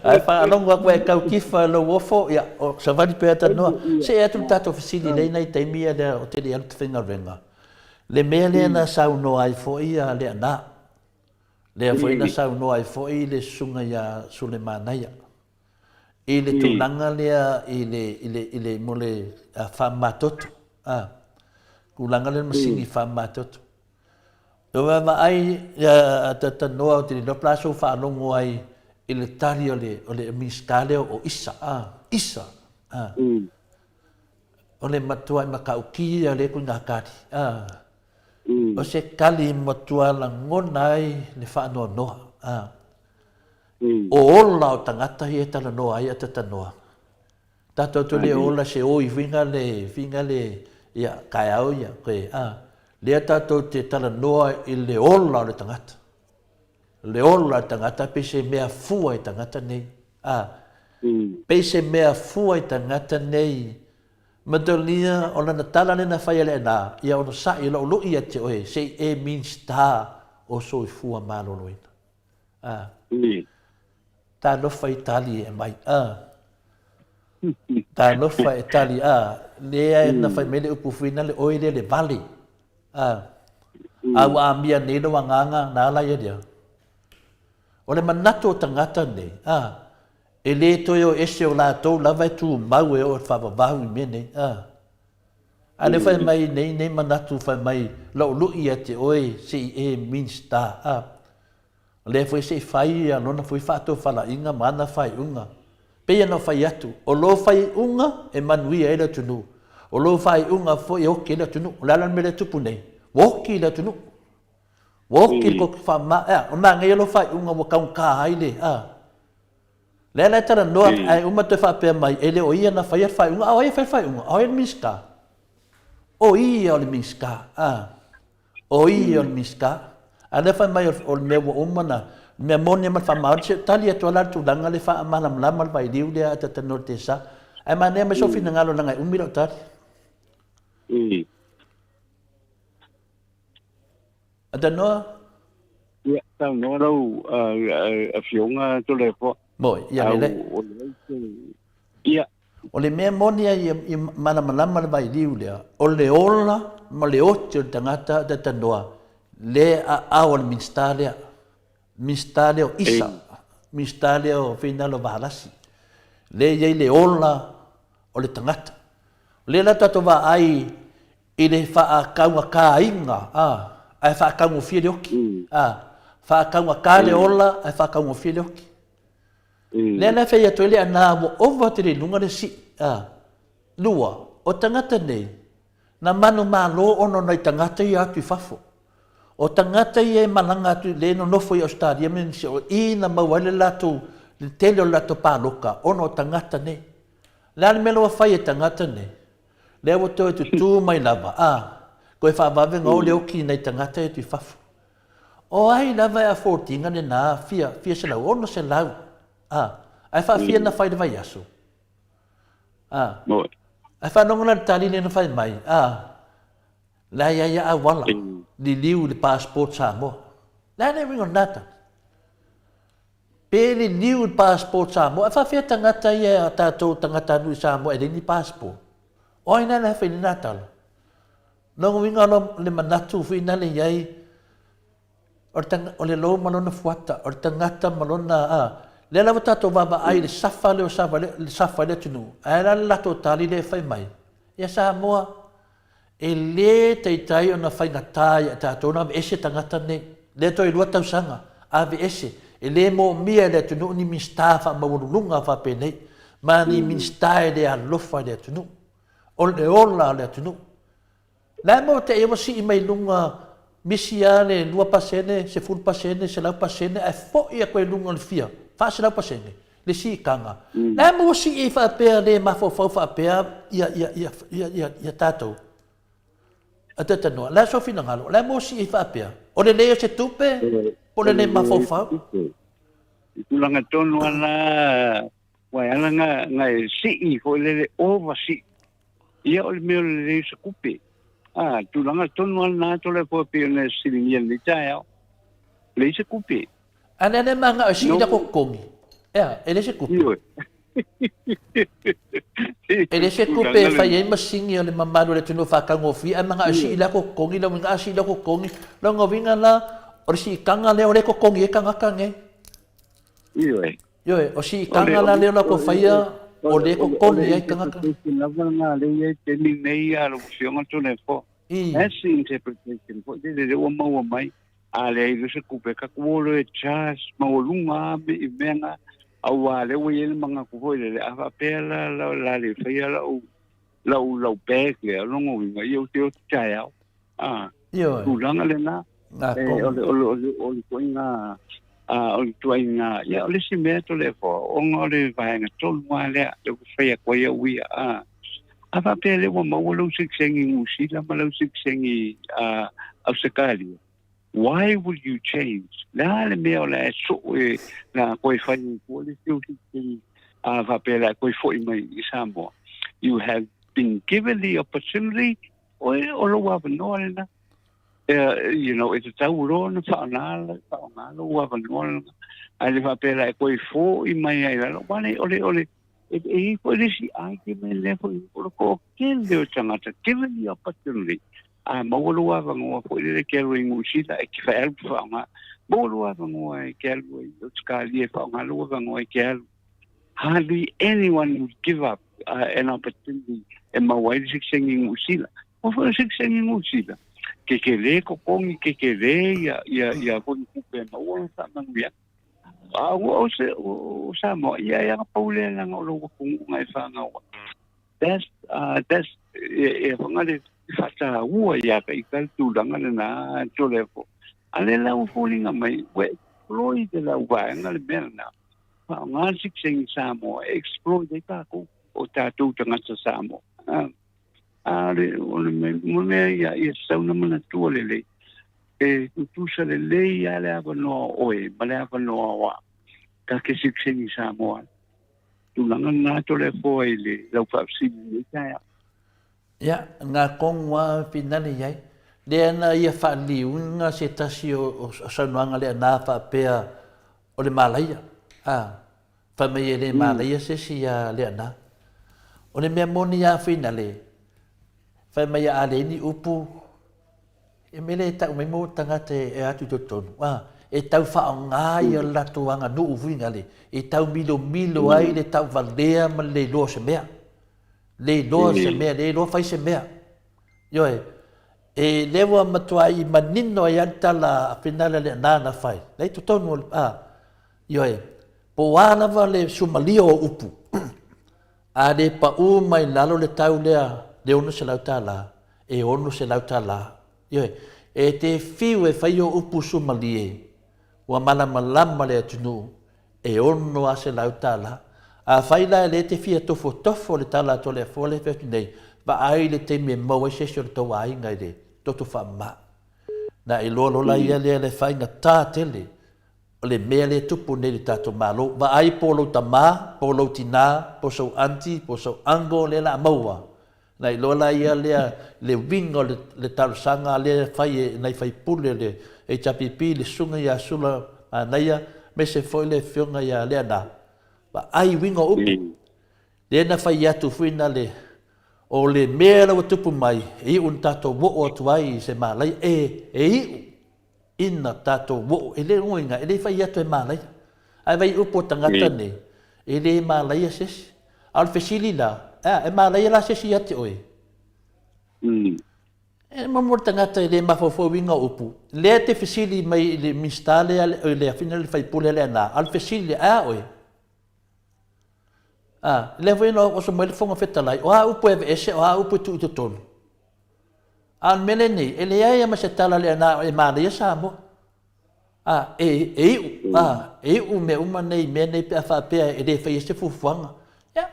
Ae faalogo atu e tau kifa lou ofo, ia, o, savali pea tanoa. See atu le tatou fesili lea i nai taimi ia lea o te le i alu te faigaluega. Le mea lea na saunoa ai foi a Leaana, Lea foi na saunoa ai foi le Susuga ia Sulemanaia i le tulaga lea i le, i le, i le, mo le faamamatoto, a, tulaga lea le masini faamamatoto. E vaavaai a talanoa ou te le iloa pe o le a sou faalogo ai i le tali o le, o le Minisita lea o Isa, a, Isa, a. O le matuai matautia o lea ituaiga tali, a. O se tali matua lagona ai le faanoanoa, a. O ola o tagata ia e talanoa ai a tatanoa. Tatou te le ola se oi whiga le, whiga le, ia, taeao ia, koe, a. Lea tatou te talanoa i le ola o le tagata. Le ola o le tagata pei se mea fua i tagata nei, a. Pei se mea fua i tagata nei Matalia, o lana tala lea na fai e Leaana, ia onosai i lou luʻi ia te oe, se i e Minista o Soifua Maloloina. A. Talofa i tali e aumai. A. Talofa e tali. A. Lea na fai mai le upu fuina le oe lea le vale. A. A ua amia nei lou agaga na ala ia lea. O le manatu o tagata nei, a, E le toe o ese o latou lava e tumau e oo i le faavavau i mea nei, a. A lea fai mai nei nei manatu fai mai lou luʻi ia te oe se i e Minista, a. O lea foi se i fai ia lona foi faatofalaiga ma ana faaiuga. Pei ona fai atu, o lou faaiuga e manuia ai le atunuu, o lou faaiuga foi e oki ai le atunuu. O le a la le mea lea e tupu nei? Ua oki le atunuu. Ua oki le toto faamama, ea, o manaia lou faaiuga ua taugata ai le, a. Lea la e talanoa ae uma toe faapea mai, e le o ia na faia le faaiuga, a o ai e fai le faaiuga? O ai le Minisita? O ia o le Minisita, a. O ia o le Minisita. A lea fai mai o le mea ua uma na, Mea moni ma le faamaoni, se tali atu lava la le tulaga le faamalamalama le vailiu lea a Tatanoa i le Tesa. Ae manaia mai sou finagalo leaga e umi lau tali. Atanoa? Ia, saunoa lau Afioga Toleafoa. Moi, ia lelei. Ia. O le mea moni a ia malamalama le vailiu lea, o le ola ma le oti o le tagata Tatanoa le aao a le Minisita lea. Minisita lea o Isa, Minisita lea o Finalo Valasi. Lea e i ai le ola o le tagata. O lea la tatou vaai i le faataugataina, a, ae faataugofie le oki. A, faataugata le ola ae faataugofie le oki. Lea la e fai atu ai le ana ua ova tele i luga le sii. A, lua, o tagata nei, na manumalo ona o nai tagata ia atu i fafo. O tagata ia e malaga atu, le nonofo i Ausetalia ma nisi, o i na maua ai le latou, le tele o le latou paloka ona o tagata nei. O le a le mea la ua fai e tagata nei? Lea ua toe tutū mai lava, a, toe faavave ona o le oki i nai tagata ia atu i fafo. O ai lava e afford ina lena fia, fia selau, 600, a, ae faafia na fai i le vaiaso? A, ae faalogo la i le tali lea na fai mai, a, la e i ai a auala, liliu i le passport Samoa. Le a le uiga o lena tali? Pe liliu i le passport Samoa, ae faafefea tagata ia a tatou tagatanuu i Samoa e leai ni passport? O ai la e fai lena tala? Lona uiga o le manatu foi lena e i ai, o le lou ma lona fuata, o le tagata ma lona, a, lea lava tatou vaavaai i le safa lea o Sava, le safa i le atunuu, ae la le latou tali lea e fai mai, ia Samoa, E le taitai ona faigata ia tatou ona aveese tagata nei. Lea toe lua tausaga, aveese. E le moomia e le atunuu ni Minisita faamaualuluga faapenei, ma ni Minisita e le alofa i le atunuu. O le ola o le atunuu. La e maua te ai ua sii mai luga misi a le 2%, 10%, 100% ae foi atu ai luga o le fia, 400% le siitaga. La e maua sii ai faapea le mafaufau faapea ia, ia, ia, ia, ia, ia tatou. A talanoa, la e sou finagalo, la e maua sii ai faapea. O le leai o se tupe, po o le le mafaufau. I tulaga tonu lava la, ua e ala na e sii foi lele ova sii. Ia o le mea o le leai o se tupe. A, tulaga tonu lava lena Toleafoa e pei ona e fesiligia i lenei taeao. Leai se tupe. A lea le manao e sii la kokogi. Ea, e leai se tupe. Ioe. E leai se tupe e fai ai masini o le mamalu o le atunuu e faataugofie, ae manao e sii la kokogi, lona uiga a sii la kokogi, lona uiga la, o le siitaga lea o lea e totogi ai tagata nei. Ioe. Ioe, o siitaga la lea o latou faia, o lea e totogi ai tagata. O le interpretation lava lena lea e i ai i le taimi lenei a lau Afioga Toleafoa. That's the interpretation foi lele lea ua maua mai. A leai loa se tupe, tatou o loa e charge maualuga lava i mea na, aua lea ua i ai le manatu foi lele, a faapea la o le a le faia lau lau lau bag lea, o lona uiga, ia ou te oti taeao. A, Ioe. tulaga lena, e, o le, o le, o le, o le ituaiga, a, o le ituaiga, ia, o le isi mea Toleafoa, ona o le vaega tonu lava lea, lea ua fai atu ai au ia, a, a faapea lea ua maua lau sitiseni i Niu Sila ma lau sitiseni a Ausetalia, why would you change? Le a le mea o le a e soo e la koe fai ai fua le isi ou sitiseni a faapea le a koe foi mai i Samoa? You have been given the opportunity, o, o lou avanoa lena. You know, e tatau loa ona faaaoga, faaaoga lou avanoa lena. Ae le faapea la e koe foi mai ai lalo, aua le, o le, o le, E i ai foi le isi argument lea foi, o le toatele o tagata, given the opportunity, a maua lou avanoa foi lele e te alu ai i Niu Sila e te alu faaaoga, maua lou avanoa e te alu ai i Ausetalia e faaaoga lou avanoa e te alu. Hardly anyone would give up an opportunity e maua ai le sitiseni i Niu Sila. Ua foi o le sitiseni i Niu Sila, kekele totogi, kekele ia, ia, ia foi tupe e maua ma faamanuiaga. A ua o se o Samoa, ia e aga pau lea leaga o lou atunuu na e fanau ai. That's, that's, e, e whanga le whataua ia ka i ka tulaga lena Toleafoa. A le la ua foliga mai, ua exploit e lau vaega le mea lena. Faaaoga le sitiseni Samoa e exploit ai tatou, o tatou tagata Samoa. A le, o le mea ia, ia tatau ona manatua lelei. E tutusa lelei lava le avanoa o oe ma le avanoa o au ta te sitiseni Samoa ai. Tulaga lena Toleafoa i le lau faafesili i lenei taeao. Ia, na tonu lava finale i ai. Lea na ia faaliliuina se tasi o saunoaga lea na faapea o le malaia. A, fai mai e le malaia se isi ia lea na. O le mea moni lava finale, fai mai a leai ni upu, E mea lea e tau mai mo tagata e atu i totonu, a, e tau faaaoga ia le latou aganuu foi nale, e tau milomilo ai le tauvalea ma le le iloa o se mea. Le iloa se mea, le iloa fai se mea. Ioe, e lea ua matuai manino ai lava le tala a Finale le na na fai, la i totonu o le, a, ioe, po o a lava le sumalia o upu, a le pau mai lalo le tau lea le $600, e $600. Ioe, e te fiu e fai o upu sumalie, ua malamalama le atunuu, e $600. Afai la e le te fia tofotofo le tala a Toleafoa lea e fai atu nei, vaai le taimi e maua ai se isi o le tou aiga i le toto faamama. Na iloa loa la ia lea le faigata tele o le mea lea e tupu nei i le tatou Malo. Vaai po o lou tama, po o lou tina, po o sou aunty, po o sou uncle lea o le a maua. Na iloa la ia lea le uiga o le talosaga lea e fai e nai faipule o le HRPP, le susuga ia Sula Manaia, aemaise foi le afioga ia Leaana. Vaai uiga o upu. Lea na fai atu foi na le, o le mea la ua tupu mai, e iu ina tatou oo atu ai i se malaia, e, e iu ina tatou oo, e le uiga, e le fai atu e malaia. Ae vai upu o tagata nei, e le malaia se isi. A o le fesili la, e a, e malaia la se isi ia te oe? E momo le tagata e le mafaufau uiga o upu. Lea e te fesili mai i le Minisita lea, le afioga i le sui usufono lea na, a o le fesili lea, e a oe? A, lea foi na oso mai le Fofoga Fetalai, o a upu e aveese, o a upu e tuu i totonu. A o le mea lenei, e leai lava ma se tala lea na e manaia Samoa. A, e, e iu, a, e iu mea uma nei, mea nei pe a faapea e le faia se fuafuaga. Ia,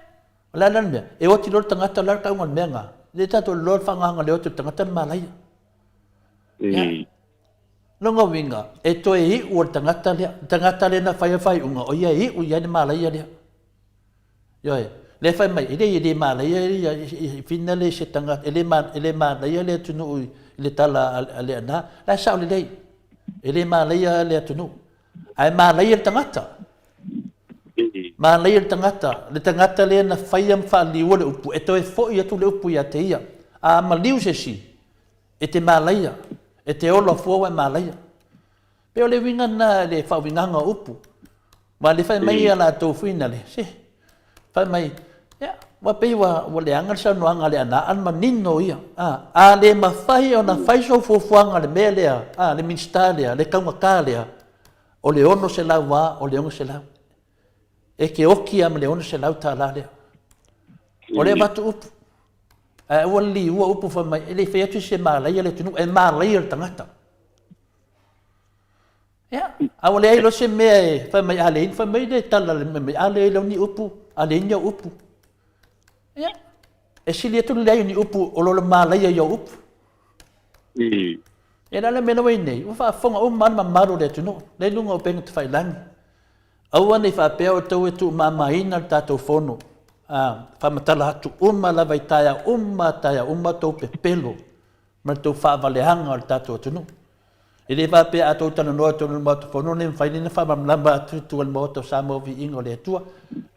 o le a la le mea? E oti loa le tagata, o le a le tauga o le mea lena? E le tatou iloa le faagaga le oti o le tagata le malaia. Ia. Lona uiga, e toe iu o le tagata lea, le tagata lea na faia le faaiuga, o ia e iu i ai le malaia lea. Ioe, lea e fai mai, e le, e le malaia ia, fina le se tagata, e le, e le malaia le atunuu i le tala a Leaana, la e sao lelei, e le malaia le atunuu, ae malaia le tagata. Malaia le tagata, le tagata lea na faia ma faaliua le upu, e toe foi atu le upu ia te ia. A maliu se isi, E te malaia, e te ola fua ua e malaia. Pei o le uiga lena i le faauigaga o upu. Aua le fai mai a latou fuinale, se, fai mai, ia, ua pei ua, ua leaga le saunoaga a Leaana, a manino ia. A, a le mafai ona fai sou fuafuaga i le mea lea, a, le Minisita lea, le taugata lea, o le 600 lava, o le 600. E te oti lava ma le $600 lea. O lea e avatu upu. Ae aua le liua upu fai mai, e le i fai atu se malaia le atunuu, e malaia le tagata. Ia, a ua leai loa se mea e fai mai a leai, fai mai le tala le mea mai, a leai loa ni upu, a leai ni au upu. Ia, e sili atu le leai o ni upu o lo le malaia i au upu. E le a le mea la ua i ai nei, ua faafofoga uma lava le mamalu o le atunuu, lea i luga o upega tafailagi. Aua ne i faapea outou e tuumamaina le tatou fono, a faamatala atu uma lava i taeao uma taeao uma tou pepelo ma le tou faavaleaga o le tatou atunuu. E le faapea a tou talanoa i totonu o le Maota Fono, le mafai lea ona faamalamalama atu i tua i le Maota o Samoa Viiga o le Atua.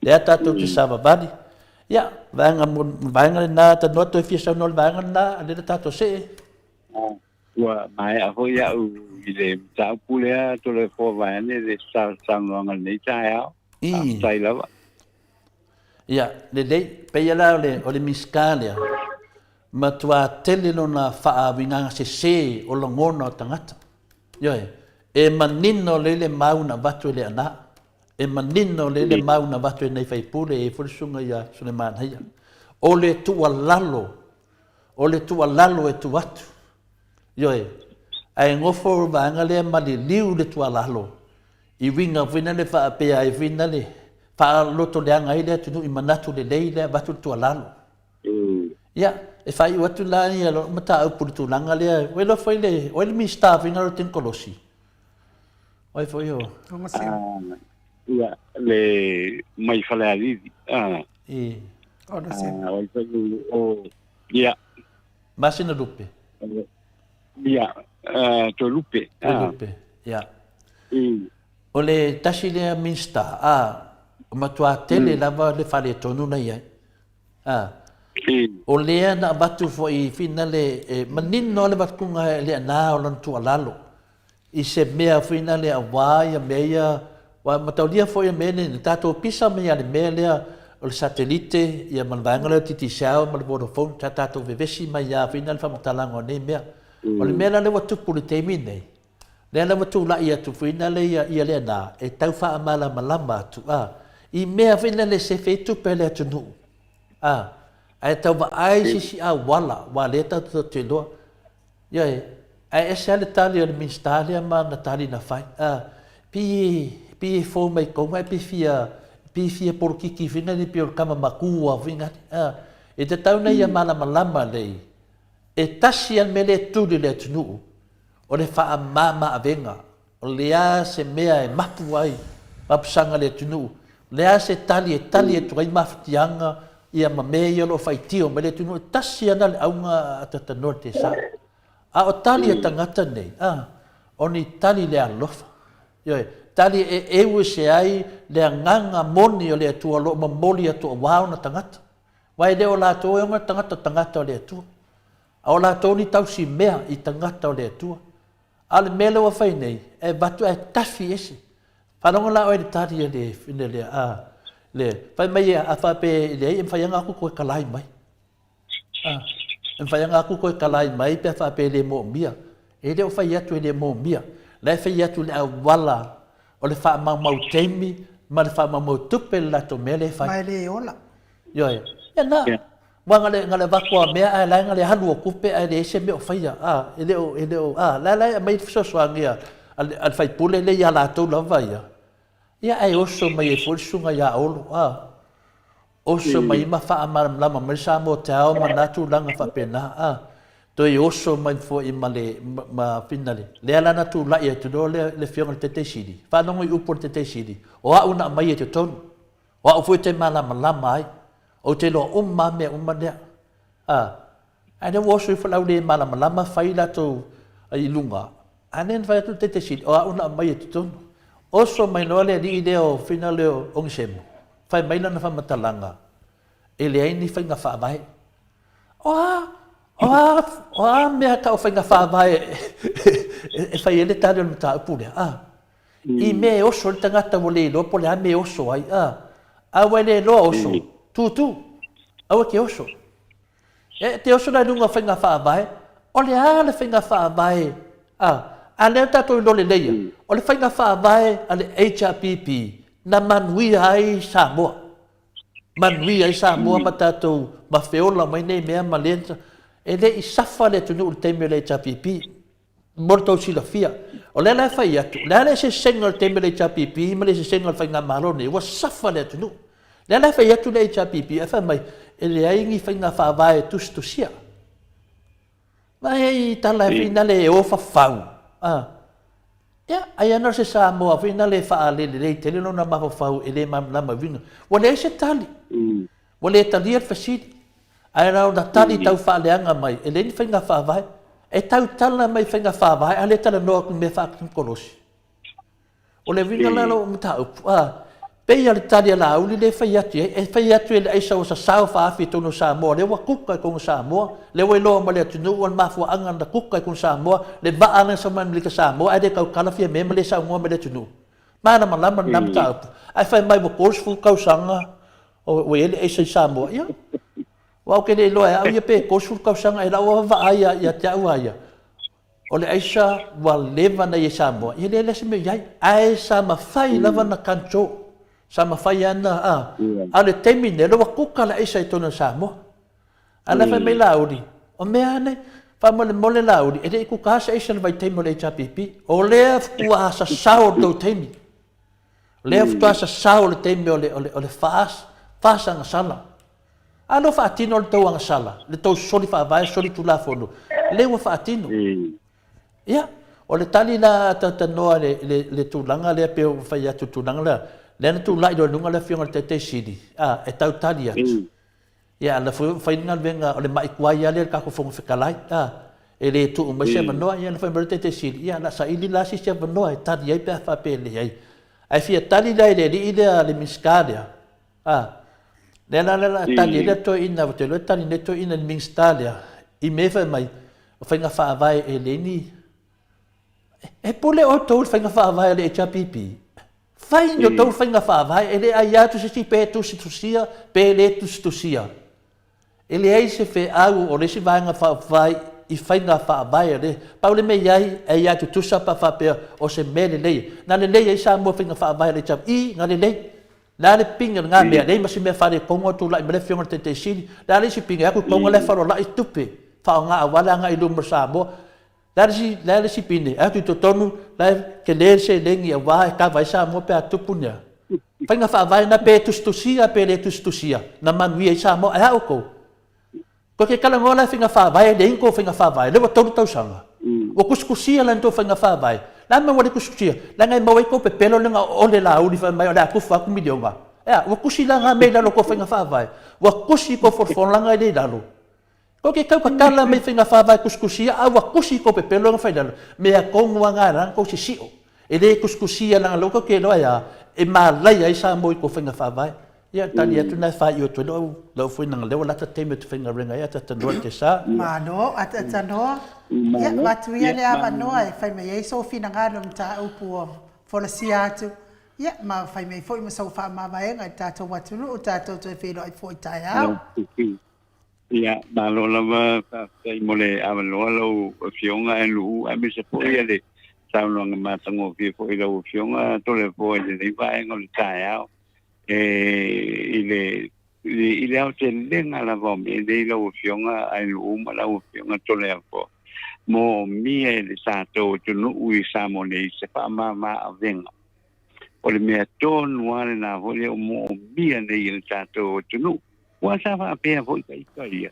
Lea tatou te savavali. Ia, vaega, vaega lena, talanoa toe fia saunoa i le vaega lena, a lea la tatou see. Ua maea foi au i le mataupu lea Toleafoa vaeane le saunoaga i lenei taeao. Faafetai lava. Ia, lelei. Pei la o le, o le Minisita lea, matua tele lona faauigaga sese o lagona o tagata. Ioe, e manino lelei le mau na avatu e Leaana. E manino lelei le mau na avatu e nai faipule, e i ai foi le susuga ia Sulemanaia. O le tuualalo O le tuualalo e tuu atu. Ioe. Ae nofo le vaega lea ma liliu le tuualalo i uiga foi lea faapea ai foi lea faalotoleaga ai le atunuu i manatu lelei lea avatu le tuualalo. Ia, e faaiu atu la ia lou mataupu i le tulaga lea, ua iloa foi le, o ai le Minisita foi na o le Tenikolosi? O ai foi o... Ia, le mai Falealili. Ah. I. Ah, o ai foi o, ia. Masina Lupe. Ia, Toelupe. Toelupe, ia. O le tasi lea Minisita, a, matua tele lava le faaletonu na i ai. A, o lea na avatu foi finale, e manino le avatuga e Leaana o lona tuualalo i se mea finale aua ia mea ia, aua e mataulia foi ia mea nei, na tatou pisa mai lava i le mea lea o le satelite ia ma le vaega lea o le Digicel ma le Vodafone, sa tatou vevesi mai lava finale faamatalaga o nei mea. O le mea la lea ua tupu i le taimi nei, lea la ua tulai atu foi nale ia ia Leaana e tau faamalamalama atu a i mea foi nale e sefe ai tupe a le atunuu a ae tau vaai se isi auala aua lea tatou te iloa ioe ae ese lava le tali a le Minisita lea ma ana tali na fai a pei pei e fou mai kouga ae pei fia pei fia polokiki foi nale pei o le tama matua foi nale a e tatau ona ia malamalama lelei e tasi lava le mea lea e tuli i le atunuu O le faamama-avega, o le a se mea e mapu ai mapusaga le atunuu, o le a se tali e tali atu ai mafatiaga ia ma mea ia o lo o faitio mai le atunuu, e tasi lava le auga a Tatanoa i le Tesa. A o tali a tagata nei, a, o ni tali le alofa. Ioe, tali e eu ese ai le agaga moni o le Atua o lo o momoli atu aua ona tagata. Aua e le o latou e ona tagata, o tagata o le Atua. A o latou ni tausi mea i tagata o le Atua. A o le mea lea ua fai nei, e avatu ae tafi ese. Faalogo la oe i le tali a le fine lea, a, le, fai mai a faapea e leai, e mafai lava ona aku toe kalai mai. A, e mafai lava ona aku toe kalai mai pe a faapea e le moomia. E le o fai atu e le moomia. La e fai atu le auala o le faamaumau taimi ma le faamaumau tupe le latou mea lea e fai. Ma e le ola. Ioe. Ia na. Ua na le, na le avatu a mea ae la e na le alu o tupe ae leai se mea o faia, a, e le o, e le o, a, la la e aumai le fesoasoani a, a le, a le faipule lea ia latou lava ia. Ia ae oso mai ai foi le susuga ia Olo, a, oso mai ma faamalamalama mai le Samoa Tower ma na tulaga faapena, a, toe oso mai foi ma le, ma, ma finale. Lea la na tulai atu loa le, le afioga i le Taitai Sili, faalogo i upu a le Taitai Sili, o au na aumaia i totonu. O au foi te malamalama ai. Ou te iloa uma lava mea uma lea. A, ae lea ua oso ifo le au le malamalama fai latou i luga, a lea na fai atu le Taitaisili, o au na aumai i totonu. Oso mai loa le alii lea o Fina lea o Ogisemo, fai mai lana faamatalaga, e leai ni faiga faavae. O a, o a, o a mea tau faiga faavae e fai ai le tali o le mataupu lea? A, I mea e oso ai le tagata ua le iloa po o le a mea e oso ai, a. A ua e le iloa oso, tūtū, aua e te oso. E te oso la i luga o faiga faavae, o le a le faiga faavae, a, a lea tatou iloa lelei ia, o le faiga faavae a le HRPP na manuia ai Samoa. Manuia ai Samoa ma tatou ma feola mai nei mea ma lea, e le i safa le atunuu i le taimi o le HRPP. Mo le tou silafia, o lea la e fai atu, o le a le eseesega o le taimi o le HRPP ma le eseesega o le Faigamalo lenei, ua safa le atunuu. O lea la e fai atu le HRPP ae fai mai, e leai ni faiga faavae e tusitusia. Vaai i tala e finale e o fafau. Ah. Ia, ai ana o se Samoa foi nale e faalelelei tele lona mafaufau e le malamalama i uiga. Ua leai se tali. Ua le talia le fesili. Ae na ona tali tau faaleaga mai, e leai ni faiga faavae. E tautala mai faiga faavae a le talanoa atu i mea faatekonolosi. O le uiga la o lau mataupu, a, pei lava o le tali a Laauli lea e fai atu i ai, e fai atu e le aisa ua sasao faaafi i totonu o Samoa, lea ua kuka i totonu o Samoa, lea ua iloa mai le atunuu o le mafuaaga na kuka i totonu o Samoa, le vaa lea na sau mai Amerika Samoa ae le tautala Fiame ma le saunoa mai le atunuu. Malamalama lena mataupu. Ae fai mai ua 30 tausaga Ua i ai le aisa i Samoa, ia, aua ou te le iloa e au ia pe 30 tausaga e lau lava vaai ia te au a ia, o le aisa ua leva ona i ai i Samoa, ia leai la se mea o i ai. Ae sa mafai lava ona control, sa mafai lava ona, a, a o le taimi lenei, o lea ua kuka le aisa i totonu o Samoa. A o la e fai mai Laauli, o mea a nei, faamolemole Laauli, e le i kuka lava se aisa i le vaitaimi o le HRPP, o lea ua sasao le tou taimi. O lea faatoa sasao le taimi o le, o le, o le FAS, FAS agasala. A lea ua faatino le tou agasala, le tou soli faavae, soli tulafono, lea ua faatino. Ia, o le tali la a talatalanoa i le, le tulaga lea pei ona fai atu i le tulaga lea, lea na tulai loa i luga le Afioga i le Taitai Sili, a, e tau tali atu. Ia, a o lea foi ua fai le galuega, o le mai tuai lava lea i le tatou Fofoga Fetalai, a, e le tuu mai se avanoa. Ia na fai mai loa le Taitai Sili, ia o le a saili la se isi avanoa e tali ai pe a faapea e leai. Ae fia tali la i le alii lea, le Minisita lea, a, lea la o le a tali ai le toeaina, ou te iloa e tali nei le toeaina i le Minisita lea, i mea fai mai, o faiga faavae e leai ni... E pule outou i le faiga faavae a le HRPP. Fai ni outou faiga faavae, e le aia atu se isi pe tusitusia pe le tusitusia. E leai se feau o le isi Vaega Faaupufai i faiga faavae a le... Pau le mea i ai, e aia tutusa pe a faapea o se mea lelei. Na lelei ai Samoa i faiga faavae a le HRPP? Na lelei. Le a le pine o lena mea, leai ma se mea faaletonu a tulai mai le Afioga i le Taitai Sili. Le a le isi pine, atu i Tonga la e faalualai tupe, faaaoga aua le agai i luma o Samoa. Le a le isi, le a le isi pine, atu i totonu, la e tele le seleni aua e kava ai Samoa pe a tupu ni a. Faiga faavae na pe tusitusia pe le tusitusia, na manuia ai Samoa. Ae a outou? Tou te talanoa la i faiga faavae, e leai ni tou faiga faavae, lea ua 3 tausaga. Ua tusitusia la ni tou faiga faavae. Le a le mea ua le tusitusia? Leaga e maua ai tou pepelo leaga o le Laauli fai mai o le a tufa atu miliona. E a? Ua tusi la na mea i lalo o tou faiga faavae? Ua tusi tou folafolaga lea i lalo? Tou te tau tatala mai faiga faavae tusitusia a ua tusi tou pepelo na fai i lalo? Mea tonu lava na e ala ona tou sisio. E le tusitusia leaga o lea ua tou te iloa e a? E malaia ai Samoa i tou faiga faavae. Ia, tali atu na e faaiu atu ai lau, lau foi leaga lea ua lata taimi ou te faigaluega ai Atatanoa i le sa. Malo, Atatanoa. Ia, avatu ia le avanoa e fai mai ai sou finagalo i mataupu ua folasia atu, ia, ma fai mai foi ma sou faamavaega i le tatou atunuu, tatou toe feiloai foi taeao. Ia, malo lava faafetai mo le avanoa lau Afioga Nu'u, aemaise foi le saunoaga matagofie foi i lau Afioga Toleafoa i lenei vaega o le taeao. E, i le i le aotelega lava o mea nei lau Afioga Nu'u ma lau Afioga Toleafoa, moomia e le tatou atunuu i Samoa nei se faamama avega. O le mea tonu lava lena foi lea o moomia nei e le tatou atunuu. Ua sa faapea foi ta ita ia,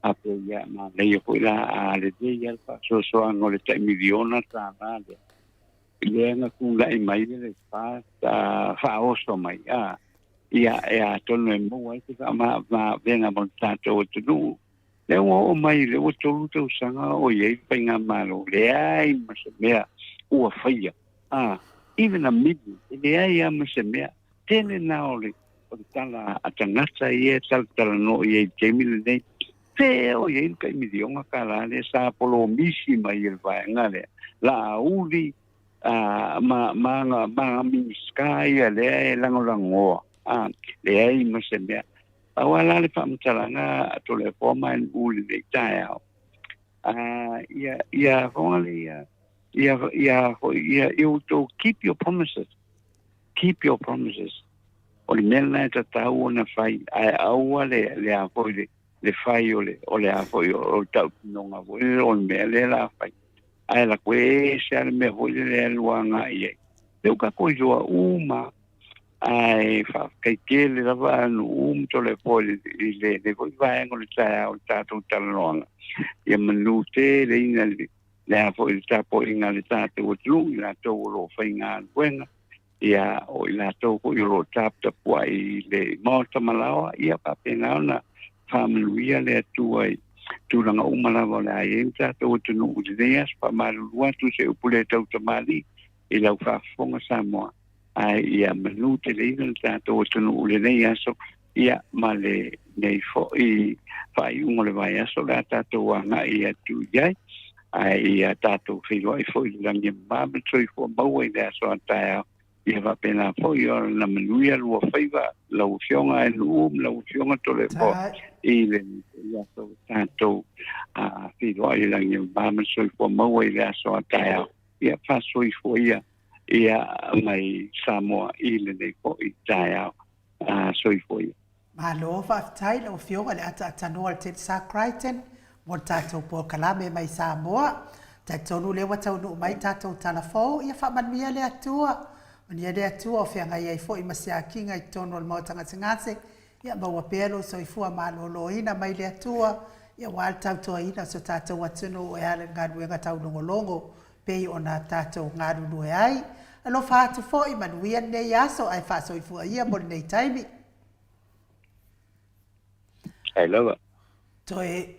faapea ia manaia foi la a lelei lava le faasoasoaga o le tai miliona tala lea, lea na tulai mai le faaoso mai, a, ia, e atonu e maua ai se faamavaega mo le tatou atunuu. Lea ua oo mai, lea ua 3 tausaga o i ai le faigamalo, leai ma se mea ua faia, a, even a million, e leai lava ma se mea. Tele na o le o le tala a tagata ia e talatalanoa i ai i le taimi lenei. Fea o i ai le tai miliona tala lea sa polomisi mai e le vaega lea, Laauli a, ma, ma, ma, ma Minisita ia lea e lagolagoa, a, leai ma se mea. Pau lava la le faamatalaga a Toleafoa ma Nu'u i lenei taeao, a, ia, ia, ia, ia, ia, ia, ia outou keep your promises. Keep your promises. O le mea lena e tatau ona fai, ae aua le, le a foi le, le fai o le, o le a foi o le tautinoga foi lele o le mea lea la fai. Ae lako e ese lava le mea foi lele e alu agai i ai. Lea ua tatou iloa uma, ae faafetai tele lava a Nu'u ma Toleafoa i lenei foi vaega o le taeao o le tatou talanoaga. Ia manu tele ina le, le a foi le tapuaiga a le tatou atunuu, i latou o lo o faigaluega, ia, o i latou foi o lo o taputapuai i le Maota Malaoa, ia faapena ona faamanuia le Atua i tulaga uma lava o le a i ai le tatou atunuu i lenei aso. Faamalulu atu se upu le tautamalii i lau faafofoga Samoa, ae ia manu teleina le tatou atunuu i lenei aso, ia ma lenei foi faaiuga o le vaiaso o le a tatou agai atu i ai, ae ia tatou feiloai foi i le lagi e mama ma le soifua maua i le aso a taeao. Ia faapena foi ona manuia lua faiva lau Afioga e Nu'u ma lau Afioga Toleafoa i le aso tatou feiloai i le lagi e mama ma le soifua maua i le aso a taeao. Ia faasoifua ia ia mai Samoa i lenei foi taeao. Soifua ia. Malo faafetai i lau Afioga i le ataatanoa o le Telesar Crichton mo le tatou polokalame mai Samoa. Talitonu lea ua taunuu mai tatou tala fou, ia faamanuia le Atua. Manuia le Atua o feagai ai foi ma siakiga i totonu o le Maota Gasegase. Ia maua pea lou soifua maloloina mai le Atua, ia aua le tautuaina o so tatou atunuu e ala i le galuega taulogologo pei ona tatou galulue ai. Alofa atu foi, manuia lenei aso ae faasoifua ia mo lenei taimi. Ai lava. Toe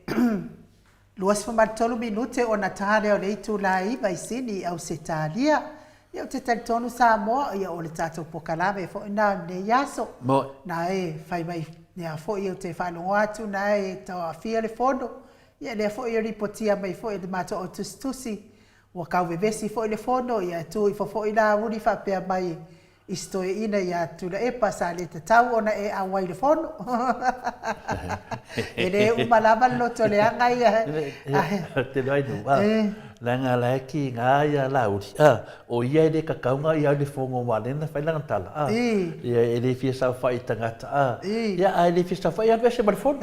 23 minute ona ta lea o le itula e 9 i Sini i Ausetalia. Ia ou te talitonu Samoa, ia o le tatou pokalame foi na o lenei aso. Moi. Na e fai mai ia foi ou te faalogo atu na e tau aafia le fono. Ia lea foi e ripotia mai foi e le matou au tusitusi ua kau vevesi foi le fono, ia e tu ifo foi Laauli faapea mai i si toeaina ia Tuilaepa sa le tatau ona e auai i le fono. E le uma lava le loto leaga ia. Te loa inu, leaga la e kiga ia Laauli, o ia e le tatau ona ia au i le fono aua o lea na fai lana tala, ia e le fia saofai i tagata, ia a e le fia saofai, alu ese ma le fono.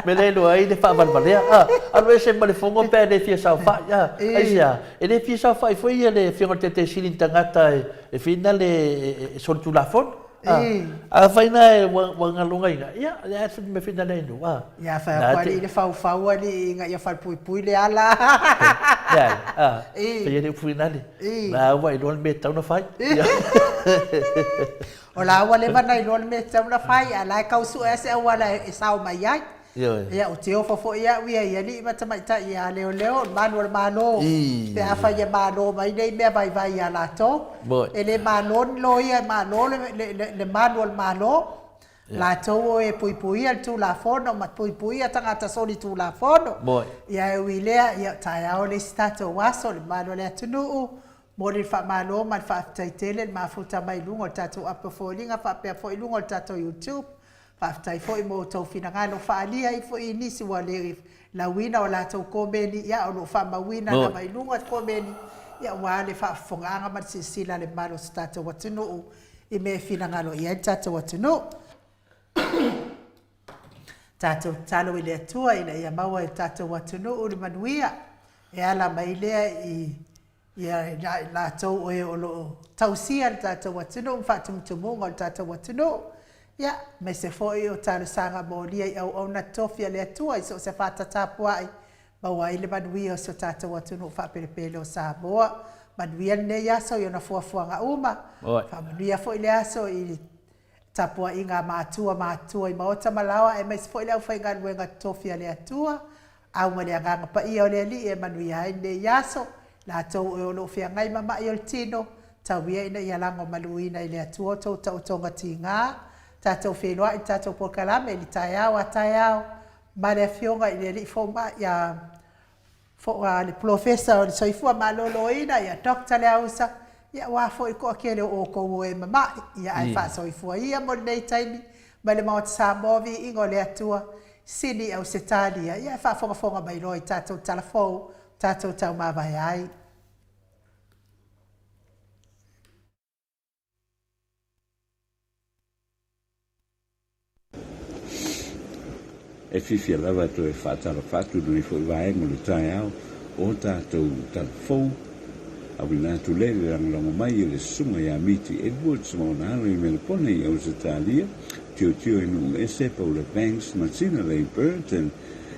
Mea lea e iloa ai le faavalevalea, alu ese ma le fono pe a e le fia saofai, aisea? E le fia saofai foi ia le Afioga i le Taitai Sili i ni tagata e fina le solitulafono. A fai na e ua galogaina, ia, o le a se mea fina lea inu, a. Ia, fai atu alii le faufau alii ina ia falepuipui le ala. Leai, a, fai ia le upu finale, la ua iloa le mea e tatau ona fai. O la ua leva ona iloa le mea e tatau ona fai, a o la e tau sue lava se auala e sao mai ai. Ioe. Ia, ou te ofo foi au ia i alii ma tamaitai ia leoleo, o le malu o le Malo, pe afai e malo mai nei mea vaivai ia latou. E le malo ni loia, e malo le, le, le, le malu o le Malo. Latou o e puipuia le Tulafono ma puipuia tagata solitulafono. Ia, e ui i lea, ia, taeao le isi tatou aso, le mamalu o le atunuu, momoli le faamalo ma le faafetai tele le mafuta mai luga o le tatou apu o foliga faapea foi luga o le tatou YouTube. Faafetai foi mo outou finagalo faaalia ifo i nisi ua le lauina o latou komeni, ia o lo o faamauina lava i luga komeni, ia aua le faafofogaaga ma le silasila a le mamalu o so tatou atunuu i mea e finagalo i ai le tatou atunuu. Tatou tatalo i le Atua ina ia maua e le tatou atunuu le manuia e ala mai lea i Ia i latou o e o lo o tausia le tatou atunuu ma faatumutumuga o le tatou atunuu, ia, aemaise foi o talosaga molia i auauna totofi a le Atua i so o se fata tapuai, maua ai le manuia o si o tatou atunuu faapelepele o Samoa. Manuia lenei aso i ona fuafuaga uma. Faamanuia foi le aso i tapuaiga a matua matutua i maota ma laoa aemaise foi le aufaigaluega totofi a le Atua. Au ma le Agaga Paia o le Alii e manuia ai lenei aso, latou e o lo o feagai ma ma'i o le tino, tau ia ina ia lagomaluina i le Atua outou taotoga tiga, tatou feiloai i le tatou polokalame i le taeao a taeao ma le Afioga i le Alii Fomai a a le Polofesa o le Soifua Maloloina ia Doctor Leausa, ia aua foi le toatele o outou o e mama'i, ia ae faasoifua ia mo lenei taimi mai le Maota Samoa viiga o le Atua, Sini i Ausetalia, ia e faafogafoga mai loa i tatou tala fou, tatou taumavae ai. E fiafia lava e toe faatalofa atu i lenei foi vaega o le taeao o tatou tala fou. Auina atu lea i le lagolago mai e le Susuga ia Miti Edwards ma ona alo i Melapone i Ausetalia, Tiotio i Nuuese, Paula Banks ma Tina Leigh Burton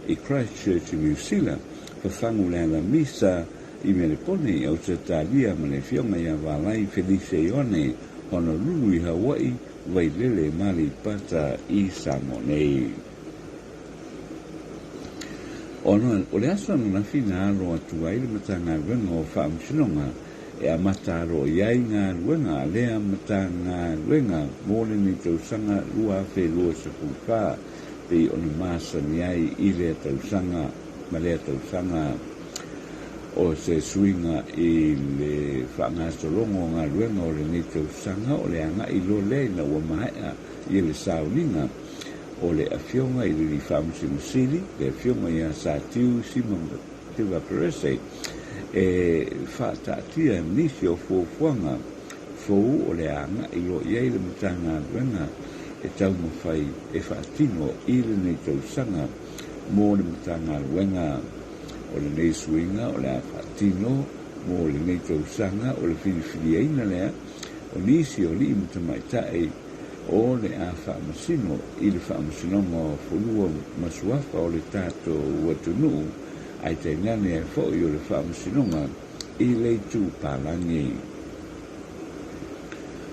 i Christchurch i Niu Sila, Fafagu Lealamisa i Melepone i Ausetalia ma le Afioga ia Valai Felice Ioane, Honolulu i Hawaii, Vailele ma Aleipata i Samoa nei. Ona o le aso ananafi na alo atu ai le Matagaluega o Faamasinoga e amata alo i ai galuega a lea Matagaluega mo lenei tausaga 2024 pei ona masani ai i lea tausaga ma lea tausaga. O se suiga i le faagasologa o galuega o lenei tausaga o le agai loa lea ina ua maea ia le sauniga o le Afioga i le Alii Faamasino Sili, le Afioga ia Satiu Sima Mativa Perese, e faataatia nisi o fuafuaga fou o le agai loa i ai le Matagaluega e taumafai e faatino i lenei tausaga mo le Matagaluega. O lenei suiga o le a faatino mo lenei tausaga o le filifiliaina lea o nisi o alii ma tamaitai o le a faamasino i le Faamasinoga o Fanua ma Suafa o le tatou atunuu, ae tainane ai foi o le Faamasinoga i le Itu Palagi.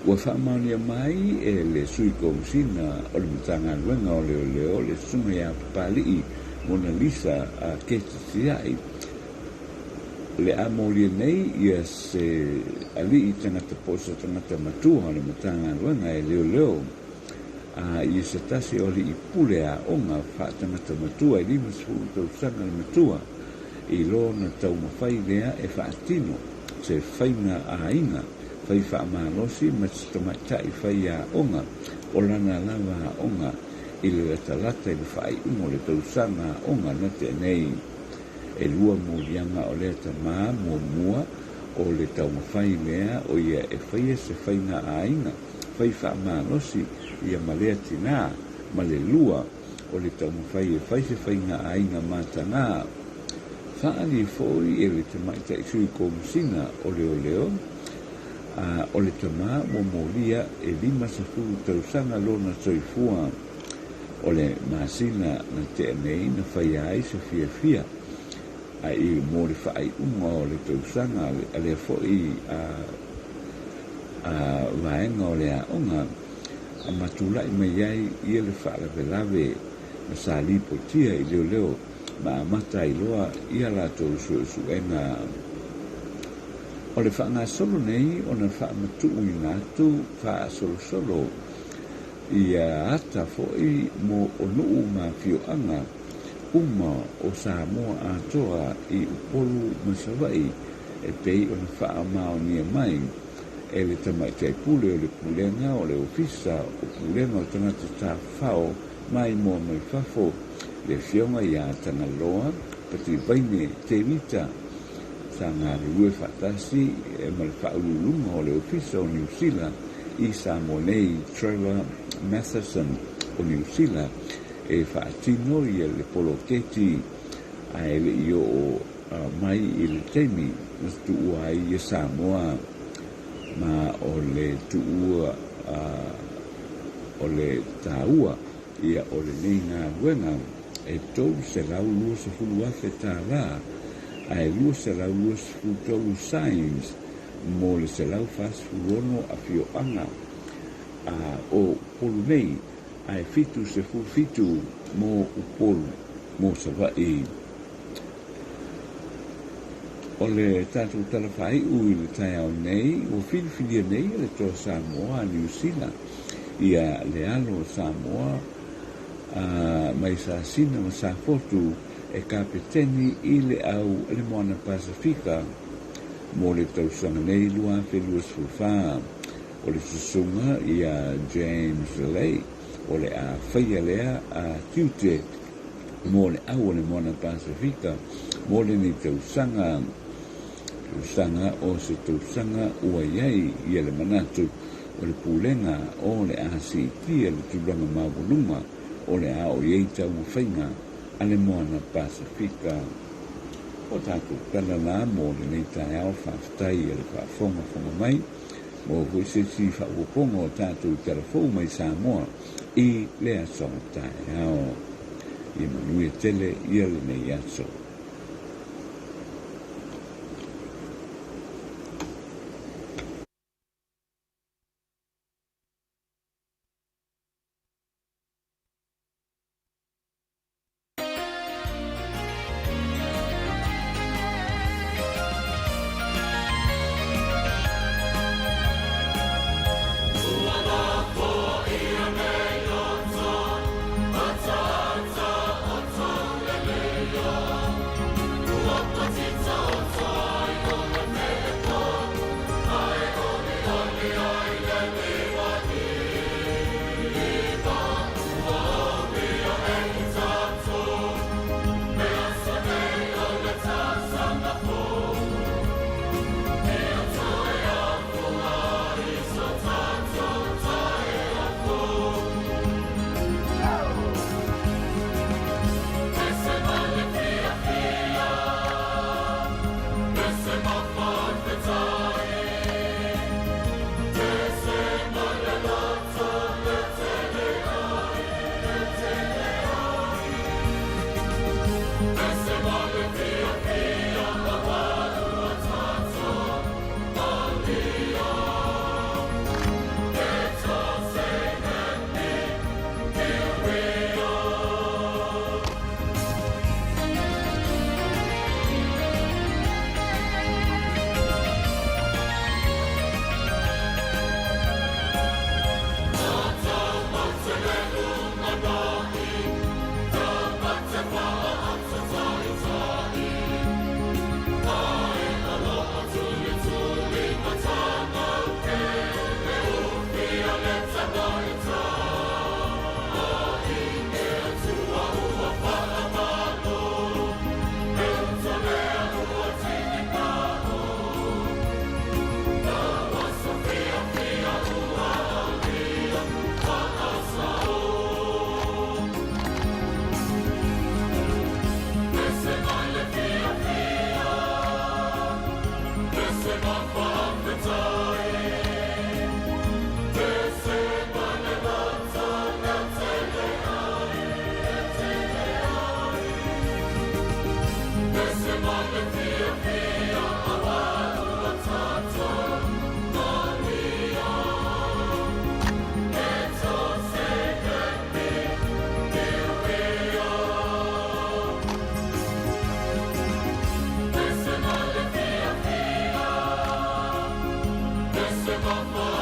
Ua faamaonia mai e le Sui Komesina o le Matagaluega o Leoleo le Susuga ia Papali'i Monalisa Keti Tia'i, le a molia nei ia se alii tagata po o se tagata matua o le Matagaluega e leoleo a ia se tasi o alii pule aoga faatagata matua e 50 tausaga le matua i lona taumafai lea e faatino se faiga aiga fai faamalosi ma se tamaitai fai aoga o lana lava aoga i le latalata i le faaiuga o le tausaga aoga na tea nei. E lua moliaga o lea tamā, muamua, o le taumafai lea o ia e faia se faiga aiga fai faamalosi ia ma lea tinā, ma le lua, o le taumafai e fai se faiga aiga matagā. Faaali foi e le tamaitai sui komesina o leoleo, a o le tamā ua molia e 50 tausaga lona soifua. O le masina na tea nei na faia ai se fiafia a i mo le faaiuga o le tausaga a lea foi a a vaega o le aoga a ma tulai mai ai ia le faalavelave na sa lipotia i leoleo ma amata ai loa ia latou suesuega. O le faagasolo nei ona faamatuuina atu faasolosolo Ia ata foi mo o nuu ma afioaga uma o Samoa atoa i Upolu ma Savaii e pei ona faamaonia mai e le Tamaitai Pule o le Pulega o le Ofisa o Pulega o Tagata Tafafao Maimoa Mai Fafo, le Afioga ia Tagaloa Pativaine Tevita, sa galulue faatasi ma le Faauluuluga o le Ofisa o Niu Sila i Samoa nei, Trevor Matheson o Niu Sila, e faatino ia le poloketi ae le i oo mai i le taimi na tuua ai ia Samoa ma o le tuua o le taua ia o lenei galuega e $320,000 ae 223 signs mo le 146 afioaga o Upolu nei, ae 77 mo Upolu mo Savaii. O le tatou tala faaiu i le taeao nei, ua filifilia nei e le Toa Samoa a Niu Sila ia le alo o Samoa a mai Sasina ma Safotu e kapeteni i le au le Moana Pasefika mo le tausaga nei 2024. O le susuga ia James Lay o le a faia lea a tiute mo le au o le Moana Pasefika mo lenei tausaga. Tausaga o se tausaga ua i ai ia le manatu o le pulega o le a siitia le tulaga maualuga o le a oo i ai taumafaiga a le Moana Pasefika. O tatou tala la mo lenei taeao, faafetai i le faafogafoga mai. Maua foi se isi faaopoopoga o tatou tala fou mai Samoa i le aso taeao. Ia manuia tele ia lenei aso. Samoa.